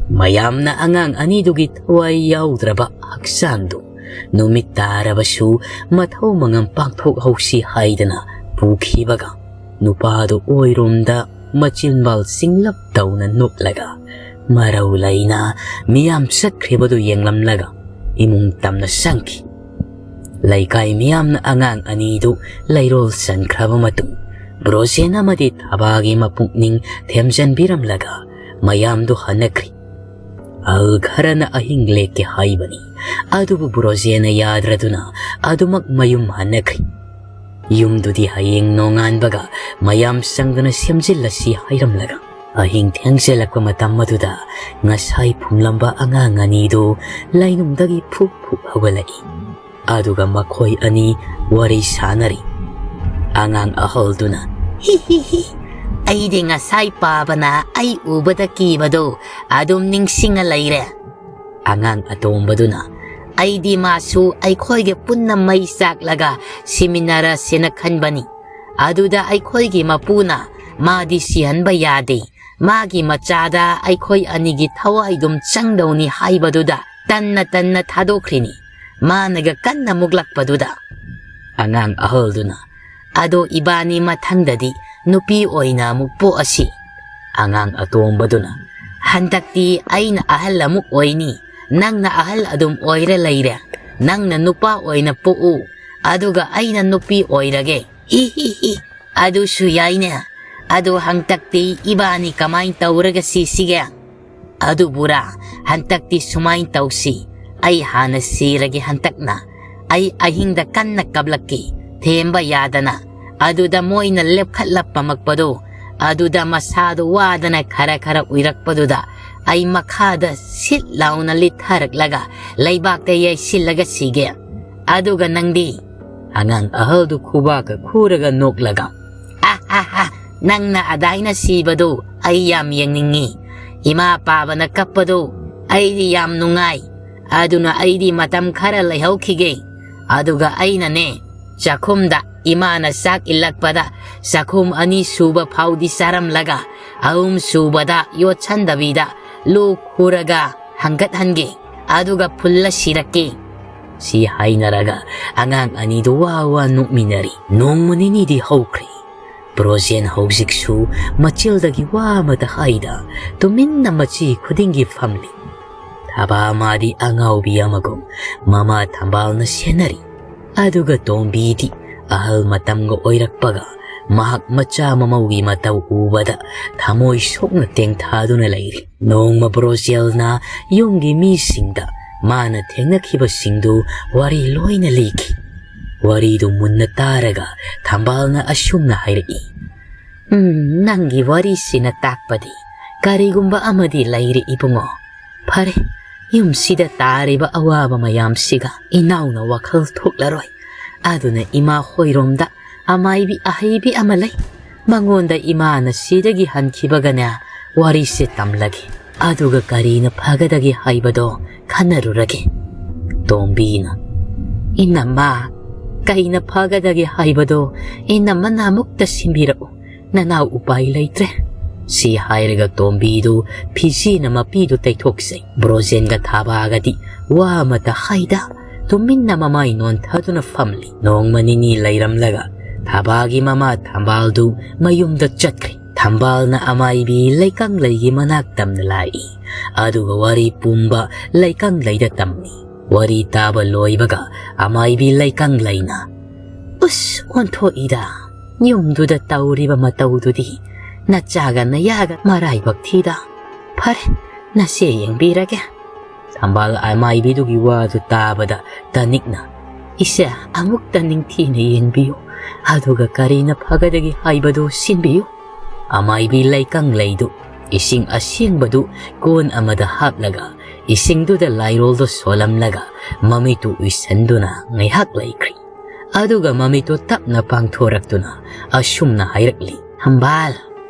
ꯃꯌꯥꯝꯅ ꯑꯉꯥꯡ ꯑꯅꯤꯗꯨꯒꯤ ꯊꯋꯥꯏ ꯌꯥꯎꯗ꯭ꯔꯕ ꯍꯛꯆꯥꯡꯗꯨ ꯅꯨꯃꯤꯠ ꯇꯥꯔꯕꯁꯨ ꯃꯊꯧ ꯃꯉꯝ ꯄꯥꯡꯊꯣꯛꯍꯧꯁꯤ ꯍꯥꯏꯗꯅ ꯄꯨꯈꯤꯕꯒ ꯅꯨꯄꯥꯗꯨ ꯑꯣꯏꯔꯣꯝꯗ ꯃꯆꯤꯟꯕꯥꯜ ꯆꯤꯡꯂꯞ ꯇꯧꯅ ꯅꯣꯛꯂꯒ ꯃꯔꯧ ꯂꯩꯅ ꯃꯤꯌꯥꯝ ꯆꯠꯈ꯭ꯔꯤꯕꯗꯨ ꯌꯦꯡꯂꯝꯂꯒ ꯏꯃꯨꯡ ꯇꯝꯅ ꯆꯪꯈꯤ꯫ ꯂꯩꯀꯥꯏ ꯃꯤꯌꯥꯝꯅ ꯑꯉꯥꯡ ꯑꯅꯤꯗꯨ ꯂꯩꯔꯣꯜ ꯆꯟꯈ꯭ꯔꯕ ꯃꯇꯨꯡ ꯕ꯭ꯔꯣꯖꯦꯟ ꯑꯃꯗꯤ ꯊꯕꯥꯒꯤ ꯃꯄꯨꯛꯅꯤꯡ ꯊꯦꯝꯖꯤꯟꯕꯤꯔꯝꯂꯒ ꯃꯌꯥꯝꯗꯨ ꯍꯟꯅꯈ꯭ꯔꯤ꯫ ꯑꯍꯜ ꯈꯔꯅ ꯑꯍꯤꯡ ꯂꯦꯛꯀꯦ ꯍꯥꯏꯕꯅꯤ, ꯑꯗꯨꯕꯨ ꯕ꯭ꯔꯣꯖꯦꯟꯅ ꯌꯥꯗ꯭ꯔꯗꯨꯅ ꯑꯗꯨꯃꯛ ꯃꯌꯨꯝ ꯍꯟꯅꯈ꯭ꯔꯤ꯫ ꯌꯨꯝꯗꯨꯗꯤ ꯍꯌꯦꯡ ꯅꯣꯡꯉꯥꯟꯕꯒ ꯃꯌꯥꯝ ꯆꯪꯗꯨꯅ ꯁꯦꯝꯖꯤꯜꯂꯁꯤ ꯍꯥꯏꯔꯝꯂꯒ ꯑꯍꯤꯡ ꯊꯦꯡꯖꯤꯜꯂꯛꯄ ꯃꯇꯝ ꯑꯗꯨꯗ ꯉꯁꯥꯏ ꯐꯨꯝꯂꯝꯕ ꯑꯉꯥꯡ ꯑꯅꯤꯗꯨ ꯂꯩꯅꯨꯡꯗꯒꯤ ꯐꯨꯛ ꯐꯨꯛ ꯍꯧꯒꯠꯂꯛꯏ꯫ ꯑꯗꯨꯒ ꯃꯈꯣꯏ ꯑꯅꯤ ꯋꯥꯔꯤ ꯁꯥꯅꯔꯤ꯫ ꯑꯉꯥꯡ ꯑꯍꯜꯗꯨꯅ, "ꯍꯤ ꯍꯤ ꯍꯤ, ꯑꯩꯗꯤ ꯉꯁꯥꯏ ꯄꯥꯕꯅ ꯑꯩ ꯎꯕꯗ ꯀꯤꯕꯗꯣ ꯑꯗꯨꯝ ꯅꯤꯡꯁꯤꯡꯉ ꯂꯩꯔꯦ꯫" ꯑꯉꯥꯡ ꯑꯇꯣꯝꯕꯗꯨꯅ, "ꯑꯩꯗꯤ ꯃꯥꯁꯨ ꯑꯩꯈꯣꯏꯒ ꯄꯨꯟꯅ ꯃꯩ ꯆꯥꯛꯂꯒ ꯁꯤꯃꯤꯟꯅꯔꯁꯦꯅ ꯈꯟꯕꯅꯤ꯫ ꯑꯗꯨꯗ ꯑꯩꯈꯣꯏꯒꯤ ꯃꯄꯨꯅ ꯃꯥꯗꯤ ꯁꯤꯍꯟꯕ ꯌꯥꯗꯦ, ꯃꯥꯒꯤ ꯃꯆꯥꯗ ꯑꯩꯈꯣꯏ ꯑꯅꯤꯒꯤ ꯊꯋꯥꯏꯗꯨꯝ ꯆꯪꯗꯧꯅꯤ ꯍꯥꯏꯕꯗꯨꯗ ꯇꯟꯅ ꯇꯟꯅ ꯊꯥꯗꯣꯛꯈ꯭ꯔꯤꯅꯤ, ꯃꯥꯅꯒ ꯀꯟꯅ ꯃꯨꯛꯂꯛꯄꯗꯨꯗ꯫" ꯑꯉꯥꯡ ꯑꯍꯜꯗꯨꯅ, "ꯑꯗꯣ ꯏꯕꯥꯅꯤ ꯃꯊꯪꯗꯗꯤ ꯅꯨꯄꯤ ꯑꯣꯏꯅ ꯑꯃꯨꯛ ꯄꯣꯛꯑꯁꯤ꯫" ꯑꯉꯥꯡ ꯑꯇꯣꯝꯕꯗꯨꯅ, "ꯍꯟꯗꯛꯇꯤ ꯑꯩꯅ ꯑꯍꯜ ꯑꯃꯨꯛ ꯑꯣꯏꯅꯤ, ꯅꯪꯅ ꯑꯍꯜ ꯑꯗꯨꯝ ꯑꯣꯏꯔ ꯂꯩꯔꯦ꯫ ꯅꯪꯅ ꯅꯨꯄꯥ ꯑꯣꯏꯅ ꯄꯣꯛꯎ, ꯑꯗꯨꯒ ꯑꯩꯅ ꯅꯨꯄꯤ ꯑꯣꯏꯔꯒꯦ꯫ ꯍꯤ ꯍꯤ ꯍꯤ, ꯑꯗꯨꯁꯨ ꯌꯥꯏꯅꯦ꯫ ꯑꯗꯨ ꯍꯟꯗꯛꯇꯤ ꯏꯕꯥꯅꯤ ꯀꯃꯥꯏꯅ ꯇꯧꯔꯒ ꯁꯤꯁꯤꯒꯦ? ꯑꯗꯨꯕꯨꯔꯥ, ꯍꯟꯗꯛꯇꯤ ꯁꯨꯃꯥꯏꯅ ꯇꯧꯁꯤ, ꯑꯩ ꯍꯥꯟꯅ ꯁꯤꯔꯒꯦ ꯍꯟꯗꯛꯅ꯫ ꯑꯩ ꯑꯍꯤꯡꯗ ꯀꯟꯅ ꯀꯞꯂꯛꯀꯦ, ꯊꯦꯝꯕ ꯌꯥꯗꯅ꯫ ꯑꯗꯨꯗ ꯃꯣꯏꯅ ꯂꯦꯞꯈꯠꯂ ꯄꯝꯃꯛꯄꯗꯣ, ꯑꯗꯨꯗ ꯃꯁꯥꯗꯣ ꯋꯥꯗꯅ ꯈꯔ ꯈꯔ ꯎꯏꯔꯛꯄꯗꯨꯗ ꯑꯩ ꯃꯈꯥꯗ ꯁꯤꯠ ꯂꯥꯎꯅ ꯂꯤꯠꯊꯔꯛꯂꯒ ꯂꯩꯕꯥꯛꯇ ꯌꯩꯁꯤꯜꯂꯒ ꯁꯤꯒꯦ꯫ ꯑꯗꯨꯒ ꯅꯪꯗꯤ?" ꯑꯉꯥꯡ ꯑꯍꯜꯗꯨ ꯈꯨꯕꯥꯛꯀ ꯈꯨꯔꯒ ꯅꯣꯛꯂꯒ, "ꯑꯥ, ꯑꯥ, ꯑꯥ, ꯅꯪꯅ ꯑꯗꯥꯏꯅ ꯁꯤꯕꯗꯨ ꯑꯩ ꯌꯥꯝ ꯌꯦꯡꯅꯤꯡꯉꯤ꯫ ꯏꯃꯥ ꯄꯥꯕꯅ ꯀꯞꯄꯗꯨ ꯑꯩꯗꯤ ꯌꯥꯝ ꯅꯨꯡꯉꯥꯏ꯫ ꯑꯗꯨꯅ ꯑꯩꯗꯤ ꯃꯇꯝ ꯈꯔ ꯂꯩꯍꯧꯈꯤꯒꯦ꯫ ꯑꯗꯨꯒ ꯑꯩꯅꯅꯦ, ꯆꯥꯛꯈꯨꯝꯗ ꯏꯃꯥꯅ ꯆꯥꯛ ꯏꯜꯂꯛꯄꯗ ꯆꯥꯛꯈꯨꯝ ꯑꯅꯤ ꯁꯨꯕ ꯐꯥꯎꯗꯤ ꯆꯥꯔꯝꯂꯒ ꯑꯍꯨꯝ ꯁꯨꯕꯗ ꯌꯣꯠꯁꯟꯗꯕꯤꯗ ꯂꯨ ꯈꯨꯔꯒ ꯍꯪꯒꯠꯍꯟꯒꯦ꯫ ꯑꯗꯨꯒ ꯐꯨꯜꯂ ꯁꯤꯔꯛꯀꯦ꯫" ꯁꯤ ꯍꯥꯏꯅꯔꯒ ꯑꯉꯥꯡ ꯑꯅꯤꯗꯨ ꯋꯥ ꯋꯥ ꯅꯣꯛꯃꯤꯟꯅꯔꯤ꯫ ꯅꯣꯡꯃ ꯅꯤꯅꯤꯗꯤ ꯍꯧꯈ꯭ꯔꯦ꯫ ꯕ꯭ꯔꯣꯖꯦꯟ ꯍꯧꯖꯤꯛꯁꯨ ꯃꯆꯤꯜꯗꯒꯤ ꯋꯥ ꯑꯃꯇ ꯍꯥꯏꯗ ꯇꯨꯃꯤꯟꯅ ꯃꯆꯤ ꯈꯨꯗꯤꯡꯒꯤ ꯐꯝꯂꯤ꯫ ꯊꯕꯥ ꯃꯥꯗꯤ ꯑꯉꯥꯎꯕꯤ ꯑꯃꯒꯨꯝ ꯃꯃꯥ ꯊꯝꯕꯥꯜꯅ ꯁꯦꯟꯅꯔꯤ꯫ ꯑꯗꯨꯒ ꯇꯣꯝꯕꯤꯗꯤ ꯑꯍꯜ ꯃꯇꯝꯒ ꯑꯣꯏꯔꯛꯄꯒ ꯃꯍꯥꯛ ꯃꯆꯥ ꯃꯃꯧꯒꯤ ꯃꯇꯧ ꯎꯕꯗ ꯊꯃꯣꯏ ꯁꯣꯛꯅ ꯇꯦꯡꯊꯥꯗꯨꯅ ꯂꯩꯔꯤ꯫ ꯅꯣꯡꯃ ꯕ꯭ꯔꯣꯖꯦꯜꯅ ꯌꯨꯝꯒꯤ ꯃꯤꯁꯤꯡꯗ ꯃꯥꯅ ꯊꯦꯡꯅꯈꯤꯕꯁꯤꯡꯗꯨ ꯋꯥꯔꯤ ꯂꯣꯏꯅ ꯂꯤꯈꯤ꯫ ꯋꯥꯔꯤꯗꯨ ꯃꯨꯟꯅ ꯇꯥꯔꯒ ꯊꯝꯕꯥꯜꯅ ꯑꯁꯨꯝꯅ ꯍꯥꯏꯔꯛꯏ, "ꯎꯝ, ꯅꯪꯒꯤ ꯋꯥꯔꯤꯁꯤꯅ ꯇꯥꯛꯄꯗꯤ ꯀꯔꯤꯒꯨꯝꯕ ꯑꯃꯗꯤ ꯂꯩꯔꯦ ꯏꯕꯨꯡꯉꯣ꯫ ꯐꯔꯦ, ꯌꯨꯝꯁꯤꯗ ꯇꯥꯔꯤꯕ ꯑꯋꯥꯕ ꯃꯌꯥꯝꯁꯤꯒ ꯏꯅꯥꯎꯅ ꯋꯥꯈꯜ ꯊꯣꯛꯂꯔꯣꯏ꯫ ꯑꯗꯨꯅ ꯏꯃꯥ ꯍꯣꯏꯔꯣꯝꯗ ꯑꯃꯥꯏꯕꯤ ꯑꯍꯩꯕꯤ ꯑꯃ ꯂꯩ꯫ ꯃꯉꯣꯟꯗ ꯏꯃꯥꯅ ꯁꯤꯗꯒꯤ ꯍꯟꯈꯤꯕꯒꯅꯦ ꯋꯥꯔꯤꯁꯦ ꯇꯝꯂꯒꯦ꯫ ꯑꯗꯨꯒ ꯀꯔꯤꯅ ꯐꯒꯗꯒꯦ ꯍꯥꯏꯕꯗꯣ ꯈꯟꯅꯔꯨꯔꯒꯦ꯫ ꯇꯣꯝꯕꯤꯅ, "ꯏꯅꯝꯃ, ꯀꯩꯅ ꯐꯒꯗꯒꯦ ꯍꯥꯏꯕꯗꯣ ꯏꯅꯝꯃꯅ ꯑꯃꯨꯛꯇ ꯁꯤꯟꯕꯤꯔꯛꯎ꯫ ꯅꯅꯥꯎ ꯎꯄꯥꯏ ꯂꯩꯇ꯭ꯔꯦ꯫" ꯁꯤ ꯍꯥꯏꯔꯒ ꯇꯣꯝꯕꯤꯗꯨ ꯐꯤꯖꯤꯅ ꯃꯄꯤꯗꯨ ꯇꯩꯊꯣꯛꯆꯩ꯫ ꯕ꯭ꯔꯣꯖꯦꯟꯒ ꯊꯥꯕꯥꯒꯗꯤ ꯋꯥ ꯑꯃꯇ ꯍꯥꯏꯗ ꯇꯨꯃꯤꯟꯅ ꯃꯃꯥꯏ ꯅꯣꯟꯊꯗꯨꯅ ꯐꯝꯂꯤ꯫ ꯅꯣꯡꯃ ꯅꯤꯅꯤ ꯂꯩꯔꯝꯂꯒ ꯊꯥꯕꯥꯒꯤ ꯃꯃꯥ ꯊꯝꯕꯥꯜꯗꯨ ꯃꯌꯨꯝꯗ ꯆꯠꯈ꯭ꯔꯦ꯫ ꯊꯝꯕꯥꯜꯅ ꯑꯃꯥꯏꯕꯤ ꯂꯩꯀꯪꯂꯩꯒꯤ ꯃꯅꯥꯛ ꯇꯝꯅ ꯂꯥꯛꯏ꯫ ꯑꯗꯨꯒ ꯋꯥꯔꯤ ꯄꯨꯝꯕ ꯂꯩꯀꯪꯂꯩꯗ ꯇꯝꯃꯤ꯫ ꯋꯥꯔꯤ ꯇꯥꯕ ꯂꯣꯏꯕꯒ ꯑꯃꯥꯏꯕꯤ ꯂꯩꯀꯪꯂꯩꯅ, "ꯎꯁ, ꯑꯣꯟꯊꯣꯛꯏꯗ꯫ ꯌꯨꯝꯗꯨꯗ ꯇꯧꯔꯤꯕ ꯃꯇꯧꯗꯨꯗꯤ ꯅꯆꯥꯒ ꯅꯌꯥꯒ ꯃꯔꯥꯏꯕꯛ ꯊꯤꯗ꯫ ꯐꯔꯦ, ꯅꯆꯦ ꯌꯦꯡꯕꯤꯔꯒꯦ꯫" ꯊꯝꯕꯥꯜ ꯑꯃꯥꯏꯕꯤꯗꯨꯒꯤ ꯋꯥꯗꯨ ꯇꯥꯕꯗ ꯇꯅꯤꯛꯅ, "ꯏꯆꯦ, ꯑꯃꯨꯛꯇ ꯅꯤꯡꯊꯤꯅ ꯌꯦꯡꯕꯤꯌꯨ꯫ ꯑꯗꯨꯒ ꯀꯔꯤꯅ ꯐꯒꯗꯒꯦ ꯍꯥꯏꯕꯗꯨ ꯁꯤꯟꯕꯤꯌꯨ꯫" ꯑꯃꯥꯏꯕꯤ ꯂꯩꯀꯪꯂꯩꯗꯨ ꯏꯁꯤꯡ ꯑꯁꯦꯡꯕꯗꯨ ꯀꯣꯟ ꯑꯃꯗ ꯍꯥꯞꯂꯒ ꯏꯁꯤꯡꯗꯨꯗ ꯂꯥꯏꯔꯣꯜꯗꯨ ꯁꯣꯜꯂꯝꯂꯒ ꯃꯃꯤꯠꯇꯨ ꯎꯏꯁꯟꯗꯨꯅ ꯉꯥꯏꯍꯥꯛ ꯂꯩꯈ꯭ꯔꯤ꯫ ꯑꯗꯨꯒ ꯃꯃꯤꯠꯇꯨ ꯇꯞꯅ ꯄꯥꯡꯊꯣꯔꯛꯇꯨꯅ ꯑꯁꯨꯝꯅ ꯍꯥꯏꯔꯛꯂꯤ, "ꯊꯝꯕꯥꯜ,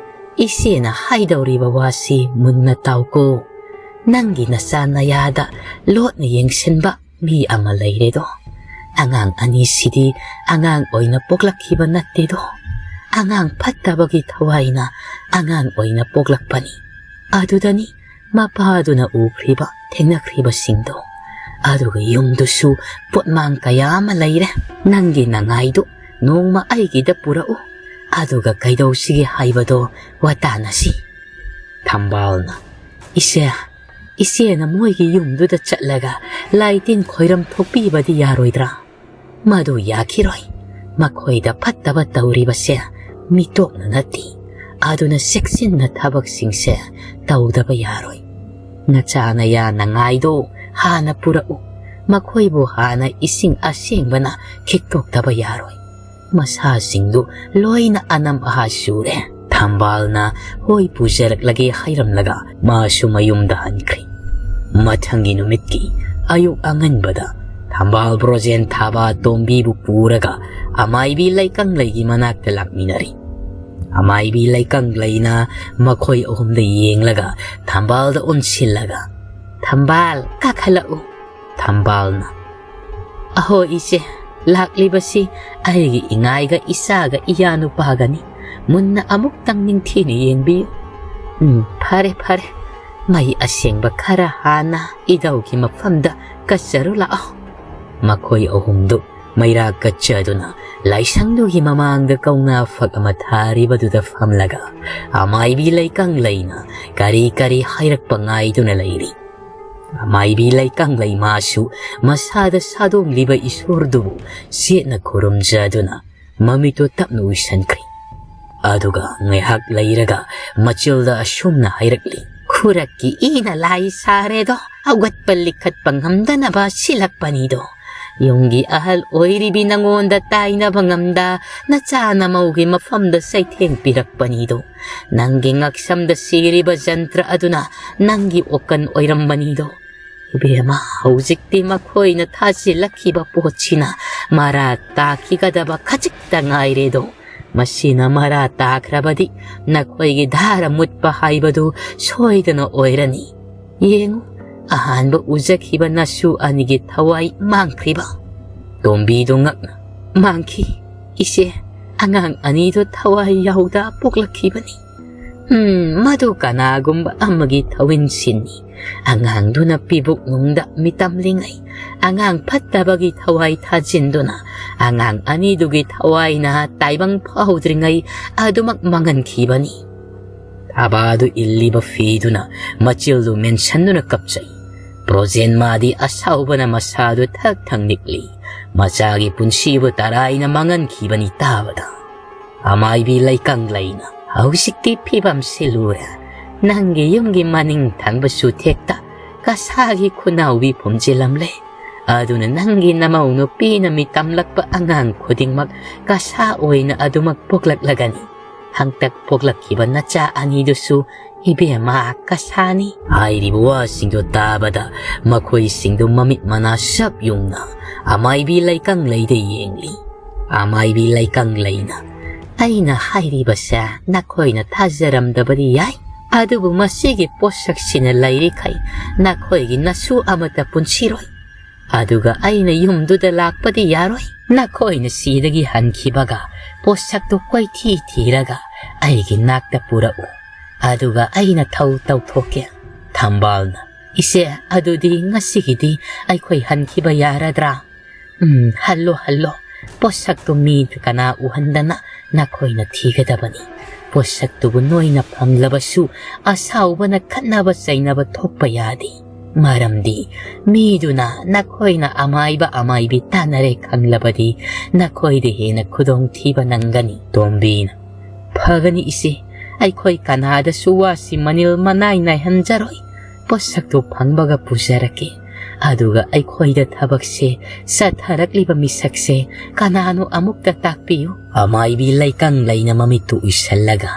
ꯏꯆꯦꯅ ꯍꯥꯏꯗꯧꯔꯤꯕ ꯋꯥꯁꯤ ꯃꯨꯟꯅ ꯇꯥꯎꯀꯣ꯫ ꯅꯪꯒꯤ ꯅꯆꯥ ꯅꯌꯥꯗ ꯂꯣꯠꯅ ꯌꯦꯡꯁꯤꯟꯕ ꯃꯤ ꯑꯃ ꯂꯩꯔꯦꯗꯣ꯫ ꯑꯉꯥꯡ ꯑꯅꯤꯁꯤꯗꯤ ꯑꯉꯥꯡ ꯑꯣꯏꯅ ꯄꯣꯛꯂꯛꯈꯤꯕ ꯅꯠꯇꯦꯗꯣ꯫ ꯑꯉꯥꯡ ꯐꯠꯇꯕꯒꯤ ꯊꯋꯥꯏꯅ ꯑꯉꯥꯡ ꯑꯣꯏꯅ ꯄꯣꯛꯂꯛꯄꯅꯤ꯫ ꯑꯗꯨꯗꯅꯤ ꯃꯄꯥꯗꯨꯅ ꯎꯈ꯭ꯔꯤꯕ ꯊꯦꯡꯅꯈ꯭ꯔꯤꯕꯁꯤꯡꯗꯣ꯫ ꯑꯗꯨꯒ ꯌꯨꯝꯗꯨꯁꯨ ꯄꯣꯠꯃꯥꯡ ꯀꯌꯥ ꯑꯃ ꯂꯩꯔꯦ꯫ ꯅꯪꯒꯤ ꯅꯉꯥꯏꯗꯨ ꯅꯣꯡꯃ ꯑꯩꯒꯤꯗ ꯄꯨꯔꯛꯎ꯫ ꯑꯗꯨꯒ ꯀꯩꯗꯧꯁꯤꯒꯦ ꯍꯥꯏꯕꯗꯣ ꯋꯥꯇꯥꯅꯁꯤ꯫" ꯊꯝꯕꯥꯜꯅ, "ꯏꯆꯦ, ꯏꯆꯦꯅ ꯃꯣꯏꯒꯤ ꯌꯨꯝꯗꯨꯗ ꯆꯠꯂꯒ ꯂꯥꯏ ꯇꯤꯟ ꯈꯣꯏꯔꯝ ꯊꯣꯛꯄꯤꯕꯗꯤ ꯌꯥꯔꯣꯏꯗ꯭ꯔꯥ? ꯃꯗꯨ ꯌꯥꯈꯤꯔꯣꯏ꯫ ꯃꯈꯣꯏꯗ ꯐꯠꯇꯕ ꯇꯧꯔꯤꯕꯁꯦ ꯃꯤꯇꯣꯞꯅ ꯅꯠꯇꯦ꯫ ꯑꯗꯨꯅ ꯆꯦꯛꯁꯤꯟꯅ ꯊꯕꯛꯁꯤꯡꯁꯦ ꯇꯧꯗꯕ ꯌꯥꯔꯣꯏ꯫ ꯅꯆꯥ ꯅꯌꯥ ꯅꯉꯥꯏꯗꯣ ꯍꯥꯟꯅ ꯄꯨꯔꯛꯎ꯫ ꯃꯈꯣꯏꯕꯨ ꯍꯥꯟꯅ ꯏꯁꯤꯡ ꯑꯁꯦꯡꯕꯅ ꯈꯤꯛꯇꯣꯛꯇꯕ ꯌꯥꯔꯣꯏ꯫ ꯃꯁꯥꯁꯤꯡꯗꯨ ꯂꯣꯏꯅ ꯑꯅꯝ ꯑꯍꯥ ꯆꯨꯔꯦ꯫" ꯊꯝꯕꯥꯜꯅ ꯍꯣꯏ ꯄꯨꯖꯔꯛꯂꯒꯦ ꯍꯥꯏꯔꯝꯂꯒ ꯃꯥꯁꯨ ꯃꯌꯨꯝꯗ ꯍꯟꯈ꯭ꯔꯦ꯫ ꯃꯊꯪꯒꯤ ꯅꯨꯃꯤꯠꯀꯤ ꯑꯌꯨꯛ ꯑꯉꯟꯕꯗ ꯊꯝꯕꯥꯜ, ꯕ꯭ꯔꯣꯖꯦꯟ, ꯊꯥꯕ, ꯇꯣꯝꯕꯤꯕꯨ ꯄꯨꯔꯒ ꯑꯃꯥꯏꯕꯤ ꯂꯩꯀꯪꯂꯩꯒꯤ ꯃꯅꯥꯛꯇ ꯂꯥꯛꯃꯤꯟꯅꯔꯤ꯫ ꯑꯃꯥꯏꯕꯤ ꯂꯩꯀꯪꯂꯩꯅ ꯃꯈꯣꯏ ꯑꯍꯨꯝꯗ ꯌꯦꯡꯂꯒ ꯊꯝꯕꯥꯜꯗ ꯑꯣꯟꯁꯤꯜꯂꯒ, "ꯊꯝꯕꯥꯜ, ꯀꯥꯈꯠꯂꯛꯎ꯫" ꯊꯝꯕꯥꯜꯅ, "ꯑꯍꯣ ꯏꯆꯦ, ꯂꯥꯛꯂꯤꯕꯁꯤ ꯑꯩꯒꯤ ꯏꯉꯥꯏꯒ ꯏꯆꯥꯒ ꯏꯌꯥꯅꯨꯄꯥꯒꯅꯤ꯫ ꯃꯨꯟꯅ ꯑꯃꯨꯛꯇꯪ ꯅꯤꯡꯊꯤꯅ ꯌꯦꯡꯕꯤꯌꯨ꯫ ꯎꯝ, ꯐꯔꯦ, ꯐꯔꯦ꯫ ꯃꯩ ꯑꯁꯦꯡꯕ ꯈꯔ ꯍꯥꯟꯅ ꯏꯙꯧꯒꯤ ꯃꯐꯝꯗ ꯀꯠꯆꯔꯨ ꯂꯥꯛꯑꯣ꯫" ꯃꯈꯣꯏ ꯑꯍꯨꯝꯗꯨ ꯃꯩꯔꯥ ꯀꯠꯆꯗꯨꯅ ꯂꯥꯏꯁꯪꯗꯨꯒꯤ ꯃꯃꯥꯡꯗ ꯀꯧꯅꯥ ꯐꯛ ꯑꯃ ꯊꯥꯔꯤꯕꯗꯨꯗ ꯐꯝꯂꯒ ꯑꯃꯥꯏꯕꯤ ꯂꯩꯀꯪꯂꯩꯅ ꯀꯔꯤ ꯀꯔꯤ ꯍꯥꯏꯔꯛꯄ ꯉꯥꯏꯗꯨꯅ ꯂꯩꯔꯤ꯫ ꯑꯃꯥꯏꯕꯤ ꯂꯩꯀꯪꯂꯩ ꯃꯥꯁꯨ ꯃꯁꯥꯗ ꯁꯥꯗꯣꯡꯂꯤꯕ ꯏꯁꯣꯔꯗꯨꯕꯨ ꯆꯦꯠꯅ ꯈꯨꯔꯨꯝꯖꯗꯨꯅ ꯃꯃꯤꯠꯇꯨ ꯇꯞꯅ ꯎꯏꯁꯟꯈ꯭ꯔꯤ꯫ ꯑꯗꯨꯒ ꯉꯥꯏꯍꯥꯛ ꯂꯩꯔꯒ ꯃꯆꯤꯜꯗ ꯑꯁꯨꯝꯅ ꯍꯥꯏꯔꯛꯂꯤ, "ꯈꯨꯔꯛꯀꯤ ꯏꯅ ꯂꯥꯏ ꯁꯥꯔꯦꯗꯣ, ꯍꯧꯒꯠꯄ ꯂꯤꯈꯠꯄ ꯉꯝꯗꯅꯕ ꯁꯤꯜꯂꯛꯄꯅꯤꯗꯣ꯫ ꯌꯨꯝꯒꯤ ꯑꯍꯜ ꯑꯣꯏꯔꯤꯕꯤ ꯅꯉꯣꯟꯗ ꯇꯥꯏꯅꯕ ꯉꯝꯗ ꯅꯆꯥ ꯅꯃꯧꯒꯤ ꯃꯐꯝꯗ ꯆꯩꯊꯦꯡ ꯄꯤꯔꯛꯄꯅꯤꯗꯣ꯫ ꯅꯪꯒꯤ ꯉꯛꯁꯝꯗ ꯁꯤꯔꯤꯕ ꯖꯟꯇ꯭ꯔ ꯑꯗꯨꯅ ꯅꯪꯒꯤ ꯑꯣꯀꯟ ꯑꯣꯏꯔꯝꯕꯅꯤꯗꯣ꯫ ꯏꯕꯦꯝꯃ, ꯍꯧꯖꯤꯛꯇꯤ ꯃꯈꯣꯏꯅ ꯊꯥꯖꯤꯜꯂꯛꯈꯤꯕ ꯄꯣꯠꯁꯤꯅ ꯃꯔꯥ ꯇꯥꯈꯤꯒꯗꯕ ꯈꯖꯤꯛꯇ ꯉꯥꯏꯔꯦꯗꯣ꯫ ꯃꯁꯤꯅ ꯃꯔꯥ ꯇꯥꯈ꯭ꯔꯕꯗꯤ ꯅꯈꯣꯏꯒꯤ ꯙꯥꯔ ꯃꯨꯠꯄ ꯍꯥꯏꯕꯗꯨ ꯁꯣꯏꯗꯅ ꯑꯣꯏꯔꯅꯤ꯫ ꯌꯦꯡꯉꯨ, ꯑꯍꯥꯟꯕ ꯎꯖꯈꯤꯕ ꯅꯁꯨ ꯑꯅꯤꯒꯤ ꯊꯋꯥꯏ ꯃꯥꯡꯈ꯭ꯔꯤꯕ?" ꯇꯣꯝꯕꯤꯗꯨ ꯉꯛꯅ, "ꯃꯥꯡꯈꯤ, ꯏꯆꯦ꯫ ꯑꯉꯥꯡ ꯑꯅꯤꯗꯨ ꯊꯋꯥꯏ ꯌꯥꯎꯗ ꯄꯣꯛꯂꯛꯈꯤꯕꯅꯤ꯫ ꯎꯝ, ꯃꯗꯨ ꯀꯅꯥꯒꯨꯝꯕ ꯑꯃꯒꯤ ꯊꯧꯏꯟꯁꯤꯟꯅꯤ꯫ ꯑꯉꯥꯡꯗꯨꯅ ꯄꯤꯕꯨꯛ ꯅꯨꯡꯗ ꯃꯤꯇꯝꯂꯤꯉꯩ, ꯑꯉꯥꯡ ꯐꯠꯇꯕꯒꯤ ꯊꯋꯥꯏ ꯊꯥꯖꯤꯟꯗꯨꯅ, ꯑꯉꯥꯡ ꯑꯅꯤꯗꯨꯒꯤ ꯊꯋꯥꯏꯅ ꯇꯥꯏꯕꯪ ꯐꯥꯎꯗ꯭ꯔꯤꯉꯩ ꯑꯗꯨꯃꯛ ꯃꯥꯡꯍꯟꯈꯤꯕꯅꯤ꯫" ꯊꯥꯕꯥꯗꯨ ꯏꯜꯂꯤꯕ ꯐꯤꯗꯨꯅ ꯃꯆꯤꯜꯗꯨ ꯃꯦꯟꯁꯟꯗꯨꯅ ꯀꯞꯆꯩ꯫ ꯕ꯭ꯔꯣꯖꯦꯟ ꯃꯥꯗꯤ ꯑꯁꯥꯎꯕꯅ ꯃꯁꯥꯗꯨ ꯊꯛ ꯊꯛ ꯅꯤꯛꯂꯤ꯫ ꯃꯆꯥꯒꯤ ꯄꯨꯟꯁꯤꯕꯨ ꯇꯔꯥꯏꯅ ꯃꯥꯡꯍꯟꯈꯤꯕꯅꯤ ꯇꯥꯕꯗ꯫ ꯑꯃꯥꯏꯕꯤ ꯂꯩꯀꯪꯂꯩꯅ, "ꯍꯧꯖꯤꯛꯇꯤ ꯐꯤꯕꯝꯁꯤ ꯂꯨꯔꯦ꯫ ꯅꯪꯒꯤ ꯌꯨꯝꯒꯤ ꯃꯅꯤꯡ ꯊꯪꯕ ꯆꯨꯊꯦꯛꯇ ꯀꯁꯥꯒꯤ ꯈꯨꯅꯥꯎꯕꯤ ꯐꯨꯝꯖꯤꯜꯂꯝꯂꯦ꯫ ꯑꯗꯨꯅ ꯅꯪꯒꯤ ꯅꯃꯧ ꯅꯨꯄꯤꯅ ꯃꯤꯇꯝꯂꯛꯄ ꯑꯉꯥꯡ ꯈꯨꯗꯤꯡꯃꯛ ꯀꯁꯥ ꯑꯣꯏꯅ ꯑꯗꯨꯃꯛ ꯄꯣꯛꯂꯛꯂꯒꯅꯤ꯫ ꯍꯟꯇꯛ ꯄꯣꯛꯂꯛꯈꯤꯕ ꯅꯆꯥ ꯑꯅꯤꯗꯨꯁꯨ ꯏꯕꯦꯝꯃ ꯀꯁꯥꯅꯤ꯫ ꯍꯥꯏꯔꯤꯕ ꯋꯥꯁꯤꯡꯗꯨ ꯇꯥꯕꯗ ꯃꯈꯣꯏꯁꯤꯡꯗꯨ ꯃꯃꯤꯠ ꯃꯅꯥ ꯁꯞ ꯌꯨꯡꯅ ꯑꯃꯥꯏꯕꯤ ꯂꯩꯀꯪꯂꯩꯗ ꯌꯦꯡꯂꯤ꯫ ꯑꯃꯥꯏꯕꯤ ꯂꯩꯀꯪꯂꯩꯅ, "ꯑꯩꯅ ꯍꯥꯏꯔꯤꯕꯁꯦ ꯅꯈꯣꯏꯅ ꯊꯥꯖꯔꯝꯗꯕꯗꯤ ꯌꯥꯏ, ꯑꯗꯨꯕꯨ ꯃꯁꯤꯒꯤ ꯄꯣꯠꯁꯛꯁꯤꯅ ꯂꯩꯔꯤꯈꯩ ꯅꯈꯣꯏꯒꯤ ꯅꯁꯨ ꯑꯃꯠꯇ ꯄꯨꯟꯁꯤꯔꯣꯏ꯫ ꯑꯗꯨꯒ ꯑꯩꯅ ꯌꯨꯝꯗꯨꯗ ꯂꯥꯛꯄꯗꯤ ꯌꯥꯔꯣꯏ꯫ ꯅꯈꯣꯏꯅ ꯁꯤꯗꯒꯤ ꯍꯟꯈꯤꯕꯒ ꯄꯣꯠꯁꯛꯇꯨ ꯀꯣꯏꯊꯤ ꯊꯤꯔꯒ ꯑꯩꯒꯤ ꯅꯥꯛꯇ ꯄꯨꯔꯛꯎ꯫ ꯑꯗꯨꯒ ꯑꯩꯅ ꯊꯧ ꯇꯧꯊꯣꯛꯀꯦ꯫" ꯊꯝꯕꯥꯜꯅ, "ꯏꯆꯦ, ꯑꯗꯨꯗꯤ ꯉꯁꯤꯒꯤꯗꯤ ꯑꯩꯈꯣꯏ ꯍꯟꯈꯤꯕ ꯌꯥꯔꯗ꯭ꯔꯥ?" "ꯎꯝ, ꯍꯜꯂꯣ, ꯍꯜꯂꯣ꯫ ꯄꯣꯠꯁꯛꯇꯨ ꯃꯤ ꯀꯅꯥ ꯎꯍꯟꯗꯅ ꯅꯈꯣꯏꯅ ꯊꯤꯒꯗꯕꯅꯤ꯫ ꯄꯣꯠꯁꯛꯇꯨꯕꯨ ꯅꯣꯏꯅ ꯐꯪꯂꯕꯁꯨ ꯑꯁꯥꯎꯕꯅ ꯈꯠꯅꯕ ꯆꯩꯅꯕ ꯊꯣꯛꯄ ꯌꯥꯗꯦ꯫ ꯃꯔꯝꯗꯤ ꯃꯤꯗꯨꯅ ꯅꯈꯣꯏꯅ ꯑꯃꯥꯏꯕ ꯑꯃꯥꯏꯕꯤ ꯇꯥꯟꯅꯔꯦ ꯈꯪꯂꯕꯗꯤ ꯅꯈꯣꯏꯗ ꯍꯦꯟꯅ ꯈꯨꯗꯣꯡꯊꯤꯕ ꯅꯪꯒꯅꯤ꯫" ꯇꯣꯝꯕꯤꯅ, "ꯐꯒꯅꯤ ꯏꯆꯦ, ꯑꯩꯈꯣꯏ ꯀꯅꯥꯗꯁꯨ ꯋꯥꯁꯤ ꯃꯅꯤꯜ ꯃꯅꯥꯏ ꯅꯥꯏꯍꯟꯖꯔꯣꯏ꯫ ꯄꯣꯠꯁꯛꯇꯨ ꯐꯪꯕꯒ ꯄꯨꯖꯔꯛꯀꯦ꯫ ꯑꯗꯨꯒ ꯑꯩꯈꯣꯏꯗ ꯊꯕꯛꯁꯦ ꯆꯠꯊꯔꯛꯂꯤꯕ ꯃꯤꯁꯛꯁꯦ ꯀꯅꯥꯅꯣ ꯑꯃꯨꯛꯇ ꯇꯥꯛꯄꯤꯌꯨ꯫" ꯑꯃꯥꯏꯕꯤ ꯂꯩꯀꯪꯂꯩꯅ ꯃꯃꯤꯠꯇꯨ ꯎꯏꯁꯜꯂꯒ,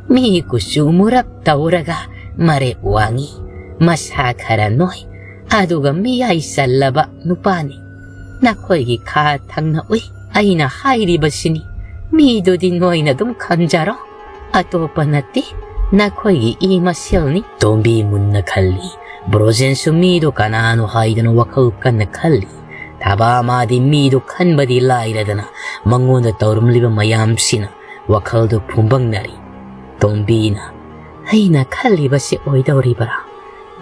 "ꯃꯤ ꯀꯨꯆꯨ ꯃꯨꯔꯞ ꯇꯧꯔꯒ ꯃꯔꯦꯞ ꯋꯥꯡꯉꯤ, ꯃꯁꯥ ꯈꯔ ꯅꯣꯏ, ꯑꯗꯨꯒ ꯃꯤꯌꯥꯏ ꯆꯜꯂꯕ ꯅꯨꯄꯥꯅꯤ꯫ ꯅꯈꯣꯏꯒꯤ ꯈꯥ ꯊꯪꯅ ꯎꯏ꯫ ꯑꯩꯅ ꯍꯥꯏꯔꯤꯕꯁꯤꯅꯤ, ꯃꯤꯗꯨꯗꯤ ꯅꯣꯏꯅ ꯑꯗꯨꯝ ꯈꯟꯖꯔꯣ꯫ ꯑꯇꯣꯞꯄ ꯅꯠꯇꯦ, ꯅꯈꯣꯏꯒꯤ ꯏ ꯃꯁꯦꯜꯅꯤ꯫" ꯇꯣꯝꯕꯤ ꯃꯨꯟꯅ ꯈꯜꯂꯤ꯫ ꯕ꯭ꯔꯣꯖꯦꯟꯁꯨ ꯃꯤꯗꯣ ꯀꯅꯥꯅꯣ ꯍꯥꯏꯗꯅ ꯋꯥꯈꯜ ꯀꯟꯅ ꯈꯜꯂꯤ꯫ ꯊꯕꯥ ꯃꯥꯗꯤ ꯃꯤꯗꯣ ꯈꯟꯕꯗꯤ ꯂꯥꯏꯔꯗꯅ ꯃꯉꯣꯟꯗ ꯇꯧꯔꯝꯂꯤꯕ ꯃꯌꯥꯝꯁꯤꯅ ꯋꯥꯈꯜꯗꯨ ꯐꯨꯝꯕꯪꯅꯔꯤ꯫ ꯇꯣꯝꯕꯤꯅ, "ꯑꯩꯅ ꯈꯜꯂꯤꯕꯁꯤ ꯑꯣꯏꯗꯧꯔꯤꯕ꯭ꯔꯥ?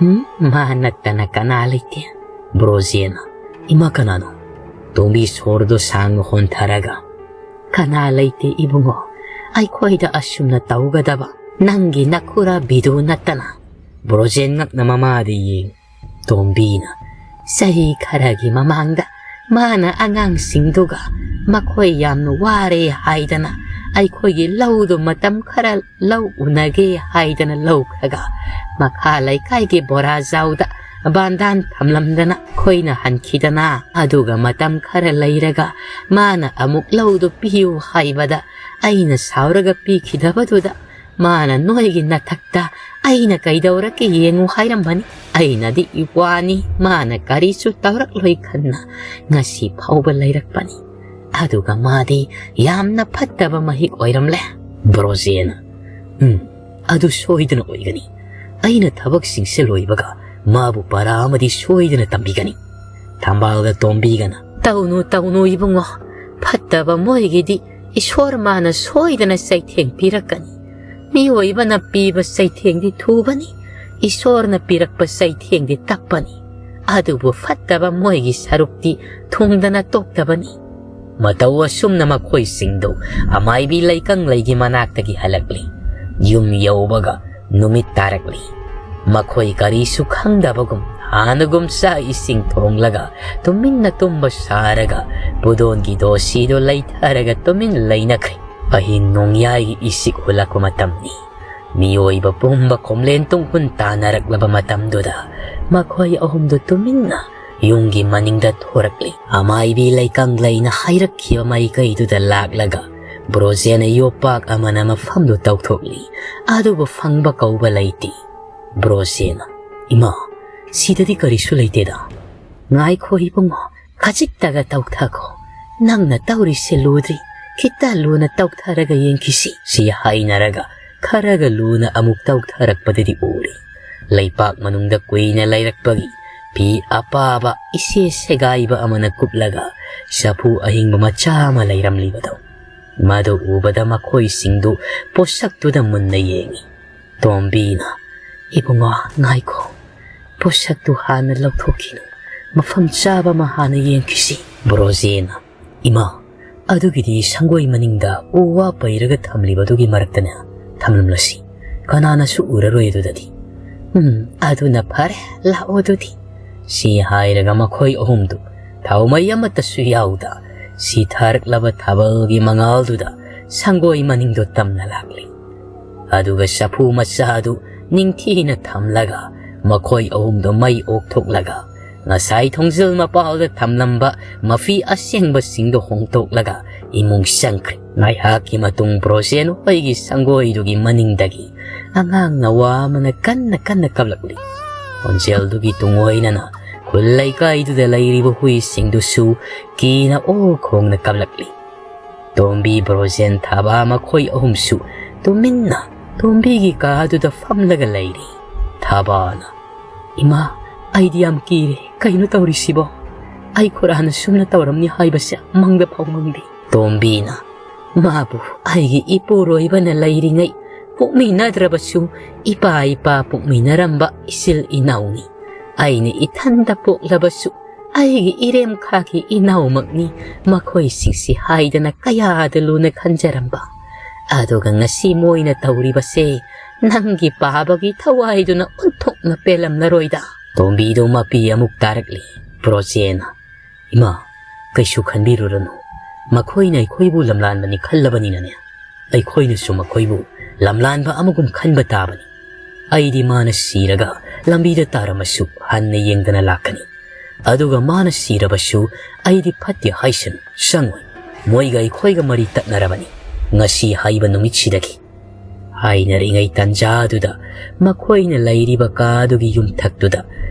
ꯎꯝ, ꯃꯥ ꯅꯠꯇꯅ ꯀꯅꯥ ꯂꯩꯇꯦ?" ꯕ꯭ꯔꯣꯖꯦꯟꯅ, "ꯏꯃꯥ, ꯀꯅꯥꯅꯣ?" ꯇꯣꯝꯕꯤ ꯁꯣꯔꯗꯣ ꯁꯥꯡꯅ ꯍꯣꯟꯊꯔꯒ, "ꯀꯅꯥ ꯂꯩꯇꯦ ꯏꯕꯨꯡꯉꯣ, ꯑꯩꯈꯣꯏꯗ ꯑꯁꯨꯝꯅ ꯇꯧꯒꯗꯕ ꯅꯪꯒꯤ ꯅꯈꯨꯔꯥ ꯕꯤꯗꯨ ꯅꯠꯇꯅ꯫" ꯕ꯭ꯔꯣꯖꯦꯟ ꯉꯛꯅ ꯃꯃꯥꯗ ꯌꯦꯡ꯫ ꯇꯣꯝꯕꯤꯅ, "ꯆꯍꯤ ꯈꯔꯒꯤ ꯃꯃꯥꯡꯗ ꯃꯥꯅ ꯑꯉꯥꯡꯁꯤꯡꯗꯨꯒ ꯃꯈꯣꯏ ꯌꯥꯝꯅ ꯋꯥꯔꯦ ꯍꯥꯏꯗꯅ ꯑꯩꯈꯣꯏꯒꯤ ꯂꯧꯗꯨ ꯃꯇꯝ ꯈꯔ ꯂꯧ ꯎꯅꯒꯦ ꯍꯥꯏꯗꯅ ꯂꯧꯈ꯭ꯔꯒ ꯃꯈꯥ ꯂꯩꯀꯥꯏꯒꯤ ꯕꯣꯔꯥꯖꯥꯎꯗ ꯕꯥꯟꯗꯥꯟ ꯊꯝꯂꯝꯗꯅ ꯑꯩꯈꯣꯏꯅ ꯍꯟꯈꯤꯗꯅ, ꯑꯗꯨꯒ ꯃꯇꯝ ꯈꯔ ꯂꯩꯔꯒ ꯃꯥꯅ ꯑꯃꯨꯛ ꯂꯧꯗꯨ ꯄꯤꯌꯨ ꯍꯥꯏꯕꯗ ꯑꯩꯅ ꯁꯥꯎꯔꯒ ꯄꯤꯈꯤꯗꯕꯗꯨꯗ ꯃꯥꯅ ꯅꯣꯏꯒꯤ ꯅꯊꯛꯇ ꯑꯩꯅ ꯀꯩꯗꯧꯔꯛꯀꯦ ꯌꯦꯡꯉꯨ ꯍꯥꯏꯔꯝꯕꯅꯤ꯫ ꯑꯩꯅꯗꯤ ꯏꯋꯥꯅꯤ, ꯃꯥꯅ ꯀꯔꯤꯁꯨ ꯇꯧꯔꯛꯂꯣꯏ ꯈꯟꯅ ꯉꯁꯤ ꯐꯥꯎꯕ ꯂꯩꯔꯛꯄꯅꯤ꯫ ꯑꯗꯨꯒ ꯃꯥꯗꯤ ꯌꯥꯝꯅ ꯐꯠꯇꯕ ꯃꯍꯤꯛ ꯑꯣꯏꯔꯝꯂꯦ꯫ ꯕ꯭ꯔꯣꯖꯦꯅ, "ꯎꯝ, ꯑꯗꯨ ꯁꯣꯏꯗꯅ ꯑꯣꯏꯒꯅꯤ꯫ ꯑꯩꯅ ꯊꯕꯛꯁꯤꯡꯁꯦ ꯂꯣꯏꯕꯒ ꯃꯥꯕꯨ ꯄꯔꯥ ꯑꯃꯗꯤ ꯁꯣꯏꯗꯅ ꯇꯝꯕꯤꯒꯅꯤ꯫" ꯊꯝꯕꯥꯜꯒ ꯇꯣꯝꯕꯤꯒꯅ, "ꯇꯧꯅꯨ, ꯇꯧꯅꯨ ꯏꯕꯨꯡꯉꯣ, ꯐꯠꯇꯕ ꯃꯣꯏꯒꯤꯗꯤ ꯏꯁꯣꯔ ꯃꯥꯅ ꯁꯣꯏꯗꯅ ꯆꯩꯊꯦꯡ ꯄꯤꯔꯛꯀꯅꯤ꯫ ꯃꯤꯑꯣꯏꯕꯅ ꯄꯤꯕ ꯆꯩꯊꯦꯡꯗꯤ ꯊꯨꯕꯅꯤ, ꯏꯁꯣꯔꯅ ꯄꯤꯔꯛꯄ ꯆꯩꯊꯦꯡꯗꯤ ꯇꯞꯄꯅꯤ꯫ ꯑꯗꯨꯕꯨ ꯐꯠꯇꯕ ꯃꯣꯏꯒꯤ ꯁꯔꯨꯛꯇꯤ ꯊꯨꯡꯗꯅ ꯇꯣꯛꯇꯕꯅꯤ꯫" ꯃꯇꯧ ꯑꯁꯨꯝꯅ ꯃꯈꯣꯏꯁꯤꯡꯗꯨ ꯑꯃꯥꯏꯕꯤ ꯂꯩꯀꯪꯂꯩꯒꯤ ꯃꯅꯥꯛꯇꯒꯤ ꯍꯜꯂꯛꯂꯤ꯫ ꯌꯨꯝ ꯌꯧꯕꯒ ꯅꯨꯃꯤꯠ ꯇꯥꯔꯛꯂꯤ꯫ ꯃꯈꯣꯏ ꯀꯔꯤꯁꯨ ꯈꯪꯗꯕꯒꯨꯝ ꯍꯥꯟꯅꯒꯨꯝ ꯆꯥꯛ ꯏꯁꯤꯡ ꯊꯣꯡꯂꯒ ꯇꯨꯃꯤꯟꯅ ꯇꯨꯝꯕ ꯁꯥꯔꯒ ꯄꯨꯗꯣꯟꯒꯤ ꯗꯣꯁꯤꯗꯨ ꯂꯩꯊꯔꯒ ꯇꯨꯃꯤꯟ ꯂꯩꯅꯈ꯭ꯔꯦ꯫ ꯑꯍꯤꯡ ꯅꯣꯡꯌꯥꯏꯒꯤ ꯏꯁꯤꯛ ꯍꯨꯜꯂꯛꯄ ꯃꯇꯝꯅꯤ꯫ ꯃꯤꯑꯣꯏꯕ ꯄꯨꯝꯕ ꯈꯣꯝꯂꯦꯟ ꯇꯨꯡꯍꯨꯟ ꯇꯥꯅꯔꯛꯂꯕ ꯃꯇꯝꯗꯨꯗ ꯃꯈꯣꯏ ꯑꯍꯨꯝꯗꯨ ꯇꯨꯃꯤꯟꯅ ꯌꯨꯝꯒꯤ ꯃꯅꯤꯡꯗ ꯊꯣꯔꯛꯂꯤ꯫ ꯑꯃꯥꯏꯕꯤ ꯂꯩꯀꯪꯂꯩꯅ ꯍꯥꯏꯔꯛꯈꯤꯕ ꯃꯥꯏꯀꯩꯗꯨꯗ ꯂꯥꯛꯂꯒ ꯕ꯭ꯔꯣꯖꯦꯅ ꯌꯣꯄꯥꯛ ꯑꯃꯅ ꯃꯐꯝꯗꯨ ꯇꯧꯊꯣꯛꯂꯤ꯫ ꯑꯗꯨꯕꯨ ꯐꯪꯕ ꯀꯧꯕ ꯂꯩꯇꯦ꯫ ꯕ꯭ꯔꯣꯖꯦꯅ, "ꯏꯃꯥ, ꯁꯤꯗꯗꯤ ꯀꯔꯤꯁꯨ ꯂꯩꯇꯦꯗ꯫" "ꯉꯥꯏꯈꯣ ꯏꯕꯨꯡꯉꯣ, ꯈꯖꯤꯛꯇꯒ ꯇꯧꯊꯈꯣ꯫ ꯅꯪꯅ ꯇꯧꯔꯤꯁꯦ ꯂꯨꯗ꯭ꯔꯤ꯫ ꯈꯤꯇ ꯂꯨꯅ ꯇꯧꯊꯔꯒ ꯌꯦꯡꯈꯤꯁꯤ꯫" ꯁꯤ ꯍꯥꯏꯅꯔꯒ ꯈꯔꯒ ꯂꯨꯅ ꯑꯃꯨꯛ ꯇꯧꯊꯔꯛꯄꯗꯗꯤ ꯎꯔꯦ꯫ ꯂꯩꯄꯥꯛ ꯃꯅꯨꯡꯗ ꯀꯨꯏꯅ ꯂꯩꯔꯛꯄꯒꯤ ꯐꯤ ꯑꯄꯥꯕ ꯏꯁꯦ ꯁꯦꯒꯥꯏꯕ ꯑꯃꯅ ꯀꯨꯞꯂꯒ ꯆꯐꯨ ꯑꯍꯤꯡꯕ ꯃꯆꯥ ꯑꯃ ꯂꯩꯔꯝꯂꯤꯕꯗꯣ꯫ ꯃꯗꯨ ꯎꯕꯗ ꯃꯈꯣꯏꯁꯤꯡꯗꯨ ꯄꯣꯠꯁꯛꯇꯨꯗ ꯃꯨꯟꯅ ꯌꯦꯡꯏ꯫ ꯇꯣꯝꯕꯤꯅ, "ꯏꯕꯨꯡꯉꯣ, ꯉꯥꯏꯈꯣ꯫ ꯄꯣꯠꯁꯛꯇꯨ ꯍꯥꯟꯅ ꯂꯧꯊꯣꯛꯈꯤꯅꯨ꯫ ꯃꯐꯝ ꯆꯥꯕ ꯑꯃ ꯍꯥꯟꯅ ꯌꯦꯡꯈꯤꯁꯤ꯫" ꯕ꯭ꯔꯣꯖꯦꯅ, "ꯏꯃꯥ, ꯑꯗꯨꯒꯤꯗꯤ ꯁꯪꯒꯣꯏ ꯃꯅꯤꯡꯗ ꯎ ꯋꯥ ꯄꯩꯔꯒ ꯊꯝꯂꯤꯕꯗꯨꯒꯤ ꯃꯔꯛꯇꯅꯦ ꯊꯝꯂꯝꯂꯁꯤ꯫ ꯀꯅꯥꯅꯁꯨ ꯎꯔꯔꯣꯏ ꯑꯗꯨꯗꯗꯤ꯫" "ꯎꯝ, ꯑꯗꯨꯅ ꯐꯔꯦ, ꯂꯥꯛꯑꯣ ꯑꯗꯨꯗꯤ꯫" ꯁꯤ ꯍꯥꯏꯔꯒ ꯃꯈꯣꯏ ꯑꯍꯨꯝꯗꯨ ꯊꯥꯎꯃꯩ ꯑꯃꯠꯇꯁꯨ ꯌꯥꯎꯗ ꯁꯤ ꯊꯥꯔꯛꯂꯕ ꯊꯥꯕꯜꯒꯤ ꯃꯉꯥꯜꯗꯨꯗ ꯁꯪꯒꯣꯏ ꯃꯅꯤꯡꯗꯨ ꯇꯝꯅ ꯂꯥꯛꯂꯤ꯫ ꯑꯗꯨꯒ ꯆꯐꯨ ꯃꯆꯥꯗꯨ ꯅꯤꯡꯊꯤꯅ ꯊꯝꯂꯒ ꯃꯈꯣꯏ ꯑꯍꯨꯝꯗꯨ ꯃꯩ ꯑꯣꯛꯊꯣꯛꯂꯒ ꯉꯁꯥꯏ ꯊꯣꯡꯖꯤꯜ ꯃꯄꯥꯜꯗ ꯊꯝꯂꯝꯕ ꯃꯐꯤ ꯑꯁꯦꯡꯕꯁꯤꯡꯗꯨ ꯍꯣꯡꯗꯣꯛꯂꯒ ꯏꯃꯨꯡ ꯆꯪꯈ꯭ꯔꯦ꯫ ꯉꯥꯏꯍꯥꯛꯀꯤ ꯃꯇꯨꯡ ꯕ꯭ꯔꯣꯖꯦꯟ ꯍꯣꯏꯒꯤ ꯁꯪꯒꯣꯏꯗꯨꯒꯤ ꯃꯅꯤꯡꯗꯒꯤ ꯑꯉꯥꯡ ꯅꯋꯥ ꯑꯃꯅ ꯀꯟꯅ ꯀꯟꯅ ꯀꯞꯂꯛꯂꯤ꯫ ꯈꯣꯟꯖꯦꯜꯗꯨꯒꯤ ꯇꯨꯡꯑꯣꯏꯅꯅ ꯈꯨꯜ ꯂꯩꯀꯥꯏꯗꯨꯗ ꯂꯩꯔꯤꯕ ꯍꯨꯏꯁꯤꯡꯗꯨꯁꯨ ꯀꯤꯅ ꯑꯣ ꯈꯣꯡꯅ ꯀꯞꯂꯛꯂꯤ꯫ ꯇꯣꯝꯕꯤ, ꯕ꯭ꯔꯣꯖꯦꯟ, ꯊꯥꯕ ꯃꯈꯣꯏ ꯑꯍꯨꯝꯁꯨ ꯇꯨꯃꯤꯟꯅ ꯇꯣꯝꯕꯤꯒꯤ ꯀꯥꯗꯨꯗ ꯐꯝꯂꯒ ꯂꯩꯔꯤ꯫ ꯊꯥꯕꯅ, "ꯏꯃꯥ, ꯑꯩꯗꯤ ꯌꯥꯝ ꯀꯤꯔꯦ꯫ ꯀꯩꯅꯣ ꯇꯧꯔꯤꯁꯤꯕꯣ? ꯑꯩ ꯈꯨꯔꯥꯅ ꯁꯨꯝꯅ ꯇꯧꯔꯝꯅꯤ ꯍꯥꯏꯕꯁꯦ ꯃꯪꯗ ꯐꯥꯎ ꯃꯪꯗꯦ꯫" ꯇꯣꯝꯕꯤꯅ, "ꯃꯥꯕꯨ ꯑꯩꯒꯤ ꯏꯄꯨꯔꯣꯏꯕꯅ ꯂꯩꯔꯤꯉꯩ ꯄꯣꯛꯃꯤꯟꯅꯗ꯭ꯔꯕꯁꯨ ꯏꯄꯥ ꯏꯄꯥ ꯄꯣꯛꯃꯤꯟꯅꯔꯝꯕ ꯏꯆꯤꯜ ꯏꯅꯥꯎꯅꯤ꯫ ꯑꯩꯅ ꯏꯊꯟꯗ ꯄꯣꯛꯂꯕꯁꯨ ꯑꯩꯒꯤ ꯏꯔꯦꯝꯈꯥꯒꯤ ꯏꯅꯥꯎꯃꯛꯅꯤ꯫ ꯃꯈꯣꯏꯁꯤꯡꯁꯤ ꯍꯥꯏꯗꯅ ꯀꯌꯥꯗ ꯂꯨꯅ ꯈꯟꯖꯔꯝꯕ꯫ ꯑꯗꯨꯒ ꯉꯁꯤ ꯃꯣꯏꯅ ꯇꯧꯔꯤꯕꯁꯦ ꯅꯪꯒꯤ ꯄꯥꯕꯒꯤ ꯊꯋꯥꯏꯗꯨꯅ ꯑꯣꯟꯊꯣꯛꯅ ꯄꯦꯜꯂꯝꯂꯔꯣꯏꯗ꯫" ꯇꯣꯝꯕꯤꯗꯨ ꯃꯄꯤ ꯑꯃꯨꯛ ꯇꯥꯔꯛꯂꯤ꯫ ꯕ꯭ꯔꯣꯖꯦꯟꯅ, "ꯏꯃꯥ, ꯀꯩꯁꯨ ꯈꯟꯕꯤꯔꯨꯔꯅꯨ꯫ ꯃꯈꯣꯏꯅ ꯑꯩꯈꯣꯏꯕꯨ ꯂꯝꯂꯥꯟꯕꯅꯤ ꯈꯜꯂꯕꯅꯤꯅꯅꯦ, ꯑꯩꯈꯣꯏꯅꯁꯨ ꯃꯈꯣꯏꯕꯨ ꯂꯝꯂꯥꯟꯕ ꯑꯃꯒꯨꯝ ꯈꯟꯕ ꯇꯥꯕꯅꯤ꯫ ꯑꯩꯗꯤ ꯃꯥꯅ ꯁꯤꯔꯒ ꯂꯝꯕꯤꯗ ꯇꯥꯔꯝꯃꯁꯨ ꯍꯟꯅ ꯌꯦꯡꯗꯅ ꯂꯥꯛꯀꯅꯤ꯫ ꯑꯗꯨꯒ ꯃꯥꯅ ꯁꯤꯔꯕꯁꯨ ꯑꯩꯗꯤ ꯐꯠꯇꯦ ꯍꯥꯏꯁꯅꯨ, ꯆꯪꯉꯣꯏ꯫ ꯃꯣꯏꯒ ꯑꯩꯈꯣꯏꯒ ꯃꯔꯤ ꯇꯠꯅꯔꯕꯅꯤ ꯉꯁꯤ ꯍꯥꯏꯕ ꯅꯨꯃꯤꯠꯁꯤꯗꯒꯤ꯫" ꯍꯥꯏꯅꯔꯤꯉꯩ ꯇꯟꯖꯥꯗꯨꯗ ꯃꯈꯣꯏꯅ ꯂꯩꯔꯤꯕ ꯀꯥꯗꯨꯒꯤ ꯌꯨꯝꯊꯛꯇꯨꯗ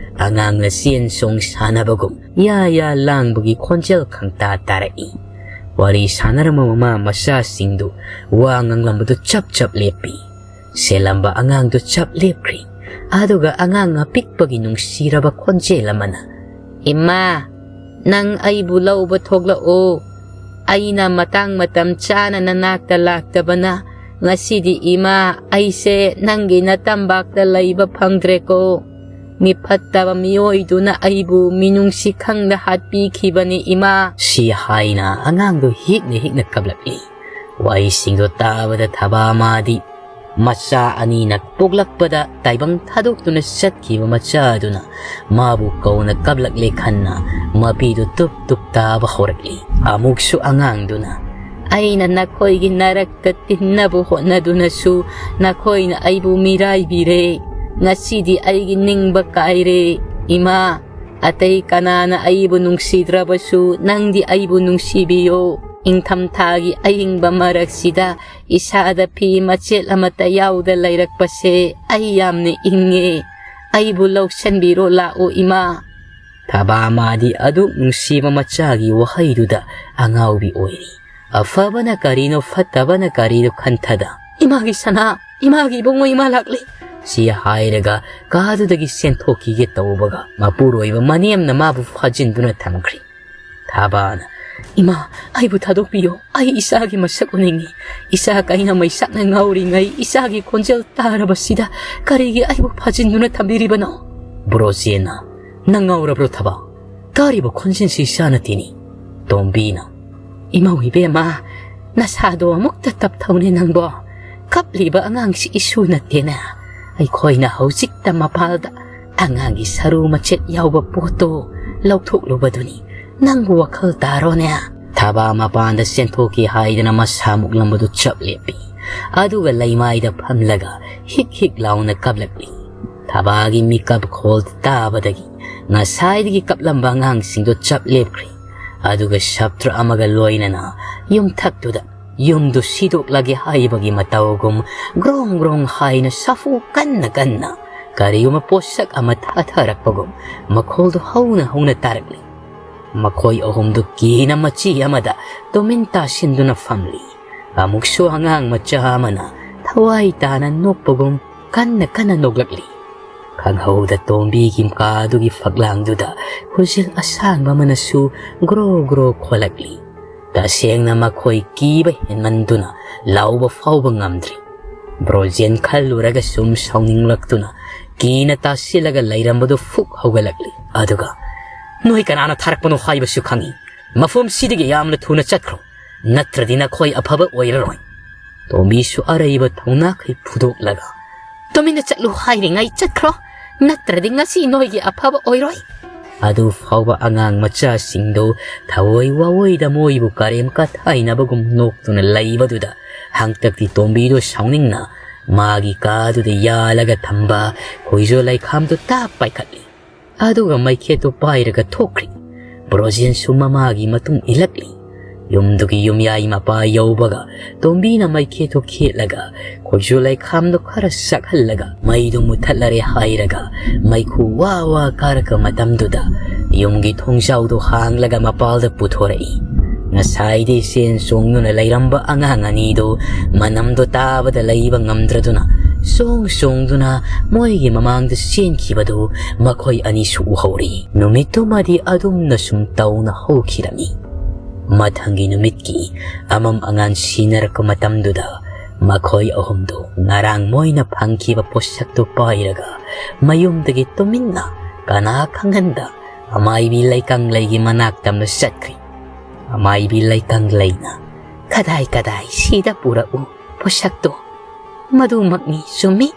ꯑꯉꯥꯡꯅ ꯆꯦꯟ ꯆꯣꯡ ꯁꯥꯟꯅꯕꯒꯨꯝ ꯌꯥ ꯌꯥ ꯂꯥꯡꯕꯒꯤ ꯈꯣꯟꯖꯦꯜ ꯈꯪꯇꯥ ꯇꯥꯔꯛꯏ꯫ ꯋꯥꯔꯤ ꯁꯥꯟꯅꯔꯝꯕ ꯃꯃꯥ ꯃꯆꯥꯁꯤꯡꯗꯨ ꯋꯥ ꯉꯥꯡꯂꯝꯕꯗꯨ ꯆꯞ ꯆꯞ ꯂꯦꯞꯄꯤ꯫ ꯆꯦꯜꯂꯝꯕ ꯑꯉꯥꯡꯗꯨ ꯆꯞ ꯂꯦꯞꯈ꯭ꯔꯤ꯫ ꯑꯗꯨꯒ ꯑꯉꯥꯡ ꯑꯄꯤꯛꯄꯒꯤ ꯅꯨꯡꯁꯤꯔꯕ ꯈꯣꯟꯖꯦꯜ ꯑꯃꯅ, "ꯏꯃꯥ, ꯅꯪ ꯑꯩꯕꯨ ꯂꯧꯕ ꯊꯣꯛꯂꯛꯑꯣ꯫ ꯑꯩꯅ ꯃꯇꯥꯡ ꯃꯇꯝ ꯆꯥꯅ ꯅꯅꯥꯛꯇ ꯂꯥꯛꯇꯕꯅ ꯉꯁꯤꯗꯤ, ꯏꯃꯥ, ꯑꯩꯁꯦ ꯅꯪꯒꯤ ꯅꯇꯝꯕꯥꯛꯇ ꯂꯩꯕ ꯐꯪꯗ꯭ꯔꯦꯀꯣ꯫ ꯃꯤꯐꯠꯇꯕ ꯃꯤꯑꯣꯏꯗꯨꯅ ꯑꯩꯕꯨ ꯃꯤꯅꯨꯡꯁꯤ ꯈꯪꯗ ꯍꯥꯠꯄꯤꯈꯤꯕꯅꯤ, ꯏꯃꯥ꯫" ꯁꯤ ꯍꯥꯏꯅ ꯑꯉꯥꯡꯗꯨ ꯍꯤꯛꯅ ꯍꯤꯛꯅ ꯀꯞꯂꯛꯏ꯫ ꯋꯥꯍꯩꯁꯤꯡꯗꯨ ꯇꯥꯕꯗ ꯊꯕꯥꯃꯥꯗꯤ ꯃꯆꯥ ꯑꯅꯤꯅ ꯄꯣꯛꯂꯛꯄꯗ ꯇꯥꯏꯕꯪ ꯊꯥꯗꯣꯛꯇꯨꯅ ꯆꯠꯈꯤꯕ ꯃꯆꯥ ꯑꯗꯨꯅ ꯃꯥꯕꯨ ꯀꯧꯅ ꯀꯞꯂꯛꯂꯦ ꯈꯟꯅ ꯃꯄꯤꯗꯨ ꯇꯨꯞ ꯇꯨꯞ ꯇꯥꯕ ꯍꯧꯔꯛꯂꯤ꯫ ꯑꯃꯨꯛꯁꯨ ꯑꯉꯥꯡꯗꯨꯅ, "ꯑꯩꯅ ꯅꯈꯣꯏꯒꯤ ꯅꯔꯛꯇ ꯇꯤꯟꯅꯕ ꯍꯣꯠꯅꯗꯨꯅꯁꯨ ꯅꯈꯣꯏꯅ ꯑꯩꯕꯨ ꯃꯤꯔꯥꯏꯕꯤꯔꯦ꯫ ꯉꯁꯤꯗꯤ ꯑꯩꯒꯤ ꯅꯤꯡꯕ ꯀꯥꯏꯔꯦ꯫ ꯏꯃꯥ, ꯑꯇꯩ ꯀꯅꯥꯅ ꯑꯩꯕꯨ ꯅꯨꯡꯁꯤꯗ꯭ꯔꯕꯁꯨ ꯅꯪꯗꯤ ꯑꯩꯕꯨ ꯅꯨꯡꯁꯤꯕꯤꯌꯣ꯫ ꯏꯪꯊꯝꯊꯥꯒꯤ ꯑꯏꯪꯕ ꯃꯔꯛꯁꯤꯗ ꯏꯁꯥꯗ ꯐꯤ ꯃꯆꯦꯠ ꯑꯃꯠꯇ ꯌꯥꯎꯗ ꯂꯩꯔꯛꯄꯁꯦ ꯑꯩ ꯌꯥꯝꯅ ꯏꯪꯉꯦ꯫ ꯑꯩꯕꯨ ꯂꯧꯁꯟꯕꯤꯔꯣ ꯂꯥꯛꯑꯣ ꯏꯃꯥ꯫ ꯊꯕꯥꯃꯥꯗꯤ ꯑꯗꯨꯛ ꯅꯨꯡꯁꯤꯕ ꯃꯆꯥꯒꯤ ꯋꯥꯍꯩꯗꯨꯗ ꯑꯉꯥꯎꯕꯤ ꯑꯣꯏꯔꯤ꯫ ꯑꯐꯕꯅ ꯀꯔꯤꯅꯣ, ꯐꯠꯇꯕꯅ ꯀꯔꯤꯅꯣ ꯈꯟꯊꯗ, "ꯏꯃꯥꯒꯤ ꯁꯅꯥ, ꯏꯃꯥꯒꯤ ꯏꯕꯨꯡꯉꯣ, ꯏꯃꯥ ꯂꯥꯛꯂꯦ!" ꯁꯤ ꯍꯥꯏꯔꯒ ꯀꯥꯗꯨꯗꯒꯤ ꯆꯦꯟꯊꯣꯛꯈꯤꯒꯦ ꯇꯧꯕꯒ, ꯃꯄꯨꯔꯣꯏꯕ ꯃꯅꯦꯝꯅ ꯃꯥꯕꯨ ꯐꯥꯖꯤꯟꯗꯨꯅ ꯊꯝꯈ꯭ꯔꯤ꯫ ꯊꯥꯕꯥꯅ, "ꯏꯃꯥ, ꯑꯩꯕꯨ ꯊꯥꯗꯣꯛꯄꯤꯌꯣ꯫ ꯑꯩ ꯏꯆꯥꯒꯤ ꯃꯁꯛ ꯎꯅꯤꯡꯉꯤ꯫ ꯏꯆꯥ ꯀꯩꯅ ꯃꯩꯁꯥꯛꯅ ꯉꯥꯎꯔꯤꯉꯩ ꯏꯆꯥꯒꯤ ꯈꯣꯟꯖꯦꯜ ꯇꯥꯔꯕꯁꯤꯗ ꯀꯔꯤꯒꯤ ꯑꯩꯕꯨ ꯐꯥꯖꯤꯟꯗꯨꯅ ꯊꯝꯕꯤꯔꯤꯕꯅꯣ?" ꯕ꯭ꯔꯣꯖꯦꯟꯅ, "ꯅꯪ ꯉꯥꯎꯔꯕ꯭ꯔꯣ ꯊꯥꯕꯥ? ꯇꯥꯔꯤꯕ ꯈꯣꯟꯖꯦꯜꯁꯤ ꯏꯆꯥ ꯅꯠꯇꯦꯅꯤ꯫" ꯇꯣꯝꯕꯤꯅ, "ꯏꯃꯧ ꯏꯕꯦꯝꯃ, ꯅꯁꯥꯗꯣ ꯑꯃꯨꯛꯇ ꯇꯞꯊꯧꯅꯦ ꯅꯪꯕꯣ꯫ ꯀꯞꯂꯤꯕ ꯑꯉꯥꯡꯁꯤ ꯏꯁꯨ ꯅꯠꯇꯦꯅꯦ꯫ ꯑꯩꯈꯣꯏꯅ ꯍꯧꯖꯤꯛꯇ ꯃꯄꯥꯜꯗ ꯑꯉꯥꯡꯒꯤ ꯁꯔꯨ ꯃꯆꯦꯠ ꯌꯥꯎꯕ ꯄꯣꯠꯇꯣ ꯂꯧꯊꯣꯛꯂꯨꯕꯗꯨꯅꯤ꯫ ꯅꯪꯕꯨ ꯋꯥꯈꯜ ꯇꯥꯔꯣꯅꯦ?" ꯊꯥꯕꯥ ꯃꯄꯥꯟꯗ ꯆꯦꯟꯊꯣꯛꯈꯤ ꯍꯥꯏꯗꯅ ꯃꯁꯥ ꯃꯨꯛꯂꯝꯕꯗꯨ ꯆꯞ ꯂꯦꯞꯄꯤ꯫ ꯑꯗꯨꯒ ꯂꯩꯃꯥꯏꯗ ꯐꯝꯂꯒ ꯍꯤꯛ ꯍꯤꯛ ꯂꯥꯎꯅ ꯀꯞꯂꯛꯂꯤ꯫ ꯊꯥꯕꯥꯒꯤ ꯃꯤꯀꯞ ꯈꯣꯜ ꯇꯥꯕꯗꯒꯤ ꯉꯁꯥꯏꯗꯒꯤ ꯀꯞꯂꯝꯕ ꯑꯉꯥꯡꯁꯤꯡꯗꯨ ꯆꯞ ꯂꯦꯞꯈ꯭ꯔꯤ꯫ ꯑꯗꯨꯒ ꯁꯥꯇ꯭ꯔ ꯑꯃꯒ ꯂꯣꯏꯅꯅ ꯌꯨꯝꯊꯛꯇꯨꯗ ꯌꯨꯝꯗꯨ ꯁꯤꯗꯣꯛꯂꯒꯦ ꯍꯥꯏꯕꯒꯤ ꯃꯇꯧꯒꯨꯝ ꯒ꯭ꯔꯣꯡ ꯒ꯭ꯔꯣꯡ ꯍꯥꯏꯅ ꯁꯥꯐꯨ ꯀꯟꯅ ꯀꯟꯅ ꯀꯔꯤꯒꯨꯝꯕ ꯄꯣꯠꯁꯛ ꯑꯃ ꯊꯥꯊꯔꯛꯄꯒꯨꯝ ꯃꯈꯣꯜꯗꯨ ꯍꯧꯅ ꯍꯧꯅ ꯇꯥꯔꯛꯂꯤ꯫ ꯃꯈꯣꯏ ꯑꯍꯨꯝꯗꯨ ꯀꯤꯅ ꯃꯆꯤ ꯑꯃꯗ ꯇꯨꯃꯤꯟ ꯇꯥꯁꯤꯟꯗꯨꯅ ꯐꯝꯂꯤ꯫ ꯑꯃꯨꯛꯁꯨ ꯑꯉꯥꯡ ꯃꯆꯥ ꯑꯃꯅ ꯊꯋꯥꯏ ꯇꯥꯅ ꯅꯣꯛꯄꯒꯨꯝ ꯀꯟꯅ ꯀꯟꯅ ꯅꯣꯛꯂꯛꯂꯤ꯫ ꯈꯪꯍꯧꯗ ꯇꯣꯝꯕꯤꯒꯤ ꯀꯥꯗꯨꯒꯤ ꯐꯛꯂꯥꯡꯗꯨꯗ ꯍꯨꯖꯤꯜ ꯑꯁꯥꯡꯕ ꯑꯃꯅꯁꯨ ꯒ꯭ꯔꯣ ꯒ꯭ꯔꯣ ꯈꯣꯜꯂꯛꯂꯤ꯫ ꯇꯁꯦꯡꯅ ꯃꯈꯣꯏ ꯀꯤꯕ ꯍꯦꯟꯃꯟꯗꯨꯅ ꯂꯥꯎꯕ ꯐꯥꯎꯕ ꯉꯝꯗ꯭ꯔꯤ꯫ ꯕ꯭ꯔꯣꯖꯦꯟ ꯈꯜꯂꯨꯔꯒ ꯁꯨꯝ ꯁꯥꯎꯅꯤꯡꯂꯛꯇꯨꯅ ꯀꯤꯅ ꯇꯥꯁꯤꯜꯂꯒ ꯂꯩꯔꯝꯕꯗꯨ ꯐꯨꯛ ꯍꯧꯒꯠꯂꯛꯂꯤ꯫ ꯑꯗꯨꯒ, "ꯅꯣꯏ ꯀꯅꯥꯅ ꯊꯥꯔꯛꯄꯅꯣ ꯍꯥꯏꯕꯁꯨ ꯈꯪꯏ꯫ ꯃꯐꯝꯁꯤꯗꯒꯤ ꯌꯥꯝꯅ ꯊꯨꯅ ꯆꯠꯈ꯭ꯔꯣ, ꯅꯠꯇ꯭ꯔꯗꯤ ꯅꯈꯣꯏ ꯑꯐꯕ ꯑꯣꯏꯔꯔꯣꯏ꯫" ꯇꯣꯝꯕꯤꯁꯨ ꯑꯔꯩꯕ ꯊꯧꯅꯥꯈꯩ ꯐꯨꯗꯣꯛꯂꯒ, "ꯇꯨꯃꯤꯟꯅ ꯆꯠꯂꯨ ꯍꯥꯏꯔꯤꯉꯩ ꯆꯠꯈ꯭ꯔꯣ, ꯅꯠꯇ꯭ꯔꯗꯤ ꯉꯁꯤ ꯅꯣꯏꯒꯤ ꯑꯐꯕ ꯑꯣꯏꯔꯣꯏ꯫" ꯑꯗꯨ ꯐꯥꯎꯕ ꯑꯉꯥꯡ ꯃꯆꯥꯁꯤꯡꯗꯨ ꯊꯑꯣꯏ ꯋꯥꯑꯣꯏꯗ ꯃꯣꯏꯕꯨ ꯀꯔꯦꯝ ꯀꯊꯥꯏꯅꯕꯒꯨꯝ ꯅꯣꯛꯇꯨꯅ ꯂꯩꯕꯗꯨꯗ ꯍꯥꯡꯇꯛꯇꯤ ꯇꯣꯝꯕꯤꯗꯨ ꯁꯥꯎꯅꯤꯡꯅ ꯃꯥꯒꯤ ꯀꯥꯗꯨꯗ ꯌꯥꯜꯂꯒ ꯊꯝꯕ ꯈꯣꯏꯖꯣ ꯂꯩꯈꯥꯝꯗꯨ ꯇꯥꯞ ꯄꯥꯏꯈꯠꯂꯤ꯫ ꯑꯗꯨꯒ ꯃꯩꯈꯦꯠꯇꯨ ꯄꯥꯏꯔꯒ ꯊꯣꯛꯈ꯭ꯔꯤ꯫ ꯕ꯭ꯔꯣꯖꯦꯟꯁꯨ ꯃꯃꯥꯒꯤ ꯃꯇꯨꯡ ꯏꯜꯂꯛꯂꯤ꯫ ꯌꯨꯝꯗꯨꯒꯤ ꯌꯨꯝꯌꯥꯏ ꯃꯄꯥ ꯌꯧꯕꯒ ꯇꯣꯝꯕꯤꯅ ꯃꯩꯈꯦꯠꯇꯨ ꯈꯦꯠꯂꯒ ꯈꯣꯏꯖꯨ ꯂꯩꯈꯥꯝꯗꯨ ꯈꯔ ꯁꯛꯍꯜꯂꯒ ꯃꯩꯗꯨ ꯃꯨꯊꯠꯂꯔꯦ ꯍꯥꯏꯔꯒ ꯃꯩꯈꯨ ꯋꯥ ꯋꯥ ꯀꯥꯔꯛꯄ ꯃꯇꯝꯗꯨꯗ ꯌꯨꯝꯒꯤ ꯊꯣꯡꯖꯥꯎꯗꯨ ꯍꯥꯡꯂꯒ ꯃꯄꯥꯜꯗ ꯄꯨꯊꯣꯔꯛꯏ꯫ ꯉꯁꯥꯏꯗꯤ ꯆꯦꯟ ꯆꯣꯡꯗꯨꯅ ꯂꯩꯔꯝꯕ ꯑꯉꯥꯡ ꯑꯅꯤꯗꯨ ꯃꯅꯝꯗꯨ ꯇꯥꯕꯗ ꯂꯩꯕ ꯉꯝꯗ꯭ꯔꯗꯨꯅ ꯆꯣꯡ ꯆꯣꯡꯗꯨꯅ ꯃꯣꯏꯒꯤ ꯃꯃꯥꯡꯗ ꯆꯦꯟꯈꯤꯕꯗꯨ ꯃꯈꯣꯏ ꯑꯅꯤꯁꯨ ꯎꯍꯧꯔꯤ꯫ ꯅꯨꯃꯤꯠꯇꯨꯃꯗꯤ ꯑꯗꯨꯝꯅ ꯁꯨꯝ ꯇꯧꯅ ꯍꯧꯈꯤꯔꯝꯃꯤ꯫ ꯃꯊꯪꯒꯤ ꯅꯨꯃꯤꯠꯀꯤ ꯑꯃꯝ ꯑꯉꯥꯟ ꯁꯤꯟꯅꯔꯛꯄ ꯃꯇꯝꯗꯨꯗ ꯃꯈꯣꯏ ꯑꯍꯨꯝꯗꯨ ꯉꯔꯥꯡ ꯃꯣꯏꯅ ꯐꯪꯈꯤꯕ ꯄꯣꯠꯁꯛꯇꯨ ꯄꯥꯏꯔꯒ ꯃꯌꯨꯝꯗꯒꯤ ꯇꯨꯃꯤꯟꯅ ꯀꯅꯥ ꯈꯪꯍꯟꯗ ꯑꯃꯥꯏꯕꯤ ꯂꯩꯀꯪꯂꯩꯒꯤ ꯃꯅꯥꯛꯇ ꯑꯃ ꯆꯠꯈ꯭ꯔꯤ꯫ ꯑꯃꯥꯏꯕꯤ ꯂꯩꯀꯪꯂꯩꯅ, "ꯀꯗꯥꯏ ꯀꯗꯥꯏ ꯁꯤꯗ ꯄꯨꯔꯛꯎ ꯄꯣꯠꯁꯛꯇꯣ꯫ ꯃꯗꯨꯃꯛꯅꯤ ꯆꯨꯝꯃꯤ꯫"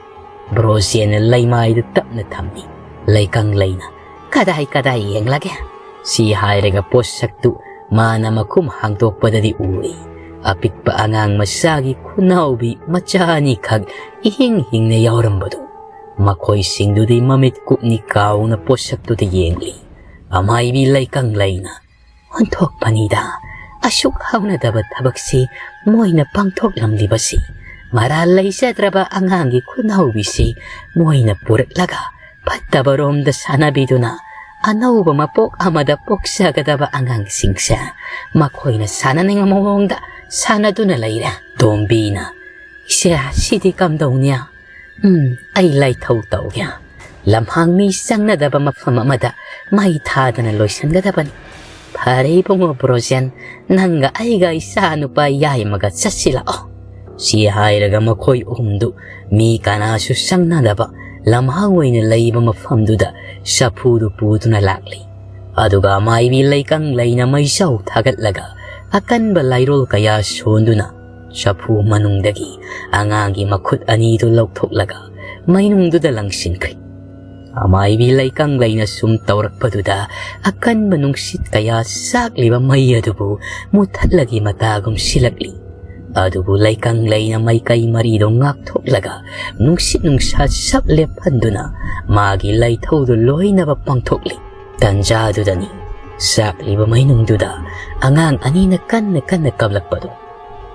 ꯕ꯭ꯔꯣꯖꯦꯟꯅ ꯂꯩꯃꯥꯏꯗꯨ ꯇꯞꯅ ꯊꯝꯃꯤ꯫ ꯂꯩꯀꯪꯂꯩꯅ, "ꯀꯗꯥꯏ ꯀꯗꯥꯏ ꯌꯦꯡꯂꯒꯦ?" ꯁꯤ ꯍꯥꯏꯔꯒ ꯄꯣꯠꯁꯛꯇꯨ ꯃꯥꯅ ꯃꯈꯨꯝ ꯍꯥꯡꯗꯣꯛꯄꯗꯗꯤ ꯎꯏ꯫ ꯑꯄꯤꯛꯄ ꯑꯉꯥꯡ ꯃꯆꯥꯒꯤ ꯈꯨꯅꯥꯎꯕꯤ ꯃꯆꯥ ꯑꯅꯤꯈꯛ ꯏꯍꯤꯡ ꯍꯤꯡꯅ ꯌꯥꯎꯔꯝꯕꯗꯨ꯫ ꯃꯈꯣꯏꯁꯤꯡꯗꯨꯗꯤ ꯃꯃꯤꯠ ꯀꯨꯞꯅꯤ ꯀꯥꯎꯅ ꯄꯣꯠꯁꯛꯇꯨꯗ ꯌꯦꯡꯂꯤ꯫ ꯑꯃꯥꯏꯕꯤ ꯂꯩꯀꯪꯂꯩꯅ, "ꯑꯣꯟꯊꯣꯛꯄꯅꯤꯗ, ꯑꯁꯨꯛ ꯍꯧꯅꯗꯕ ꯊꯕꯛꯁꯤ ꯃꯣꯏꯅ ꯄꯥꯡꯊꯣꯛꯂꯝꯂꯤꯕꯁꯤ꯫ ꯃꯔꯥꯜ ꯂꯩꯖꯗ꯭ꯔꯕ ꯑꯉꯥꯡꯒꯤ ꯈꯨꯅꯥꯎꯕꯤꯁꯤ ꯃꯣꯏꯅ ꯄꯨꯔꯛꯂꯒ ꯐꯠꯇꯕꯔꯣꯝꯗ ꯁꯥꯟꯅꯕꯤꯗꯨꯅ ꯑꯅꯧꯕ ꯃꯄꯣꯛ ꯑꯃꯗ ꯄꯣꯛꯆꯒꯗꯕ ꯑꯉꯥꯡꯁꯤꯡꯁꯦ ꯃꯈꯣꯏꯅ ꯁꯥꯟꯅꯅꯤꯡꯕ ꯃꯑꯣꯡꯗ ꯁꯥꯟꯅꯗꯨꯅ ꯂꯩꯔꯦ꯫" ꯇꯣꯝꯕꯤꯅ, "ꯏꯆꯦ, ꯁꯤꯗꯤ ꯀꯝꯗꯧꯅꯤ? ꯎꯝ, ꯑꯩ ꯂꯥꯏꯊꯧ ꯇꯧꯒꯦ꯫ ꯂꯝꯍꯥꯡ ꯃꯤ ꯆꯪꯅꯗꯕ ꯃꯐꯝ ꯑꯃꯗ ꯃꯩ ꯊꯥꯗꯅ ꯂꯣꯏꯁꯤꯟꯒꯗꯕꯅꯤ꯫ ꯐꯔꯦ ꯏꯕꯨꯡꯉꯣ ꯕ꯭ꯔꯣꯖꯦꯟ, ꯅꯪꯒ ꯑꯩꯒ ꯏꯆꯥ ꯅꯨꯄꯥ ꯌꯥꯏꯃꯒ ꯆꯠꯁꯤꯜꯂꯛꯑꯣ꯫" ꯁꯤ ꯍꯥꯏꯔꯒ ꯃꯈꯣꯏ ꯑꯍꯨꯝꯗꯨ ꯃꯤ ꯀꯅꯥꯁꯨ ꯆꯪꯅꯗꯕ ꯂꯝꯍꯥꯡ ꯑꯣꯏꯅ ꯂꯩꯕ ꯃꯐꯝꯗꯨꯗ ꯆꯐꯨꯗꯨ ꯄꯨꯗꯨꯅ ꯂꯥꯛꯂꯤ꯫ ꯑꯗꯨꯒ ꯑꯃꯥꯏꯕꯤ ꯂꯩꯀꯪꯂꯩꯅ ꯃꯩꯖꯥꯎ ꯊꯥꯒꯠꯂꯒ ꯑꯀꯟꯕ ꯂꯥꯏꯔꯣꯜ ꯀꯌꯥ ꯁꯣꯟꯗꯨꯅ ꯆꯐꯨ ꯃꯅꯨꯡꯗꯒꯤ ꯑꯉꯥꯡꯒꯤ ꯃꯈꯨꯠ ꯑꯅꯤꯗꯨ ꯂꯧꯊꯣꯛꯂꯒ ꯃꯩꯅꯨꯡꯗꯨꯗ ꯂꯪꯁꯤꯟꯈ꯭ꯔꯦ꯫ ꯑꯃꯥꯏꯕꯤ ꯂꯩꯀꯪꯂꯩꯅ ꯁꯨꯝ ꯇꯧꯔꯛꯄꯗꯨꯗ ꯑꯀꯟꯕ ꯅꯨꯡꯁꯤꯠ ꯀꯌꯥ ꯆꯥꯛꯂꯤꯕ ꯃꯩ ꯑꯗꯨꯕꯨ ꯃꯨꯊꯠꯂꯒꯤ ꯃꯇꯥꯒꯨꯝ ꯁꯤꯜꯂꯛꯂꯤ꯫ ꯑꯗꯨꯕꯨ ꯂꯩꯀꯪꯂꯩꯅ ꯃꯥꯏꯀꯩ ꯃꯔꯤꯗꯣ ꯉꯥꯛꯊꯣꯛꯂꯒ ꯅꯨꯡꯁꯤꯠ ꯅꯨꯡꯁꯥ ꯁꯞ ꯂꯦꯞꯍꯟꯗꯨꯅ ꯃꯥꯒꯤ ꯂꯥꯏꯊꯧꯗꯨ ꯂꯣꯏꯅꯕ ꯄꯥꯡꯊꯣꯛꯂꯤ꯫ ꯇꯟꯖꯥꯗꯨꯗꯅꯤ ꯆꯥꯛꯂꯤꯕ ꯃꯩꯅꯨꯡꯗꯨꯗ ꯑꯉꯥꯡ ꯑꯅꯤꯅ ꯀꯟꯅ ꯀꯟꯅ ꯀꯞꯂꯛꯄꯗꯨ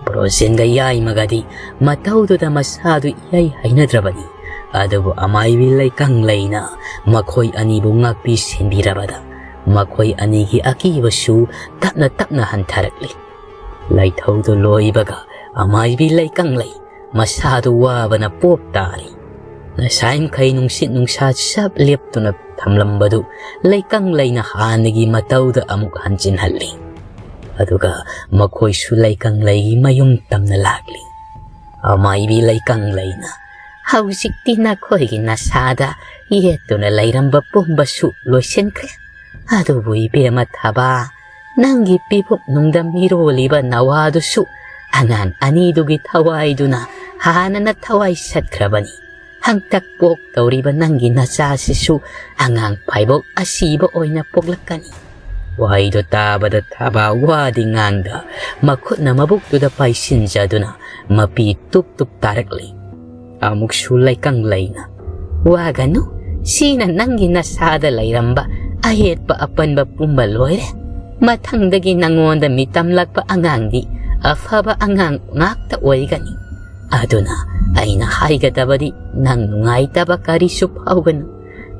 ꯕ꯭ꯔꯣꯖꯦꯟꯒ ꯌꯥꯏꯃꯒꯗꯤ ꯃꯇꯧꯗꯨꯗ ꯃꯁꯥꯗꯨ ꯏꯍꯩ ꯍꯩꯅꯗ꯭ꯔꯕꯅꯤ꯫ ꯑꯗꯨꯕꯨ ꯑꯃꯥꯏꯕꯤ ꯂꯩꯀꯪꯂꯩꯅ ꯃꯈꯣꯏ ꯑꯅꯤꯕꯨ ꯉꯥꯛꯄꯤ ꯁꯦꯟꯕꯤꯔꯕꯗ ꯃꯈꯣꯏ ꯑꯅꯤꯒꯤ ꯑꯀꯤꯕꯁꯨ ꯇꯞꯅ ꯇꯞꯅ ꯍꯟꯊꯔꯛꯂꯤ꯫ ꯂꯩꯊꯧꯗꯨ ꯂꯣꯏꯕꯒ ꯑꯃꯥꯏꯕꯤ ꯂꯩꯀꯪꯂꯩ ꯃꯁꯥꯗꯨ ꯋꯥꯕꯅ ꯄꯣꯞ ꯇꯥꯔꯤ꯫ ꯉꯁꯥꯏ ꯃꯈꯩ ꯅꯨꯡꯁꯤꯠ ꯅꯨꯡꯁꯥ ꯆꯞ ꯂꯦꯞꯇꯨꯅ ꯊꯝꯂꯝꯕꯗꯨ ꯂꯩꯀꯪꯂꯩꯅ ꯍꯥꯟꯅꯒꯤ ꯃꯇꯧꯗ ꯑꯃꯨꯛ ꯍꯟꯖꯤꯟꯍꯜꯂꯤ꯫ ꯑꯗꯨꯒ ꯃꯈꯣꯏꯁꯨ ꯂꯩꯀꯪꯂꯩꯒꯤ ꯃꯌꯨꯝ ꯇꯝꯅ ꯂꯥꯛꯂꯤ꯫ ꯑꯃꯥꯏꯕꯤ ꯂꯩꯀꯪꯂꯩꯅ, "ꯍꯧꯖꯤꯛꯇꯤ ꯅꯈꯣꯏꯒꯤ ꯅꯁꯥꯗ ꯌꯦꯠꯇꯨꯅ ꯂꯩꯔꯝꯕ ꯄꯨꯝꯕꯁꯨ ꯂꯣꯏꯁꯤꯟꯈ꯭ꯔꯦ꯫ ꯑꯗꯨꯕꯨ ꯏꯕꯦꯝꯃ ꯊꯕꯥ, ꯅꯪꯒꯤ ꯄꯤꯕꯨꯞ ꯅꯨꯡꯗ ꯃꯤꯔꯣꯜꯂꯤꯕ ꯅꯋꯥꯗꯨꯁꯨ ꯑꯉꯥꯡ ꯑꯅꯤꯗꯨꯒꯤ ꯊꯋꯥꯏꯗꯨꯅ ꯍꯥꯟꯅꯅ ꯊꯋꯥꯏ ꯁꯠꯈ꯭ꯔꯕꯅꯤ꯫ ꯍꯟꯇꯛ ꯄꯣꯛꯇꯧꯔꯤꯕ ꯅꯪꯒꯤ ꯅꯆꯥꯁꯤꯁꯨ ꯑꯉꯥꯡ ꯐꯥꯏꯕꯣꯛ ꯑꯁꯤꯕ ꯑꯣꯏꯅ ꯄꯣꯛꯂꯛꯀꯅꯤ꯫" ꯋꯥꯍꯩꯗꯨ ꯇꯥꯕꯗ ꯊꯕꯥ ꯋꯥꯗꯤ ꯉꯥꯡꯗ ꯃꯈꯨꯠꯅ ꯃꯕꯨꯛꯇꯨꯗ ꯄꯥꯏꯁꯤꯟꯖꯗꯨꯅ ꯃꯄꯤ ꯇꯨꯞ ꯇꯨꯞ ꯇꯥꯔꯛꯂꯤ꯫ ꯑꯃꯨꯛꯁꯨ ꯂꯩꯀꯪꯂꯩꯅ, "ꯋꯥꯒꯅꯨ, ꯁꯤꯅ ꯅꯪꯒꯤ ꯅꯁꯥꯗ ꯂꯩꯔꯝꯕ ꯑꯍꯦꯠꯄ ꯑꯄꯟꯕ ꯄꯨꯝꯕ ꯂꯣꯏꯔꯦ꯫ ꯃꯊꯪꯗꯒꯤ ꯅꯉꯣꯟꯗ ꯃꯤꯇꯝꯂꯛꯄ ꯑꯉꯥꯡꯗꯤ ꯑꯐꯕ ꯑꯉꯥꯡ ꯉꯥꯛꯇ ꯑꯣꯏꯒꯅꯤ꯫ ꯑꯗꯨꯅ ꯑꯩꯅ ꯍꯥꯏꯒꯗꯕꯗꯤ ꯅꯪ ꯅꯨꯡꯉꯥꯏꯇꯕ ꯀꯔꯤꯁꯨ ꯐꯥꯎꯒꯅꯨ꯫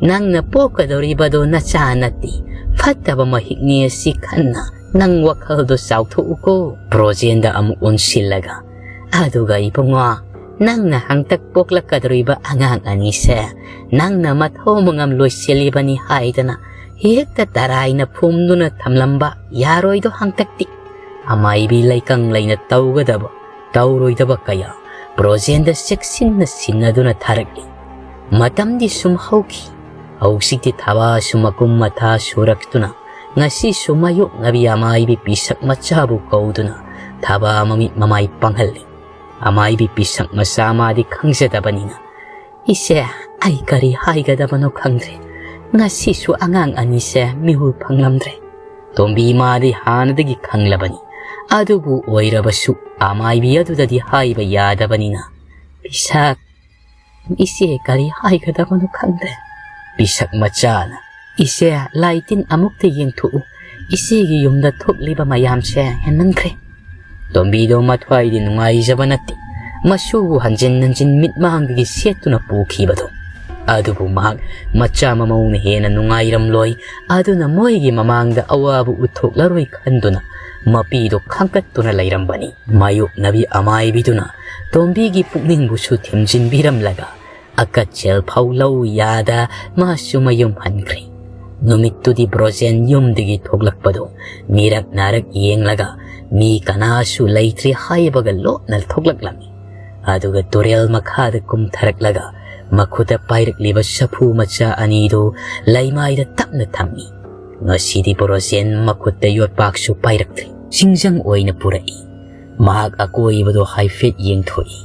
ꯅꯪꯅ ꯄꯣꯛꯀꯗꯧꯔꯤꯕꯗꯣ ꯅꯆꯥ ꯅꯠꯇꯦ, ꯐꯠꯇꯕ ꯃꯍꯤꯛꯅꯤ ꯑꯁꯤ ꯈꯟꯅ ꯅꯪ ꯋꯥꯈꯜꯗꯣ ꯆꯥꯎꯊꯣꯛꯎꯀꯣ꯫" ꯕ꯭ꯔꯣꯖꯦꯟꯗ ꯑꯃꯨꯛ ꯑꯣꯟꯁꯤꯜꯂꯒ, "ꯑꯗꯨꯒ ꯏꯕꯨꯡꯉꯣ, ꯅꯪꯅ ꯍꯟꯇꯛ ꯄꯣꯛꯂꯛꯀꯗꯧꯔꯤꯕ ꯑꯉꯥꯡ ꯑꯅꯤꯁꯦ ꯅꯪꯅ ꯃꯊꯧ ꯃꯉꯝ ꯂꯣꯏꯁꯤꯜꯂꯤꯕꯅꯤ ꯍꯥꯏꯗꯅ ꯍꯦꯛꯇ ꯇꯔꯥꯏꯅ ꯐꯨꯝꯗꯨꯅ ꯊꯝꯂꯝꯕ ꯌꯥꯔꯣꯏꯗꯣ ꯍꯟꯇꯛꯇꯤ꯫" ꯑꯃꯥꯏꯕꯤ ꯂꯩꯀꯪꯂꯩꯅ ꯇꯧꯒꯗꯕ ꯇꯧꯔꯣꯏꯗꯕ ꯀꯌꯥ ꯕ꯭ꯔꯣꯖꯦꯟꯗ ꯆꯦꯛꯁꯤꯟꯅ ꯁꯤꯟꯅꯗꯨꯅ ꯊꯥꯔꯛꯂꯤ꯫ ꯃꯇꯝꯗꯤ ꯁꯨꯝ ꯍꯧꯈꯤ꯫ ꯍꯧꯖꯤꯛꯇꯤ ꯊꯕꯥꯁꯨ ꯃꯀꯨꯝ ꯃꯊꯥ ꯁꯨꯔꯛꯇꯨꯅ ꯉꯁꯤꯁꯨ ꯃꯥꯌꯣꯛꯅꯕꯤ ꯑꯃꯥꯏꯕꯤ ꯄꯤꯁꯛ ꯃꯆꯥꯕꯨ ꯀꯧꯗꯨꯅ ꯊꯕꯥ ꯃꯃꯤꯠ ꯃꯃꯥꯏ ꯄꯥꯡꯍꯜꯂꯤ꯫ ꯑꯃꯥꯏꯕꯤ ꯄꯤꯁꯛ ꯃꯆꯥ ꯃꯥꯗꯤ ꯈꯪꯖꯗꯕꯅꯤꯅ, "ꯏꯆꯦ, ꯑꯩ ꯀꯔꯤ ꯍꯥꯏꯒꯗꯕꯅꯣ ꯈꯪꯗ꯭ꯔꯦ꯫ ꯉꯁꯤꯁꯨ ꯑꯉꯥꯡ ꯑꯅꯤꯁꯦ ꯃꯤꯍꯨꯜ ꯐꯪꯂꯝꯗ꯭ꯔꯦ꯫" ꯇꯣꯝꯕꯤ ꯃꯥꯗꯤ ꯍꯥꯟꯅꯗꯒꯤ ꯈꯪꯂꯕꯅꯤ꯫ ꯑꯗꯨꯕꯨ ꯑꯣꯏꯔꯕꯁꯨ ꯑꯃꯥꯏꯕꯤ ꯑꯗꯨꯗꯗꯤ ꯍꯥꯏꯕ ꯌꯥꯗꯕꯅꯤꯅ, "ꯄꯤꯁꯛ, ꯏꯆꯦ ꯀꯔꯤ ꯍꯥꯏꯒꯗꯕꯅꯣ ꯈꯪꯗ꯭ꯔꯦ꯫" ꯄꯤꯁꯛ ꯃꯆꯥꯅ, "ꯏꯆꯦ, ꯂꯥꯏ ꯇꯤꯟ ꯑꯃꯨꯛꯇ ꯌꯦꯡꯊꯣꯛꯎ꯫ "ꯏꯆꯦꯒꯤ ꯌꯨꯝꯗ ꯊꯣꯛꯂꯤꯕ ꯃꯌꯥꯝꯁꯦ ꯍꯦꯟꯃꯟꯈ꯭ꯔꯦ꯫" ꯇꯣꯝꯕꯤꯗꯣ ꯃꯊ꯭ꯋꯥꯏꯗꯤ ꯅꯨꯡꯉꯥꯏꯖꯕ ꯅꯠꯇꯦ꯫ ꯃꯁꯨꯕꯨ ꯍꯟꯖꯤꯟ ꯍꯟꯖꯤꯟ ꯃꯤꯠꯃꯥꯡꯗꯒꯤ ꯁꯦꯠꯇꯨꯅ ꯄꯨꯈꯤꯕꯗꯣ꯫ ꯑꯗꯨꯕꯨ ꯃꯍꯥꯛ ꯃꯆꯥ ꯃꯃꯧꯅ ꯍꯦꯟꯅ ꯅꯨꯡꯉꯥꯏꯔꯝꯂꯣꯏ꯫ ꯑꯗꯨꯅ ꯃꯣꯏꯒꯤ ꯃꯃꯥꯡꯗ ꯑꯋꯥꯕ ꯎꯠꯊꯣꯛꯂꯔꯣꯏ ꯈꯟꯗꯨꯅ ꯃꯄꯤꯗꯣ ꯈꯥꯡꯀꯠꯇꯨꯅ ꯂꯩꯔꯝꯕꯅꯤ꯫ ꯃꯥꯌꯣꯛꯅꯕꯤ ꯑꯃꯥꯏꯕꯤꯗꯨꯅ ꯇꯣꯝꯕꯤꯒꯤ ꯄꯨꯛꯅꯤꯡꯕꯨꯁꯨ ꯊꯦꯝꯖꯤꯟꯕꯤꯔꯝꯂꯒ ꯑꯀꯠꯆꯦꯜ ꯐꯥꯎ ꯂꯧ ꯌꯥꯗ ꯃꯥꯁꯨ ꯃꯌꯨꯝ ꯍꯟꯈ꯭ꯔꯦ꯫ ꯅꯨꯃꯤꯠꯇꯨꯗꯤ ꯕ꯭ꯔꯣꯖꯦꯟ ꯌꯨꯝꯗꯒꯤ ꯊꯣꯛꯂꯛꯄꯗꯣ ꯃꯤꯔꯛ ꯅꯥꯔꯛ ꯌꯦꯡꯂꯒ ꯃꯤ ꯀꯅꯥꯁꯨ ꯂꯩꯇ꯭ꯔꯦ ꯍꯥꯏꯕꯒ ꯂꯣꯠꯅ ꯊꯣꯛꯂꯛꯂꯝꯃꯤ꯫ ꯑꯗꯨꯒ ꯇꯨꯔꯦꯜ ꯃꯈꯥꯗ ꯀꯨꯝꯊꯔꯛꯂꯒ ꯃꯈꯨꯠꯇ ꯄꯥꯏꯔꯛꯂꯤꯕ ꯁꯐꯨ ꯃꯆꯥ ꯑꯅꯤꯗꯨ ꯂꯩꯃꯥꯏꯗ ꯇꯞꯅ ꯊꯝꯃꯤ꯫ ꯉꯁꯤꯗꯤ ꯕ꯭ꯔꯣꯖꯦꯟ ꯃꯈꯨꯠꯇ ꯌꯣꯠꯄꯥꯛꯁꯨ ꯄꯥꯏꯔꯛꯇ꯭ꯔꯤ꯫ ꯁꯤꯡꯖꯪ ꯑꯣꯏꯅ ꯄꯨꯔꯛꯏ꯫ ꯃꯍꯥꯛ ꯑꯀꯣꯏꯕꯗꯣ ꯍꯥꯏꯐꯦꯠ ꯌꯦꯡꯊꯣꯛꯏ꯫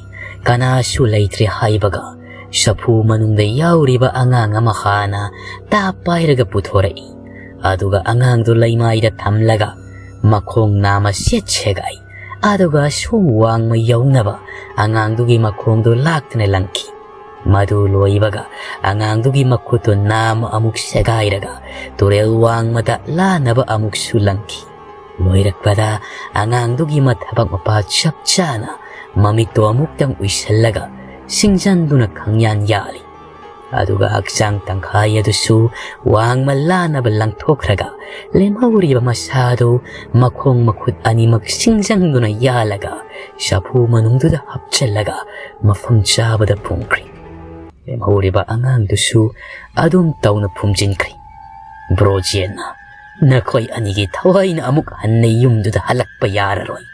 ꯀꯅꯥꯁꯨ ꯂꯩꯇ꯭ꯔꯦ ꯍꯥꯏꯕꯒ ꯁꯐꯨ ꯃꯅꯨꯡꯗ ꯌꯥꯎꯔꯤꯕ ꯑꯉꯥꯡ ꯑꯃ ꯍꯥꯟꯅ ꯇꯥꯞ ꯄꯥꯏꯔꯒ ꯄꯨꯊꯣꯔꯛꯏ꯫ ꯑꯗꯨꯒ ꯑꯉꯥꯡꯗꯨ ꯂꯩꯃꯥꯏꯗ ꯊꯝꯂꯒ ꯃꯈꯣꯡ ꯅꯥꯝꯃ ꯁꯦꯠ ꯁꯦꯒꯥꯏ꯫ ꯑꯗꯨꯒ ꯑꯁꯣꯝ ꯋꯥꯡꯃ ꯌꯧꯅꯕ ꯑꯉꯥꯡꯗꯨꯒꯤ ꯃꯈꯣꯡꯗꯨ ꯂꯥꯛꯇꯨꯅ ꯂꯪꯈꯤ꯫ ꯃꯗꯨ ꯂꯣꯏꯕꯒ ꯑꯉꯥꯡꯗꯨꯒꯤ ꯃꯈꯨꯠꯇꯨ ꯅꯥꯝꯃ ꯑꯃꯨꯛ ꯁꯦꯒꯥꯏꯔꯒ ꯇꯨꯔꯦꯜ ꯋꯥꯡꯃꯗ ꯂꯥꯟꯅꯕ ꯑꯃꯨꯛꯁꯨ ꯂꯪꯈꯤ꯫ ꯂꯣꯏꯔꯛꯄꯗ ꯑꯉꯥꯡꯗꯨꯒꯤ ꯃꯊꯕꯥꯛ ꯃꯄꯥ ꯆꯞ ꯆꯥꯅ ꯃꯃꯤꯠꯇꯣ ꯑꯃꯨꯛꯇꯪ ꯎꯏꯁꯜꯂꯒ ꯁꯤꯡꯖꯪꯗꯨꯅ ꯈꯪꯌꯥꯟ ꯌꯥꯜꯂꯤ꯫ ꯑꯗꯨꯒ ꯍꯛꯆꯥꯡ ꯇꯪꯈꯥꯏ ꯑꯗꯨꯁꯨ ꯋꯥꯡꯃ ꯂꯥꯟꯅꯕ ꯂꯪꯊꯣꯛꯈ꯭ꯔꯒ ꯂꯦꯝꯍꯧꯔꯤꯕ ꯃꯁꯥꯗꯨ ꯃꯈꯣꯡ ꯃꯈꯨꯠ ꯑꯅꯤꯃꯛ ꯁꯤꯡꯖꯪꯗꯨꯅ ꯌꯥꯜꯂꯒ ꯆꯐꯨ ꯃꯅꯨꯡꯗꯨꯗ ꯍꯥꯞꯆꯤꯜꯂꯒ ꯃꯐꯝ ꯆꯥꯕꯗ ꯐꯨꯝꯈ꯭ꯔꯤ꯫ ꯂꯦꯝꯍꯧꯔꯤꯕ ꯑꯉꯥꯡꯗꯨꯁꯨ ꯑꯗꯨꯝ ꯇꯧꯅ ꯐꯨꯝꯖꯤꯟꯈ꯭ꯔꯤ꯫ ꯕ꯭ꯔꯣꯖꯦꯟꯅ, "ꯅꯈꯣꯏ ꯑꯅꯤꯒꯤ ꯊꯋꯥꯏꯅ ꯑꯃꯨꯛ ꯍꯟꯅ ꯌꯨꯝꯗꯨꯗ ꯍꯜꯂꯛꯄ ꯌꯥꯔꯔꯣꯏ꯫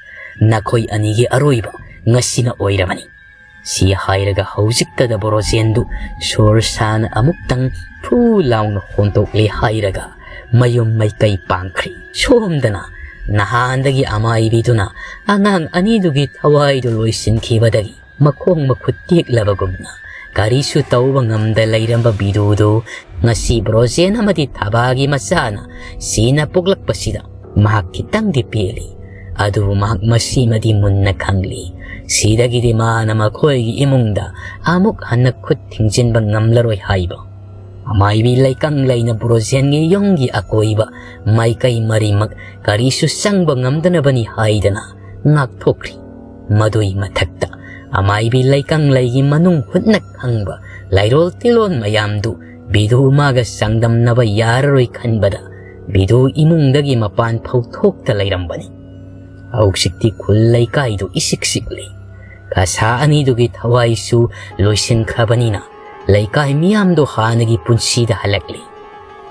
ꯅꯈꯣꯏ ꯑꯅꯤꯒꯤ ꯑꯔꯣꯏꯕ ꯉꯁꯤꯅ ꯑꯣꯏꯔꯕꯅꯤ꯫" ꯁꯤ ꯍꯥꯏꯔꯒ ꯍꯧꯖꯤꯛꯇꯗ ꯕ꯭ꯔꯣꯖꯦꯟꯗꯨ ꯁꯣꯔ ꯁꯥꯅ ꯑꯃꯨꯛꯇꯪ ꯐꯨ ꯂꯥꯎꯅ ꯍꯣꯟꯗꯣꯛꯂꯦ ꯍꯥꯏꯔꯒ ꯃꯌꯨꯝ ꯃꯥꯏꯀꯩ ꯄꯥꯡꯈ꯭ꯔꯤ꯫ ꯁꯣꯝꯗꯅ ꯅꯍꯥꯟꯗꯒꯤ ꯑꯃꯥꯏꯕꯤꯗꯨꯅ ꯑꯉꯥꯡ ꯑꯅꯤꯗꯨꯒꯤ ꯊꯋꯥꯏꯗꯨ ꯂꯣꯏꯁꯤꯟꯈꯤꯕꯗꯒꯤ ꯃꯈꯣꯡ ꯃꯈꯨꯠ ꯇꯦꯛꯂꯕꯒꯨꯝꯅ ꯀꯔꯤꯁꯨ ꯇꯧꯕ ꯉꯝꯗ ꯂꯩꯔꯝꯕ ꯕꯤꯗꯨꯗꯨ ꯉꯁꯤ ꯕ꯭ꯔꯣꯖꯦꯟ ꯑꯃꯗꯤ ꯊꯕꯥꯒꯤ ꯃꯆꯥꯅ ꯁꯤꯅ ꯄꯣꯛꯂꯛꯄꯁꯤꯗ ꯃꯍꯥꯛ ꯈꯤꯇꯪꯗꯤ ꯄꯦꯜꯂꯤ꯫ ꯑꯗꯨꯕꯨ ꯃꯍꯥꯛ ꯃꯁꯤꯃꯗꯤ ꯃꯨꯟꯅ ꯈꯪꯂꯤ, ꯁꯤꯗꯒꯤꯗꯤ ꯃꯥꯅ ꯃꯈꯣꯏꯒꯤ ꯏꯃꯨꯡꯗ ꯑꯃꯨꯛ ꯍꯟꯅ ꯈꯨꯠ ꯊꯤꯡꯖꯤꯟꯕ ꯉꯝꯂꯔꯣꯏ ꯍꯥꯏꯕ꯫ ꯑꯃꯥꯏꯕꯤ ꯂꯩꯀꯪꯂꯩꯅ ꯕ꯭ꯔꯣꯖꯦꯟꯒꯤ ꯌꯨꯝꯒꯤ ꯑꯀꯣꯏꯕ ꯃꯥꯏꯀꯩ ꯃꯔꯤꯃꯛ ꯀꯔꯤꯁꯨ ꯆꯪꯕ ꯉꯝꯗꯅꯕꯅꯤ ꯍꯥꯏꯗꯅ ꯉꯥꯛꯊꯣꯛꯈ꯭ꯔꯤ꯫ ꯃꯗꯨꯏ ꯃꯊꯛꯇ ꯑꯃꯥꯏꯕꯤ ꯂꯩꯀꯪꯂꯩꯒꯤ ꯃꯅꯨꯡ ꯍꯨꯠꯅ ꯈꯪꯕ ꯂꯩꯔꯣꯜ ꯇꯤꯂꯣꯟ ꯃꯌꯥꯝꯗꯨ ꯕꯤꯗꯨ ꯃꯥꯒ ꯆꯥꯡꯗꯝꯅꯕ ꯌꯥꯔꯔꯣꯏ ꯈꯟꯕꯗ ꯕꯤꯗꯨ ꯏꯃꯨꯡꯗꯒꯤ ꯃꯄꯥꯟ ꯐꯧ ꯊꯣꯛꯇ ꯂꯩꯔꯝꯕꯅꯤ꯫ ꯍꯧꯖꯤꯛꯇꯤ ꯈꯨꯜ ꯂꯩꯀꯥꯏꯗꯨ ꯏꯁꯤꯛ ꯁꯤꯛꯂꯤ꯫ ꯀꯁꯥ ꯑꯅꯤꯗꯨꯒꯤ ꯊꯋꯥꯏꯁꯨ ꯂꯣꯏꯁꯤꯟꯈ꯭ꯔꯕꯅꯤꯅ ꯂꯩꯀꯥꯏ ꯃꯤꯌꯥꯝꯗꯣ ꯍꯥꯟꯅꯒꯤ ꯄꯨꯟꯁꯤꯗ ꯍꯜꯂꯛꯂꯤ꯫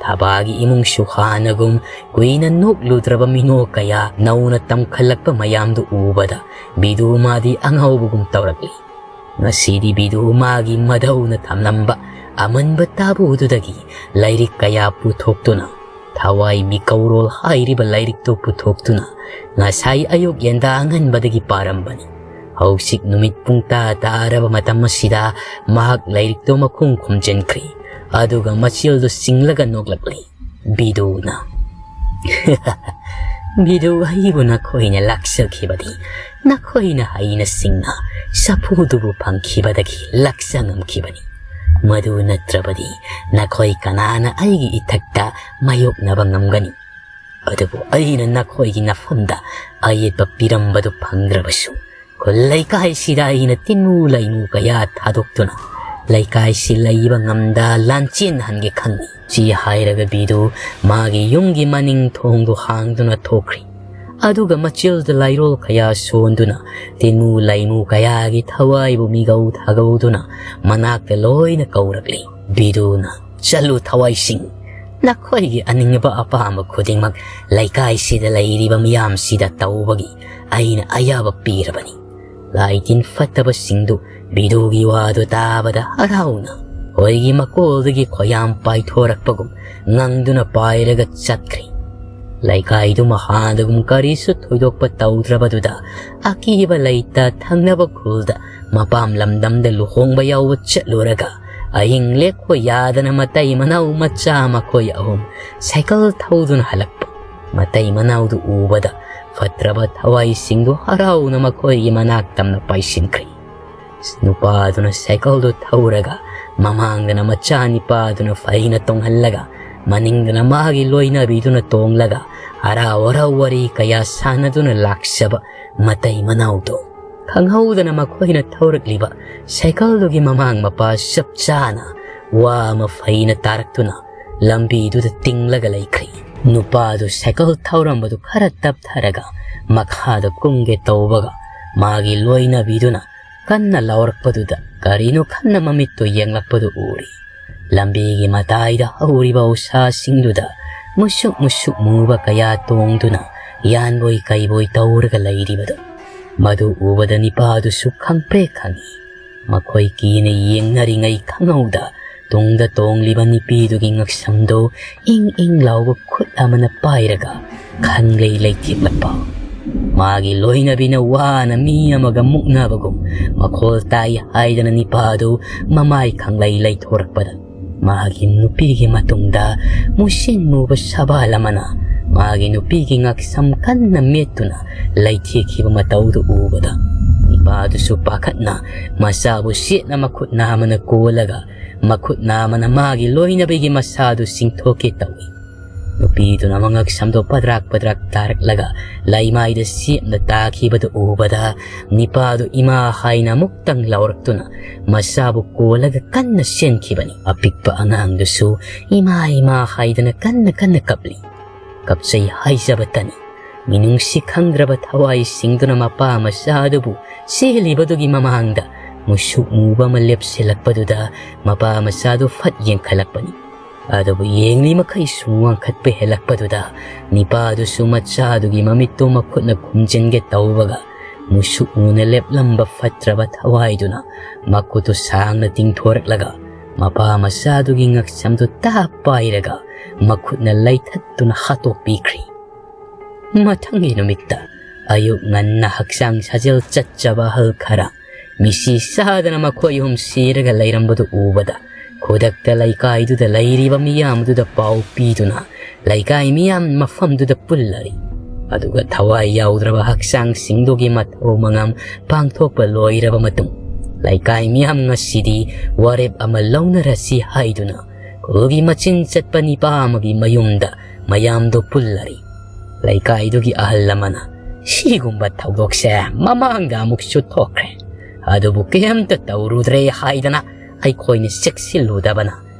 ꯊꯕꯥꯒꯤ ꯏꯃꯨꯡꯁꯨ ꯍꯥꯟꯅꯒꯨꯝ ꯀꯨꯏꯅ ꯅꯣꯛꯂꯨꯗ꯭ꯔꯕ ꯃꯤꯅꯣꯛ ꯀꯌꯥ ꯅꯧꯅ ꯇꯝꯈꯠꯂꯛꯄ ꯃꯌꯥꯝꯗꯨ ꯎꯕꯗ ꯕꯤꯗꯨ ꯃꯥꯗꯤ ꯑꯉꯥꯎꯕꯒꯨꯝ ꯇꯧꯔꯛꯂꯤ꯫ ꯉꯁꯤꯗꯤ ꯕꯤꯗꯨ ꯃꯥꯒꯤ ꯃꯙꯧꯅ ꯊꯝꯂꯝꯕ ꯑꯃꯟꯕ ꯇꯥꯕꯨꯗꯨꯗꯒꯤ ꯂꯥꯏꯔꯤꯛ ꯀꯌꯥ ꯄꯨꯊꯣꯛꯇꯨꯅ, ꯊꯋꯥꯏ ꯃꯤꯀꯧꯔꯣꯜ ꯍꯥꯏꯔꯤꯕ ꯂꯥꯏꯔꯤꯛꯇꯨ ꯄꯨꯊꯣꯛꯇꯨꯅ ꯉꯁꯥꯏ ꯑꯌꯨꯛ ꯌꯦꯟꯗꯥ ꯑꯉꯟꯕꯗꯒꯤ ꯄꯥꯔꯝꯕꯅꯤ꯫ ꯍꯧꯖꯤꯛ ꯅꯨꯃꯤꯠ ꯄꯨꯡ ꯇꯥ ꯇꯥꯔꯕ ꯃꯇꯝ ꯑꯁꯤꯗ ꯃꯍꯥꯛ ꯂꯥꯏꯔꯤꯛꯇꯨ ꯃꯈꯨꯝ ꯈꯨꯝꯖꯤꯟꯈ꯭ꯔꯤ꯫ ꯑꯗꯨꯒ ꯃꯆꯤꯜꯗꯨ ꯆꯤꯡꯂꯒ ꯅꯣꯛꯂꯛꯂꯤ꯫ ꯕꯤꯗꯨꯅ, "ꯕꯤꯗꯨ, ꯑꯩꯕꯨ ꯅꯈꯣꯏꯅ ꯂꯥꯛꯆꯈꯤꯕꯗꯤ ꯅꯈꯣꯏꯅ ꯍꯩꯅ ꯁꯤꯡꯅ ꯆꯐꯨꯗꯨꯕꯨ ꯐꯪꯈꯤꯕꯗꯒꯤ ꯂꯥꯛꯆ ꯉꯝꯈꯤꯕꯅꯤ꯫ ꯃꯗꯨ ꯅꯠꯇ꯭ꯔꯕꯗꯤ ꯅꯈꯣꯏ ꯀꯅꯥꯅ ꯑꯩꯒꯤ ꯏꯊꯛꯇ ꯃꯥꯌꯣꯛꯅꯕ ꯉꯝꯒꯅꯤ? ꯑꯗꯨꯕꯨ ꯑꯩꯅ ꯅꯈꯣꯏꯒꯤ ꯅꯐꯝꯗ ꯑꯌꯦꯠꯄ ꯄꯤꯔꯝꯕꯗꯨ ꯐꯪꯗ꯭ꯔꯕꯁꯨ, ꯈꯨꯜ ꯂꯩꯀꯥꯏꯁꯤꯗ ꯑꯩꯅ ꯇꯤꯟꯃꯨ ꯂꯩꯃꯨ ꯀꯌꯥ ꯊꯥꯗꯣꯛꯇꯨꯅ ꯂꯩꯀꯥꯏꯁꯤ ꯂꯩꯕ ꯉꯝꯗ ꯂꯥꯟꯆꯦꯟꯍꯟꯒꯦ ꯈꯪꯏ꯫" ꯁꯤ ꯍꯥꯏꯔꯒ ꯕꯤꯗꯨ ꯃꯥꯒꯤ ꯌꯨꯝꯒꯤ ꯃꯅꯤꯡ ꯊꯣꯡꯗꯨ ꯍꯥꯡꯗꯨꯅ ꯊꯣꯛꯈ꯭ꯔꯤ꯫ ꯑꯗꯨꯒ ꯃꯆꯤꯜꯗ ꯂꯥꯏꯔꯣꯜ ꯀꯌꯥ ꯁꯣꯟꯗꯨꯅ ꯇꯤꯟꯃꯨ ꯂꯩꯃꯨ ꯀꯌꯥꯒꯤ ꯊꯋꯥꯏꯕꯨ ꯃꯤꯒꯧ ꯊꯥꯒꯧꯗꯨꯅ ꯃꯅꯥꯛꯇ ꯂꯣꯏꯅ ꯀꯧꯔꯛꯂꯤ꯫ ꯕꯤꯗꯨꯅ, "ꯆꯠꯂꯨ ꯊꯋꯥꯏꯁꯤꯡ, ꯅꯈꯣꯏꯒꯤ ꯑꯅꯤꯡꯕ ꯑꯄꯥꯝꯕ ꯈꯨꯗꯤꯡꯃꯛ ꯂꯩꯀꯥꯏꯁꯤꯗ ꯂꯩꯔꯤꯕ ꯃꯤꯌꯥꯝꯁꯤꯗ ꯇꯧꯕꯒꯤ ꯑꯩꯅ ꯑꯌꯥꯕ ꯄꯤꯔꯕꯅꯤ꯫" ꯂꯥꯏ ꯇꯤꯟ ꯐꯠꯇꯕꯁꯤꯡꯗꯨ ꯕꯤꯗꯨꯒꯤ ꯋꯥꯗꯨ ꯇꯥꯕꯗ ꯍꯔꯥꯎꯅ ꯈꯣꯏꯒꯤ ꯃꯀꯣꯜꯗꯒꯤ ꯈꯣꯌꯥꯝ ꯄꯥꯏꯊꯣꯔꯛꯄꯒꯨꯝ ꯉꯪꯗꯨꯅ ꯄꯥꯏꯔꯒ ꯆꯠꯈ꯭ꯔꯤ꯫ ꯂꯩꯀꯥꯏꯗꯨ ꯃꯍꯥꯗꯒꯨꯝ ꯀꯔꯤꯁꯨ ꯊꯣꯏꯗꯣꯛꯄ ꯇꯧꯗ꯭ꯔꯕꯗꯨꯗ ꯑꯀꯤꯕ ꯂꯩꯇ ꯊꯪꯅꯕ ꯈꯨꯜꯗ ꯃꯄꯥꯝ ꯂꯝꯗꯝꯗ ꯂꯨꯍꯣꯡꯕ ꯌꯥꯎꯕ ꯆꯠꯂꯨꯔꯒ ꯑꯍꯤꯡ ꯂꯦꯛꯄ ꯌꯥꯗꯅ ꯃꯇꯩ ꯃꯅꯥꯎ ꯃꯆꯥ ꯃꯈꯣꯏ ꯑꯍꯨꯝ ꯁꯥꯏꯀꯜ ꯊꯧꯗꯨꯅ ꯍꯜꯂꯛꯄ꯫ ꯃꯇꯩ ꯃꯅꯥꯎꯗꯨ ꯎꯕꯗ ꯐꯠꯇ꯭ꯔꯕ ꯊꯋꯥꯏꯁꯤꯡꯗꯨ ꯍꯔꯥꯎꯅ ꯃꯈꯣꯏꯒꯤ ꯃꯅꯥꯛ ꯇꯝꯅ ꯄꯥꯏꯁꯤꯟꯈ꯭ꯔꯤ꯫ ꯅꯨꯄꯥꯗꯨꯅ ꯁꯥꯏꯀꯜꯗꯨ ꯊꯧꯔꯒ ꯃꯃꯥꯡꯗꯅ ꯃꯆꯥ ꯅꯤꯄꯥꯗꯨꯅ ꯐꯩꯅ ꯇꯣꯡꯍꯜꯂꯒ, ꯃꯅꯤꯡꯗꯅ ꯃꯥꯒꯤ ꯂꯣꯏꯅꯕꯤꯗꯨꯅ ꯇꯣꯡꯂꯒ, ꯍꯔꯥꯎ ꯍꯔꯥꯎ ꯋꯥꯔꯤ ꯀꯌꯥ ꯁꯥꯟꯅꯗꯨꯅ ꯂꯥꯛꯆꯕ ꯃꯇꯩ ꯃꯅꯥꯎꯗꯣ꯫ ꯈꯪꯍꯧꯗꯅ ꯃꯈꯣꯏꯅ ꯊꯧꯔꯛꯂꯤꯕ ꯁꯥꯏꯀꯜꯗꯨꯒꯤ ꯃꯃꯥꯡ ꯃꯄꯥ ꯆꯞ ꯆꯥꯅ ꯋꯥ ꯑꯃ ꯐꯩꯅ ꯇꯥꯔꯛꯇꯨꯅ ꯂꯝꯕꯤꯗꯨꯗ ꯇꯤꯡꯂꯒ ꯂꯩꯈ꯭ꯔꯤ꯫ ꯅꯨꯄꯥꯗꯨ ꯁꯥꯏꯀꯜ ꯊꯧꯔꯝꯕꯗꯨ ꯈꯔ ꯇꯞꯊꯔꯒ ꯃꯈꯥꯗ ꯀꯨꯝꯒꯦ ꯇꯧꯕꯒ, ꯃꯥꯒꯤ ꯂꯣꯏꯅꯕꯤꯗꯨꯅ ꯀꯟꯅ ꯂꯥꯎꯔꯛꯄꯗꯨꯗ ꯀꯔꯤꯅꯣ ꯈꯟꯅ ꯃꯃꯤꯠꯇꯨ ꯌꯦꯡꯂꯛꯄꯗꯨ ꯎꯔꯤ꯫ ꯂꯝꯕꯤꯒꯤ ꯃꯇꯥꯏꯗ ꯍꯧꯔꯤꯕ ꯎꯁꯥꯁꯤꯡꯗꯨꯗ ꯃꯨꯁꯨꯛ ꯃꯨꯁꯨꯛ ꯃꯨꯕ ꯀꯌꯥ ꯇꯣꯡꯗꯨꯅ ꯌꯥꯟꯕꯣꯏ ꯀꯩꯕꯣꯏ ꯇꯧꯔꯒ ꯂꯩꯔꯤꯕꯗꯨ, ꯃꯗꯨ ꯎꯕꯗ ꯅꯤꯄꯥꯗꯨꯁꯨ ꯈꯪꯄ꯭ꯔꯦꯛ ꯈꯪꯏ꯫ ꯃꯈꯣꯏ ꯀꯤꯅ ꯌꯦꯡꯅꯔꯤꯉꯩ ꯈꯪꯍꯧꯗ ꯇꯨꯡꯗ ꯇꯣꯡꯂꯤꯕ ꯅꯨꯄꯤꯗꯨꯒꯤ ꯉꯛꯁꯝꯗꯨ ꯏꯪ ꯏꯪ ꯂꯥꯎꯕ ꯈꯨꯠ ꯑꯃꯅ ꯄꯥꯏꯔꯒ ꯈꯪꯂꯩ ꯂꯩꯊꯦꯛꯂꯛꯄ꯫ ꯃꯥꯒꯤ ꯂꯣꯏꯅꯕꯤꯅ ꯋꯥꯅ ꯃꯤ ꯑꯃꯒ ꯃꯨꯛꯅꯕꯒꯨꯝ ꯃꯈꯣꯜ ꯇꯥꯏ ꯍꯥꯏꯗꯅ ꯅꯤꯄꯥꯗꯨ ꯃꯃꯥꯏ ꯈꯪꯂꯩ ꯂꯩꯊꯣꯔꯛꯄꯗ, ꯃꯥꯒꯤ ꯅꯨꯄꯤꯒꯤ ꯃꯇꯨꯡꯗ ꯃꯨꯁꯤꯟ ꯃꯨꯕ ꯁꯕꯥꯜ ꯑꯃꯅ ꯃꯥꯒꯤ ꯅꯨꯄꯤꯒꯤ ꯉꯛꯁꯝ ꯀꯟꯅ ꯃꯦꯠꯇꯨꯅ ꯂꯩꯊꯦꯛꯈꯤꯕ ꯃꯇꯧꯗꯨ ꯎꯕꯗ, ꯅꯤꯄꯥꯗꯨꯁꯨ ꯄꯥꯈꯠꯅ ꯃꯆꯥꯕꯨ ꯆꯦꯠꯅ ꯃꯈꯨꯠ ꯅꯥꯝꯃꯅ ꯀꯣꯜꯂꯒ ꯃꯈꯨꯠ ꯅꯥꯝꯃꯅ ꯃꯥꯒꯤ ꯂꯣꯏꯅꯕꯤꯒꯤ ꯃꯁꯥꯗꯨ ꯆꯤꯡꯊꯣꯛꯀꯦ ꯇꯧꯏ꯫ ꯅꯨꯄꯤꯗꯨꯅ ꯃꯉꯛꯁꯝꯗꯣ ꯄꯗ꯭ꯔꯥꯛ ꯄꯗ꯭ꯔꯥꯛ ꯇꯥꯔꯛꯂꯒ ꯂꯩꯃꯥꯏꯗ ꯆꯦꯞꯅ ꯇꯥꯈꯤꯕꯗꯨ ꯎꯕꯗ, ꯅꯤꯄꯥꯗꯨ ꯏꯃꯥ ꯍꯥꯏꯅ ꯑꯃꯨꯛꯇꯪ ꯂꯥꯎꯔꯛꯇꯨꯅ ꯃꯆꯥꯕꯨ ꯀꯣꯜꯂꯒ ꯀꯟꯅ ꯆꯦꯟꯈꯤꯕꯅꯤ꯫ ꯑꯄꯤꯛꯄ ꯑꯉꯥꯡꯗꯨꯁꯨ ꯏꯃꯥ ꯏꯃꯥ ꯍꯥꯏꯗꯅ ꯀꯟꯅ ꯀꯟꯅ ꯀꯞꯂꯤ꯫ ꯀꯞꯆꯩ ꯍꯥꯏꯖꯕꯇꯅꯤ, ꯃꯤꯅꯨꯡꯁꯤ ꯈꯪꯗ꯭ꯔꯕ ꯊꯋꯥꯏꯁꯤꯡꯗꯨꯅ ꯃꯄꯥ ꯃꯆꯥꯗꯨꯕꯨ ꯆꯦꯜꯂꯤꯕꯗꯨꯒꯤ ꯃꯃꯥꯡꯗ ꯃꯨꯁꯨꯛ ꯃꯨꯕ ꯑꯃ ꯂꯦꯞꯁꯤꯜꯂꯛꯄꯗꯨꯗ ꯃꯄꯥ ꯃꯆꯥꯗꯨ ꯐꯠ ꯌꯦꯡꯈꯠꯂꯛꯄꯅꯤ꯫ ꯑꯗꯨꯕꯨ ꯌꯦꯡꯂꯤ ꯃꯈꯩ ꯁꯨꯝ ꯋꯥꯡꯈꯠꯄ ꯍꯦꯜꯂꯛꯄꯗꯨꯗ ꯅꯤꯄꯥꯗꯨꯁꯨ ꯃꯆꯥꯗꯨꯒꯤ ꯃꯃꯤꯠꯇꯨ ꯃꯈꯨꯠꯅ ꯈꯨꯝꯖꯤꯟꯒꯦ ꯇꯧꯕꯒ, ꯃꯨꯁꯨꯛ ꯃꯨꯅ ꯂꯦꯞꯂꯝꯕ ꯐꯠꯇ꯭ꯔꯕ ꯊꯋꯥꯏꯗꯨꯅ ꯃꯈꯨꯠꯇꯨ ꯁꯥꯡꯅ ꯇꯤꯡꯊꯣꯔꯛꯂꯒ ꯃꯄꯥ ꯃꯆꯥꯗꯨꯒꯤ ꯉꯛꯁꯝꯗꯨ ꯇꯥꯞ ꯄꯥꯏꯔꯒ ꯃꯈꯨꯠꯅ ꯂꯩꯊꯠꯇꯨꯅ ꯍꯥꯠꯇꯣꯛꯄꯤꯈ꯭ꯔꯤ꯫ ꯃꯊꯪꯒꯤ ꯅꯨꯃꯤꯠꯇ ꯑꯌꯨꯛ ꯉꯟꯅ ꯍꯛꯆꯥꯡ ꯁꯥꯖꯦꯜ ꯆꯠꯆꯕ ꯑꯍꯜ ꯈꯔ ꯃꯤꯁꯤ ꯆꯥꯗꯅ ꯃꯈꯣꯏ ꯑꯍꯨꯝ ꯁꯤꯔꯒ ꯂꯩꯔꯝꯕꯗꯨ ꯎꯕꯗ, ꯈꯨꯗꯛꯇ ꯂꯩꯀꯥꯏꯗꯨꯗ ꯂꯩꯔꯤꯕ ꯃꯤꯌꯥꯝꯗꯨꯗ ꯄꯥꯎ ꯄꯤꯗꯨꯅ ꯂꯩꯀꯥꯏ ꯃꯤꯌꯥꯝ ꯃꯐꯝꯗꯨꯗ ꯄꯨꯜꯂꯔꯤ꯫ ꯑꯗꯨꯒ ꯊꯋꯥꯏ ꯌꯥꯎꯗ꯭ꯔꯕ ꯍꯛꯆꯥꯡꯁꯤꯡꯗꯨꯒꯤ ꯃꯊꯧ ꯃꯉꯝ ꯄꯥꯡꯊꯣꯛꯄ ꯂꯣꯏꯔꯕ ꯃꯇꯨꯡ, ꯂꯩꯀꯥꯏ ꯃꯤꯌꯥꯝ ꯉꯁꯤꯗꯤ ꯋꯥꯔꯦꯞ ꯑꯃ ꯂꯧꯅꯔꯁꯤ ꯍꯥꯏꯗꯨꯅ ꯈꯨꯜꯒꯤ ꯃꯆꯤꯟ ꯆꯠꯄ ꯅꯤꯄꯥ ꯑꯃꯒꯤ ꯃꯌꯨꯝꯗ ꯃꯌꯥꯝꯗꯨ ꯄꯨꯜꯂꯔꯤ꯫ ꯂꯩꯀꯥꯏꯗꯨꯒꯤ ꯑꯍꯜ ꯑꯃꯅ, "ꯁꯤꯒꯨꯝꯕ ꯊꯧꯗꯣꯛꯁꯦ ꯃꯃꯥꯡꯗ ꯑꯃꯨꯛꯁꯨ ꯊꯣꯛꯈ꯭ꯔꯦ, ꯑꯗꯨꯕꯨ ꯀꯩꯝꯇ ꯇꯧꯔꯨꯗ꯭ꯔꯦ ꯍꯥꯏꯗꯅ ꯑꯩꯈꯣꯏꯅ ꯆꯦꯛꯁꯤꯜꯂꯨꯗꯕꯅ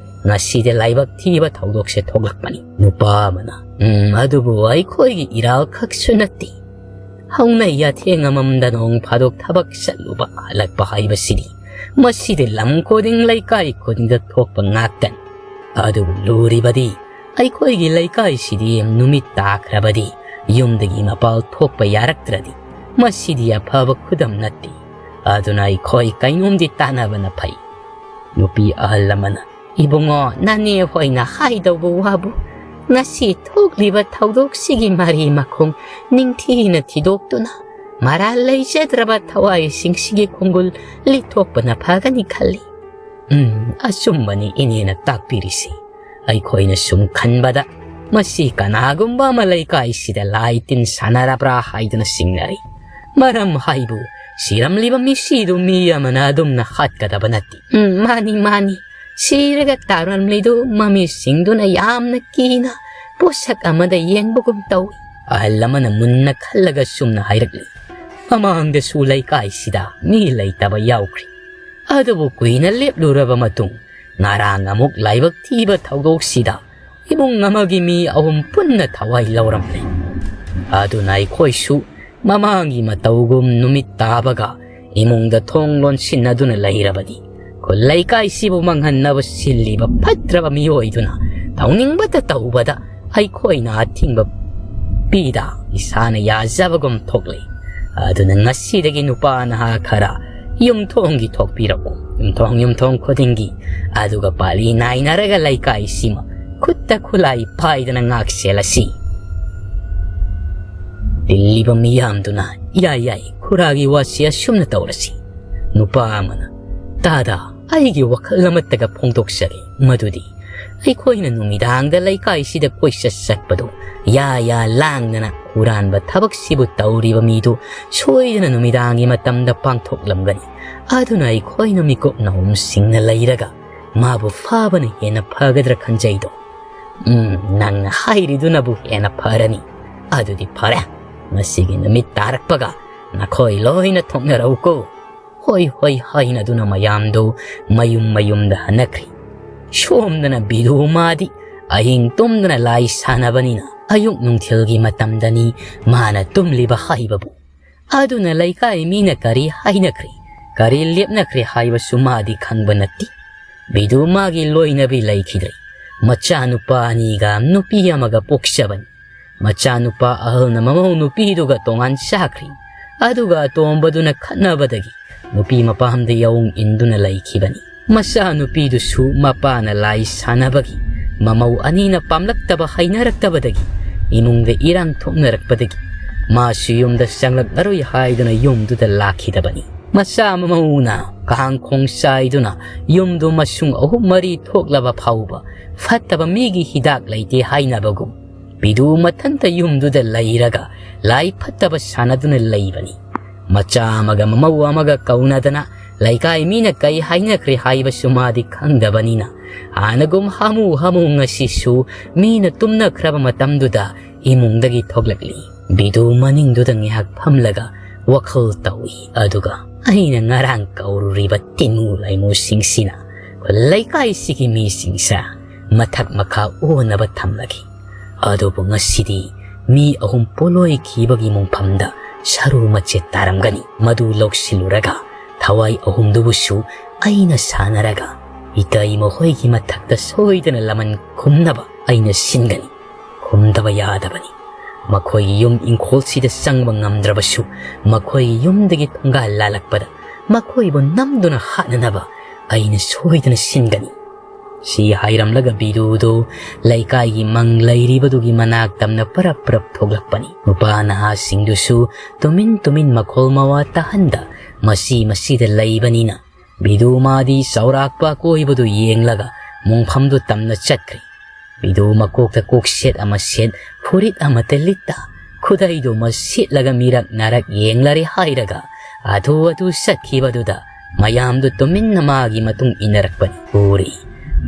ꯉꯁꯤꯗꯤ ꯂꯥꯏꯕꯛ ꯊꯤꯕ ꯊꯧꯗꯣꯛꯁꯦ ꯊꯣꯛꯂꯛꯄꯅꯤ"꯫ ꯅꯨꯄꯥ ꯑꯃꯅ, "ꯎꯝ, ꯑꯗꯨꯕꯨ ꯑꯩꯈꯣꯏꯒꯤ ꯏꯔꯥꯜ ꯈꯛꯁꯨ ꯅꯠꯇꯦ꯫ ꯍꯧꯅ ꯌꯥꯊꯦꯡ ꯑꯃꯃꯝꯗ ꯅꯣꯡ ꯐꯥꯗꯣꯛ ꯊꯕꯛ ꯆꯠꯂꯨꯕ ꯍꯜꯂꯛꯄ ꯍꯥꯏꯕꯁꯤꯗꯤ, ꯃꯁꯤꯗꯤ ꯂꯝ ꯈꯨꯗꯤꯡ ꯂꯩꯀꯥꯏ ꯈꯨꯗꯤꯡꯗ ꯊꯣꯛꯄ ꯉꯥꯛꯇꯅꯤ꯫ ꯑꯗꯨꯕꯨ ꯂꯨꯔꯤꯕꯗꯤ ꯑꯩꯈꯣꯏꯒꯤ ꯂꯩꯀꯥꯏꯁꯤꯗꯤ ꯅꯨꯃꯤꯠ ꯇꯥꯈ꯭ꯔꯕꯗꯤ ꯌꯨꯝꯗꯒꯤ ꯃꯄꯥꯜ ꯊꯣꯛꯄ ꯌꯥꯔꯛꯇ꯭ꯔꯗꯤ ꯃꯁꯤꯗꯤ ꯑꯐꯕ ꯈꯨꯗꯝ ꯅꯠꯇꯦ꯫ ꯑꯗꯨꯅ ꯑꯩꯈꯣꯏ ꯀꯩꯅꯣꯝꯗꯤ ꯇꯥꯟꯅꯕꯅ ꯐꯩ"꯫ ꯅꯨꯄꯤ ꯑꯍꯜ ꯑꯃꯅ, "ꯏꯕꯨꯡꯉꯣ, ꯅꯅꯦ ꯍꯣꯏꯅ ꯍꯥꯏꯗꯧꯕ ꯋꯥꯕꯨ ꯉꯁꯤ ꯊꯣꯛꯂꯤꯕ ꯊꯧꯗꯣꯛꯁꯤꯒꯤ ꯃꯔꯤ ꯃꯈꯣꯡ ꯅꯤꯡꯊꯤꯅ ꯊꯤꯗꯣꯛꯇꯨꯅ ꯃꯔꯥꯜ ꯂꯩꯖꯗ꯭ꯔꯕ ꯊꯋꯥꯏꯁꯤꯡꯁꯤꯒꯤ ꯈꯣꯡꯒꯨꯜ ꯂꯤꯊꯣꯛꯄꯅ ꯐꯒꯅꯤ ꯈꯜꯂꯤ"꯫ "ꯎꯝ, ꯑꯆꯨꯝꯕꯅꯤ ꯏꯅꯦꯅ ꯇꯥꯛꯄꯤꯔꯤꯁꯤ꯫ ꯑꯩꯈꯣꯏꯅ ꯁꯨꯝ ꯈꯟꯕꯗ ꯃꯁꯤ ꯀꯅꯥꯒꯨꯝꯕ ꯑꯃ ꯂꯩꯀꯥꯏꯁꯤꯗ ꯂꯥꯏ ꯇꯤꯟ ꯁꯥꯟꯅꯔꯕ꯭ꯔꯥ ꯍꯥꯏꯗꯅ ꯆꯤꯡꯅꯔꯤ꯫ ꯃꯔꯝ ꯍꯥꯏꯕꯨ ꯁꯤꯔꯝꯂꯤꯕ ꯃꯤꯁꯤꯗꯨ ꯃꯤ ꯑꯃꯅ ꯑꯗꯨꯝꯅ ꯍꯥꯠꯀꯗꯕ ꯅꯠꯇꯦ"꯫ "ꯎꯝ, ꯃꯥꯅꯤ, ꯃꯥꯅꯤ꯫ ꯁꯤꯔꯒ ꯇꯥꯔꯝꯂꯤꯗꯨ ꯃꯃꯤꯁꯤꯡꯗꯨꯅ ꯌꯥꯝꯅ ꯀꯤꯅ ꯄꯣꯠꯁꯛ ꯑꯃꯗ ꯌꯦꯡꯕꯒꯨꯝ ꯇꯧꯏ"꯫ ꯑꯍꯜ ꯑꯃꯅ ꯃꯨꯟꯅ ꯈꯜꯂꯒ ꯆꯨꯝꯅ ꯍꯥꯏꯔꯛꯂꯤ, "ꯃꯃꯥꯡꯗꯁꯨ ꯂꯩꯀꯥꯏꯁꯤꯗ ꯃꯤ ꯂꯩꯇꯕ ꯌꯥꯎꯈ꯭ꯔꯤ꯫ ꯑꯗꯨꯕꯨ ꯀꯨꯏꯅ ꯂꯦꯞꯂꯨꯔꯕ ꯃꯇꯨꯡ ꯉꯔꯥꯡ ꯑꯃꯨꯛ ꯂꯥꯏꯕꯛ ꯊꯤꯕ ꯊꯧꯗꯣꯛꯁꯤꯗ ꯏꯃꯨꯡ ꯑꯃꯒꯤ ꯃꯤ ꯑꯍꯨꯝ ꯄꯨꯟꯅ ꯊꯋꯥꯏ ꯂꯧꯔꯝꯂꯦ꯫ ꯑꯗꯨꯅ ꯑꯩꯈꯣꯏꯁꯨ ꯃꯃꯥꯡꯒꯤ ꯃꯇꯧꯒꯨꯝ ꯅꯨꯃꯤꯠ ꯇꯥꯕꯒ ꯏꯃꯨꯡꯗ ꯊꯣꯡ ꯂꯣꯟꯁꯤꯟꯅꯗꯨꯅ ꯂꯩꯔꯕꯗꯤ ꯈꯨꯜ ꯂꯩꯀꯥꯏꯁꯤꯕꯨ ꯃꯥꯡꯍꯟꯅꯕ ꯁꯤꯜꯂꯤꯕ ꯐꯠꯇ꯭ꯔꯕ ꯃꯤꯑꯣꯏꯗꯨꯅ ꯇꯧꯅꯤꯡꯕꯇ ꯇꯧꯕꯗ ꯑꯩꯈꯣꯏꯅ ꯑꯊꯤꯡꯕ ꯄꯤꯗ ꯏꯁꯥꯅ ꯌꯥꯖꯕꯒꯨꯝ ꯊꯣꯛꯂꯤ꯫ ꯑꯗꯨꯅ ꯉꯁꯤꯗꯒꯤ ꯅꯨꯄꯥ ꯅꯍꯥ ꯈꯔ ꯌꯨꯝꯊꯣꯡꯒꯤ ꯊꯣꯛꯄꯤꯔꯛꯎ, ꯌꯨꯝꯊꯣꯡ ꯌꯨꯝꯊꯣꯡ ꯈꯨꯗꯤꯡꯒꯤ, ꯑꯗꯨꯒ ꯄꯥꯂꯤ ꯅꯥꯏꯅꯔꯒ ꯂꯩꯀꯥꯏꯁꯤꯃ ꯈꯨꯠꯇ ꯈꯨꯠꯂꯥꯏ ꯄꯥꯏꯗꯅ ꯉꯥꯛ ꯁꯦꯜꯂꯁꯤ꯫ ꯇꯤꯜꯂꯤꯕ ꯃꯤꯌꯥꯝꯗꯨꯅ, "ꯌꯥꯏ, ꯌꯥꯏ, ꯈꯨꯔꯥꯒꯤ ꯋꯥꯁꯤ ꯑꯁꯨꯝꯅ ꯇꯧꯔꯁꯤ"꯫ ꯅꯨꯄꯥ ꯑꯃꯅ, "ꯇꯥꯗ, ꯑꯩꯒꯤ ꯋꯥꯈꯜ ꯑꯃꯠꯇꯒ ꯐꯣꯡꯗꯣꯛꯆꯒꯦ, ꯃꯗꯨꯗꯤ ꯑꯩꯈꯣꯏꯅ ꯅꯨꯃꯤꯗꯥꯡꯗ ꯂꯩꯀꯥꯏꯁꯤꯗ ꯀꯣꯏꯆꯠ ꯆꯠꯄꯗꯨ ꯌꯥ ꯌꯥ ꯂꯥꯡꯗꯅ ꯍꯨꯔꯥꯟꯕ ꯊꯕꯛꯁꯤꯕꯨ ꯇꯧꯔꯤꯕ ꯃꯤꯗꯨ ꯁꯣꯏꯗꯅ ꯅꯨꯃꯤꯗꯥꯡꯒꯤ ꯃꯇꯝꯗ ꯄꯥꯡꯊꯣꯛꯂꯝꯒꯅꯤ꯫ ꯑꯗꯨꯅ ꯑꯩꯈꯣꯏꯅ ꯃꯤꯀꯨꯞ ꯅꯍꯨꯝ ꯁꯤꯡꯅ ꯂꯩꯔꯒ ꯃꯥꯕꯨ ꯐꯥꯕꯅ ꯍꯦꯟꯅ ꯐꯒꯗ꯭ꯔꯥ ꯈꯟꯖꯩꯗꯣ꯫ ꯎꯝ, ꯅꯪꯅ ꯍꯥꯏꯔꯤꯗꯨꯅꯕꯨ ꯍꯦꯟꯅ ꯐꯔꯅꯤ꯫ ꯑꯗꯨꯗꯤ ꯐꯔꯦ, ꯉꯁꯤꯒꯤ ꯅꯨꯃꯤꯠ ꯇꯥꯔꯛꯄꯒ ꯅꯈꯣꯏ ꯂꯣꯏꯅ ꯊꯣꯛꯅꯔꯛꯎꯀꯣ꯫ ꯍꯣꯏ ꯍꯣꯏ ꯍꯥꯏꯅꯗꯨꯅ ꯃꯌꯥꯝꯗꯨ ꯃꯌꯨꯝ ꯃꯌꯨꯝꯗ ꯍꯟꯅꯈ꯭ꯔꯤ꯫ ꯁꯣꯝꯗꯅ ꯕꯤꯗꯨ ꯃꯥꯗꯤ ꯑꯍꯤꯡ ꯇꯨꯝꯗꯅ ꯂꯥꯏ ꯁꯥꯟꯅꯕꯅꯤꯅ ꯑꯌꯨꯛ ꯅꯨꯡꯊꯤꯜꯒꯤ ꯃꯇꯝꯗꯅꯤ ꯃꯥꯅ ꯇꯨꯝꯂꯤꯕ ꯍꯥꯏꯕꯕꯨ꯫ ꯑꯗꯨꯅ ꯂꯩꯀꯥꯏ ꯃꯤꯅ ꯀꯔꯤ ꯍꯥꯏꯅꯈ꯭ꯔꯤ, ꯀꯔꯤ ꯂꯦꯞꯅꯈ꯭ꯔꯤ ꯍꯥꯏꯕꯁꯨ ꯃꯥꯗꯤ ꯈꯪꯕ ꯅꯠꯇꯦ꯫ ꯕꯤꯗꯨ ꯃꯥꯒꯤ ꯂꯣꯏꯅꯕꯤ ꯂꯩꯈꯤꯗ꯭ꯔꯦ꯫ ꯃꯆꯥꯅꯨꯄꯥ ꯑꯅꯤꯒ ꯅꯨꯄꯤ ꯑꯃꯒ ꯄꯣꯛꯆꯕꯅꯤ꯫ ꯃꯆꯥꯅꯨꯄꯥ ꯑꯍꯜꯅ ꯃꯃꯧ ꯅꯨꯄꯤꯗꯨꯒ ꯇꯣꯉꯥꯟ ꯆꯥꯈ꯭ꯔꯤ꯫ ꯑꯗꯨꯒ ꯑꯇꯣꯝꯕꯗꯨꯅ ꯈꯠꯅꯕꯗꯒꯤ ꯅꯨꯄꯤ ꯃꯄꯥꯝꯗ ꯌꯥꯑꯣꯡ ꯏꯟꯗꯨꯅ ꯂꯩꯈꯤꯕꯅꯤ꯫ ꯃꯆꯥꯅꯨꯄꯤꯗꯨꯁꯨ ꯃꯄꯥꯅ ꯂꯥꯏ ꯁꯥꯟꯅꯕꯒꯤ, ꯃꯃꯧ ꯑꯅꯤꯅ ꯄꯥꯝꯂꯛꯇꯕ ꯍꯩꯅꯔꯛꯇꯕꯗꯒꯤ, ꯏꯃꯨꯡꯗ ꯏꯔꯥꯡ ꯊꯣꯛꯅꯔꯛꯄꯗꯒꯤ ꯃꯥꯁꯨ ꯌꯨꯝꯗ ꯆꯪꯂꯛꯂꯔꯣꯏ ꯍꯥꯏꯗꯨꯅ ꯌꯨꯝꯗꯨꯗ ꯂꯥꯛꯈꯤꯗꯕꯅꯤ꯫ ꯃꯆꯥ ꯃꯃꯧꯅ ꯀꯥꯡꯈꯣꯡ ꯆꯥꯏꯗꯨꯅ ꯌꯨꯝꯗꯨ ꯃꯁꯨꯡ ꯑꯍꯨꯝ ꯃꯔꯤ ꯊꯣꯛꯂꯕ ꯐꯥꯎꯕ ꯐꯠꯇꯕ ꯃꯤꯒꯤ ꯍꯤꯗꯥꯛ ꯂꯩꯇꯦ ꯍꯥꯏꯅꯕꯒꯨꯝ, ꯕꯤꯗꯨ ꯃꯊꯟꯇ ꯌꯨꯝꯗꯨꯗ ꯂꯩꯔꯒ ꯂꯥꯏ ꯐꯠꯇꯕ ꯁꯥꯟꯅꯗꯨꯅ ꯂꯩꯕꯅꯤ꯫ ꯃꯆꯥ ꯑꯃꯒ ꯃꯃꯧ ꯑꯃꯒ ꯀꯧꯅꯗꯅ ꯂꯩꯀꯥꯏ ꯃꯤꯅ ꯀꯩ ꯍꯥꯏꯅꯈ꯭ꯔꯦ ꯍꯥꯏꯕꯁꯨ ꯃꯥꯗꯤ ꯈꯪꯗꯕꯅꯤꯅ, ꯍꯥꯟꯅꯒꯨꯝ ꯍꯥꯃꯨ ꯍꯥꯃꯨ ꯉꯁꯤꯁꯨ ꯃꯤꯅ ꯇꯨꯝꯅꯈ꯭ꯔꯕ ꯃꯇꯝꯗꯨꯗ ꯏꯃꯨꯡꯗꯒꯤ ꯊꯣꯛꯂꯛꯂꯤ꯫ ꯕꯤꯗꯨ ꯃꯅꯤꯡꯗꯨꯗ ꯉꯥꯏꯍꯥꯛ ꯐꯝꯂꯒ ꯋꯥꯈꯜ ꯇꯧꯏ꯫ ꯑꯗꯨꯒ ꯑꯩꯅ ꯉꯔꯥꯡ ꯀꯧꯔꯨꯔꯤꯕ ꯇꯤꯃꯨ ꯂꯩꯃꯨꯁꯤꯡꯁꯤꯅ ꯂꯩꯀꯥꯏꯁꯤꯒꯤ ꯃꯤꯁꯤꯡꯁꯦ ꯃꯊꯛ ꯃꯈꯥ ꯑꯣꯟꯅꯕ ꯊꯝꯂꯒꯦ꯫ ꯑꯗꯨꯕꯨ ꯉꯁꯤꯗꯤ ꯃꯤ ꯑꯍꯨꯝ ꯄꯣꯠꯂꯣꯏꯈꯤꯕꯒꯤ ꯃꯣꯡꯐꯝꯗ ꯁꯔꯨ ꯃꯆꯦꯠ ꯇꯥꯔꯝꯒꯅꯤ꯫ ꯃꯗꯨ ꯂꯧꯁꯤꯜꯂꯨꯔꯒ ꯊꯋꯥꯏ ꯑꯍꯨꯝꯗꯨꯕꯨꯁꯨ ꯑꯩꯅ ꯁꯥꯟꯅꯔꯒ ꯏꯇꯩ ꯃꯈꯣꯏꯒꯤ ꯃꯊꯛꯇ ꯁꯣꯏꯗꯅ ꯂꯃꯟ ꯈꯨꯝꯅꯕ ꯑꯩꯅ ꯁꯤꯟꯒꯅꯤ꯫ ꯈꯨꯝꯗꯕ ꯌꯥꯗꯕꯅꯤ꯫ ꯃꯈꯣꯏꯒꯤ ꯌꯨꯝ ꯏꯪꯈꯣꯜꯁꯤꯗ ꯆꯪꯕ ꯉꯝꯗ꯭ꯔꯕꯁꯨ ꯃꯈꯣꯏꯒꯤ ꯌꯨꯝꯗꯒꯤ ꯊꯣꯡꯒꯥꯜ ꯂꯥꯜꯂꯛꯄꯗ ꯃꯈꯣꯏꯕꯨ ꯅꯝꯗꯨꯅ ꯍꯥꯠꯅꯅꯕ ꯑꯩꯅ ꯁꯣꯏꯗꯅ ꯁꯤꯟꯒꯅꯤ꯫ ꯁꯤ ꯍꯥꯏꯔꯝꯂꯒ ꯕꯤꯗꯨꯗꯨ ꯂꯩꯀꯥꯏꯒꯤ ꯃꯪ ꯂꯩꯔꯤꯕꯗꯨꯒꯤ ꯃꯅꯥꯛ ꯇꯝꯅ ꯄꯔꯞ ꯄꯔꯞ ꯊꯣꯛꯂꯛꯄꯅꯤ꯫ ꯅꯨꯄꯥ ꯅꯍꯥꯁꯤꯡꯗꯨꯁꯨ ꯇꯨꯃꯤꯟ ꯇꯨꯃꯤꯟ ꯃꯈꯣꯜ ꯃꯋꯥ ꯇꯥꯍꯟꯗ ꯃꯁꯤ ꯃꯁꯤꯗ ꯂꯩꯕꯅꯤꯅ ꯕꯤꯗꯨ ꯃꯥꯗꯤ ꯆꯥꯎꯔꯥꯛꯄ ꯑꯀꯣꯏꯕꯗꯨ ꯌꯦꯡꯂꯒ ꯃꯣꯡꯐꯝꯗꯨ ꯇꯝꯅ ꯆꯠꯈ꯭ꯔꯤ꯫ ꯕꯤꯗꯨ ꯃꯀꯣꯛꯇ ꯀꯣꯛꯁꯦꯠ ꯑꯃ ꯁꯦꯠ, ꯐꯨꯔꯤꯠ ꯑꯃꯠꯇ ꯂꯤꯠꯇ, ꯈꯨꯗꯩꯗꯨꯃ ꯁꯤꯠꯂꯒ ꯃꯤꯔꯛ ꯅꯥꯔꯛ ꯌꯦꯡꯂꯔꯦ ꯍꯥꯏꯔꯒ ꯑꯗꯨ ꯑꯗꯨ ꯆꯠꯈꯤꯕꯗꯨꯗ ꯃꯌꯥꯝꯗꯨ ꯇꯨꯃꯤꯟꯅ ꯃꯥꯒꯤ ꯃꯇꯨꯡ ꯏꯟꯅꯔꯛꯄꯅꯤ ꯎꯔꯤ꯫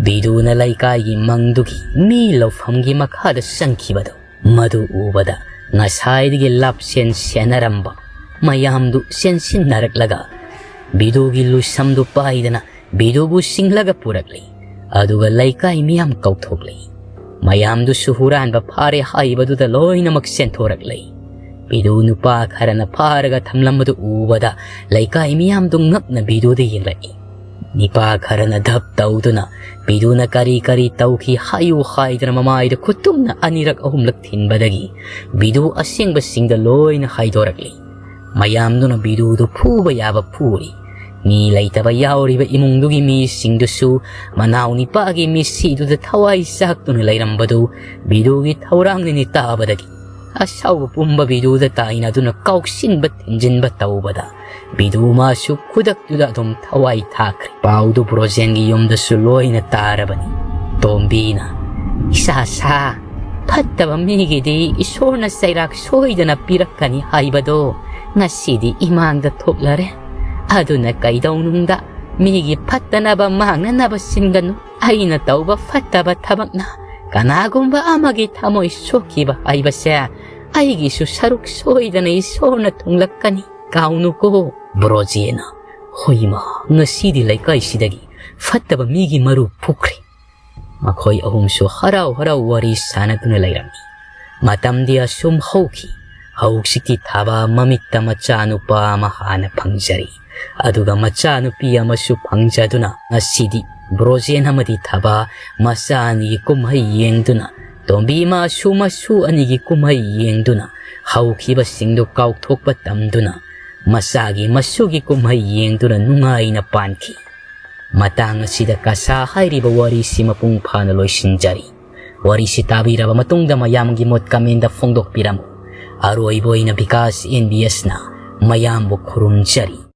ꯕꯤꯗꯨꯅ ꯂꯩꯀꯥꯏꯒꯤ ꯃꯪꯗꯨꯒꯤ ꯃꯤ ꯂꯧꯐꯝꯒꯤ ꯃꯈꯥꯗ ꯆꯪꯈꯤꯕꯗꯨ ꯃꯗꯨ ꯎꯕꯗ ꯉꯁꯥꯏꯗꯒꯤ ꯂꯥꯞꯁꯦꯟ ꯁꯦꯟꯅꯔꯝꯕ ꯃꯌꯥꯝꯗꯨ ꯆꯦꯟꯁꯤꯟꯅꯔꯛꯂꯒ ꯕꯤꯗꯨꯒꯤ ꯂꯨꯁꯝꯗꯨ ꯄꯥꯏꯗꯅ ꯕꯤꯗꯨꯕꯨ ꯁꯤꯡꯂꯒ ꯄꯨꯔꯛꯂꯤ꯫ ꯑꯗꯨꯒ ꯂꯩꯀꯥꯏ ꯃꯤꯌꯥꯝ ꯀꯧꯊꯣꯛꯂꯤ꯫ ꯃꯌꯥꯝꯗꯨꯁꯨ ꯍꯨꯔꯥꯟꯕ ꯐꯥꯔꯦ ꯍꯥꯏꯕꯗꯨꯗ ꯂꯣꯏꯅꯃꯛ ꯆꯦꯟꯊꯣꯔꯛꯂꯤ꯫ ꯕꯤꯗꯨ ꯅꯨꯄꯥ ꯈꯔꯅ ꯐꯥꯔꯒ ꯊꯝꯂꯝꯕꯗꯨ ꯎꯕꯗ ꯂꯩꯀꯥꯏ ꯃꯤꯌꯥꯝꯗꯨ ꯉꯛꯅ ꯕꯤꯗꯨꯗ ꯌꯦꯡꯂꯛꯏ꯫ ꯅꯤꯄꯥ ꯈꯔꯅ ꯙꯞ ꯇꯧꯗꯨꯅ ꯕꯤꯗꯨꯅ ꯀꯔꯤ ꯀꯔꯤ ꯇꯧꯈꯤ ꯍꯥꯏꯌꯨ ꯍꯥꯏꯗꯅ ꯃꯃꯥꯏꯗ ꯈꯨꯠꯇꯨꯝꯅ ꯑꯅꯤꯔꯛ ꯑꯍꯨꯝꯂꯛ ꯊꯤꯟꯕꯗꯒꯤ ꯕꯤꯗꯨ ꯑꯁꯦꯡꯕꯁꯤꯡꯗ ꯂꯣꯏꯅ ꯍꯥꯏꯗꯣꯔꯛꯂꯤ꯫ ꯃꯌꯥꯝꯗꯨꯅ ꯕꯤꯗꯨꯗꯨ ꯐꯨꯕ ꯌꯥꯕ ꯐꯨꯔꯤ꯫ ꯃꯤ ꯂꯩꯇꯕ ꯌꯥꯎꯔꯤꯕ ꯏꯃꯨꯡꯗꯨꯒꯤ ꯃꯤꯁꯤꯡꯗꯨꯁꯨ ꯃꯅꯥꯎ ꯅꯤꯄꯥꯒꯤ ꯃꯤꯁꯤꯗꯨꯗ ꯊꯋꯥꯏ ꯆꯥꯛꯇꯨꯅ ꯂꯩꯔꯝꯕꯗꯨ ꯕꯤꯗꯨꯒꯤ ꯊꯧꯔꯥꯡꯅꯤꯅꯤ ꯇꯥꯕꯗꯒꯤ ꯑꯁꯥꯎꯕ ꯄꯨꯝꯕ ꯕꯤꯗꯨꯗ ꯇꯥꯏꯅꯗꯨꯅ ꯀꯥꯎꯁꯤꯟꯕ ꯊꯤꯟꯖꯤꯟꯕ ꯇꯧꯕꯗ ꯕꯤꯗꯨ ꯃꯥꯁꯨ ꯈꯨꯗꯛꯇꯨꯗ ꯑꯗꯨꯝ ꯊꯋꯥꯏ ꯊꯥꯈ꯭ꯔꯦ꯫ ꯄꯥꯎꯗꯨ ꯕ꯭ꯔꯣꯖꯦꯟꯒꯤ ꯌꯨꯝꯗꯁꯨ ꯂꯣꯏꯅ ꯇꯥꯔꯕꯅꯤ꯫ ꯇꯣꯝꯕꯤꯅ, "ꯏꯁꯥ ꯁꯥ, ꯐꯠꯇꯕ ꯃꯤꯒꯤꯗꯤ ꯏꯁꯣꯔꯅ ꯆꯩꯔꯥꯛ ꯁꯣꯏꯗꯅ ꯄꯤꯔꯛꯀꯅꯤ ꯍꯥꯏꯕꯗꯣ ꯉꯁꯤꯗꯤ ꯏꯃꯥꯡꯗ ꯊꯣꯛꯂꯔꯦ꯫ ꯑꯗꯨꯅ ꯀꯩꯗꯧꯅꯨꯡꯗ ꯃꯤꯒꯤ ꯐꯠꯇꯅꯕ ꯃꯥꯡꯅꯅꯕ ꯁꯤꯟꯒꯅꯨ꯫ ꯑꯩꯅ ꯇꯧꯕ ꯐꯠꯇꯕ ꯊꯕꯛꯅ ꯀꯅꯥꯒꯨꯝꯕ ꯑꯃꯒꯤ ꯊꯃꯣꯏ ꯁꯣꯛꯈꯤꯕ ꯍꯥꯏꯕꯁꯦ ꯑꯩꯒꯤꯁꯨ ꯁꯔꯨꯛ ꯁꯣꯏꯗꯅ ꯏꯁꯣꯔꯅ ꯊꯨꯡꯂꯛꯀꯅꯤ꯫ ꯀꯥꯎꯅꯨꯀꯣ꯫" ꯕ꯭ꯔꯣꯖꯦꯅ, "ꯍꯣꯏꯃ, ꯉꯁꯤꯗꯤ ꯂꯩꯀꯥꯏꯁꯤꯗꯒꯤ ꯐꯠꯇꯕ ꯃꯤꯒꯤ ꯃꯔꯨ ꯐꯨꯈ꯭ꯔꯦ꯫" ꯃꯈꯣꯏ ꯑꯍꯨꯝꯁꯨ ꯍꯔꯥꯎ ꯍꯔꯥꯎ ꯋꯥꯔꯤ ꯁꯥꯟꯅꯗꯨꯅ ꯂꯩꯔꯝꯃꯤ꯫ ꯃꯇꯝꯗꯤ ꯑꯁꯨꯝ ꯍꯧꯈꯤ꯫ ꯍꯧꯖꯤꯛꯇꯤ ꯊꯥꯕ ꯃꯃꯤꯠꯇ ꯃꯆꯥꯅꯨꯄꯥ ꯑꯃ ꯍꯥꯟꯅ ꯐꯪꯖꯔꯤ꯫ ꯑꯗꯨꯒ ꯃꯆꯥꯅꯨꯄꯤ ꯑꯃꯁꯨ ꯐꯪꯖꯗꯨꯅ ꯉꯁꯤꯗꯤ ꯕ꯭ꯔꯣꯖꯦꯟ ꯑꯃꯗꯤ ꯊꯥꯕ ꯃꯆꯥ ꯑꯅꯤꯒꯤ ꯀꯨꯝꯍꯩ ꯌꯦꯡꯗꯨꯅ, ꯇꯣꯝꯕꯤ ꯃꯁꯨ ꯃꯁꯨ ꯑꯅꯤꯒꯤ ꯀꯨꯝꯍꯩ ꯌꯦꯡꯗꯨꯅ, ꯍꯧꯈꯤꯕꯁꯤꯡꯗꯨ ꯀꯥꯎꯊꯣꯛꯄ ꯇꯝꯗꯨꯅ, ꯃꯆꯥꯒꯤ ꯃꯁꯨꯒꯤ ꯀꯨꯝꯍꯩ ꯌꯦꯡꯗꯨꯅ ꯅꯨꯡꯉꯥꯏꯅ ꯄꯥꯟꯈꯤ꯫ ꯃꯇꯥꯡ ꯑꯁꯤꯗ ꯀꯁꯥ ꯍꯥꯏꯔꯤꯕ ꯋꯥꯔꯤꯁꯤ ꯃꯄꯨꯡ ꯐꯥꯅ ꯂꯣꯏꯁꯤꯟꯖꯔꯤ꯫ ꯋꯥꯔꯤꯁꯤ ꯇꯥꯕꯤꯔꯕ ꯃꯇꯨꯡꯗ ꯃꯌꯥꯝꯒꯤ ꯃꯣꯠ comment ꯐꯣꯡꯗꯣꯛꯄꯤꯔꯝꯃꯨ꯫ ꯑꯔꯣꯏꯕ ꯑꯣꯏꯅ ꯕꯤꯀꯥꯁ ꯑꯦꯟ ꯕꯤ ꯑꯦꯁꯅ ꯃꯌꯥꯝꯕꯨ ꯈꯨꯔꯨꯝꯖꯔꯤ꯫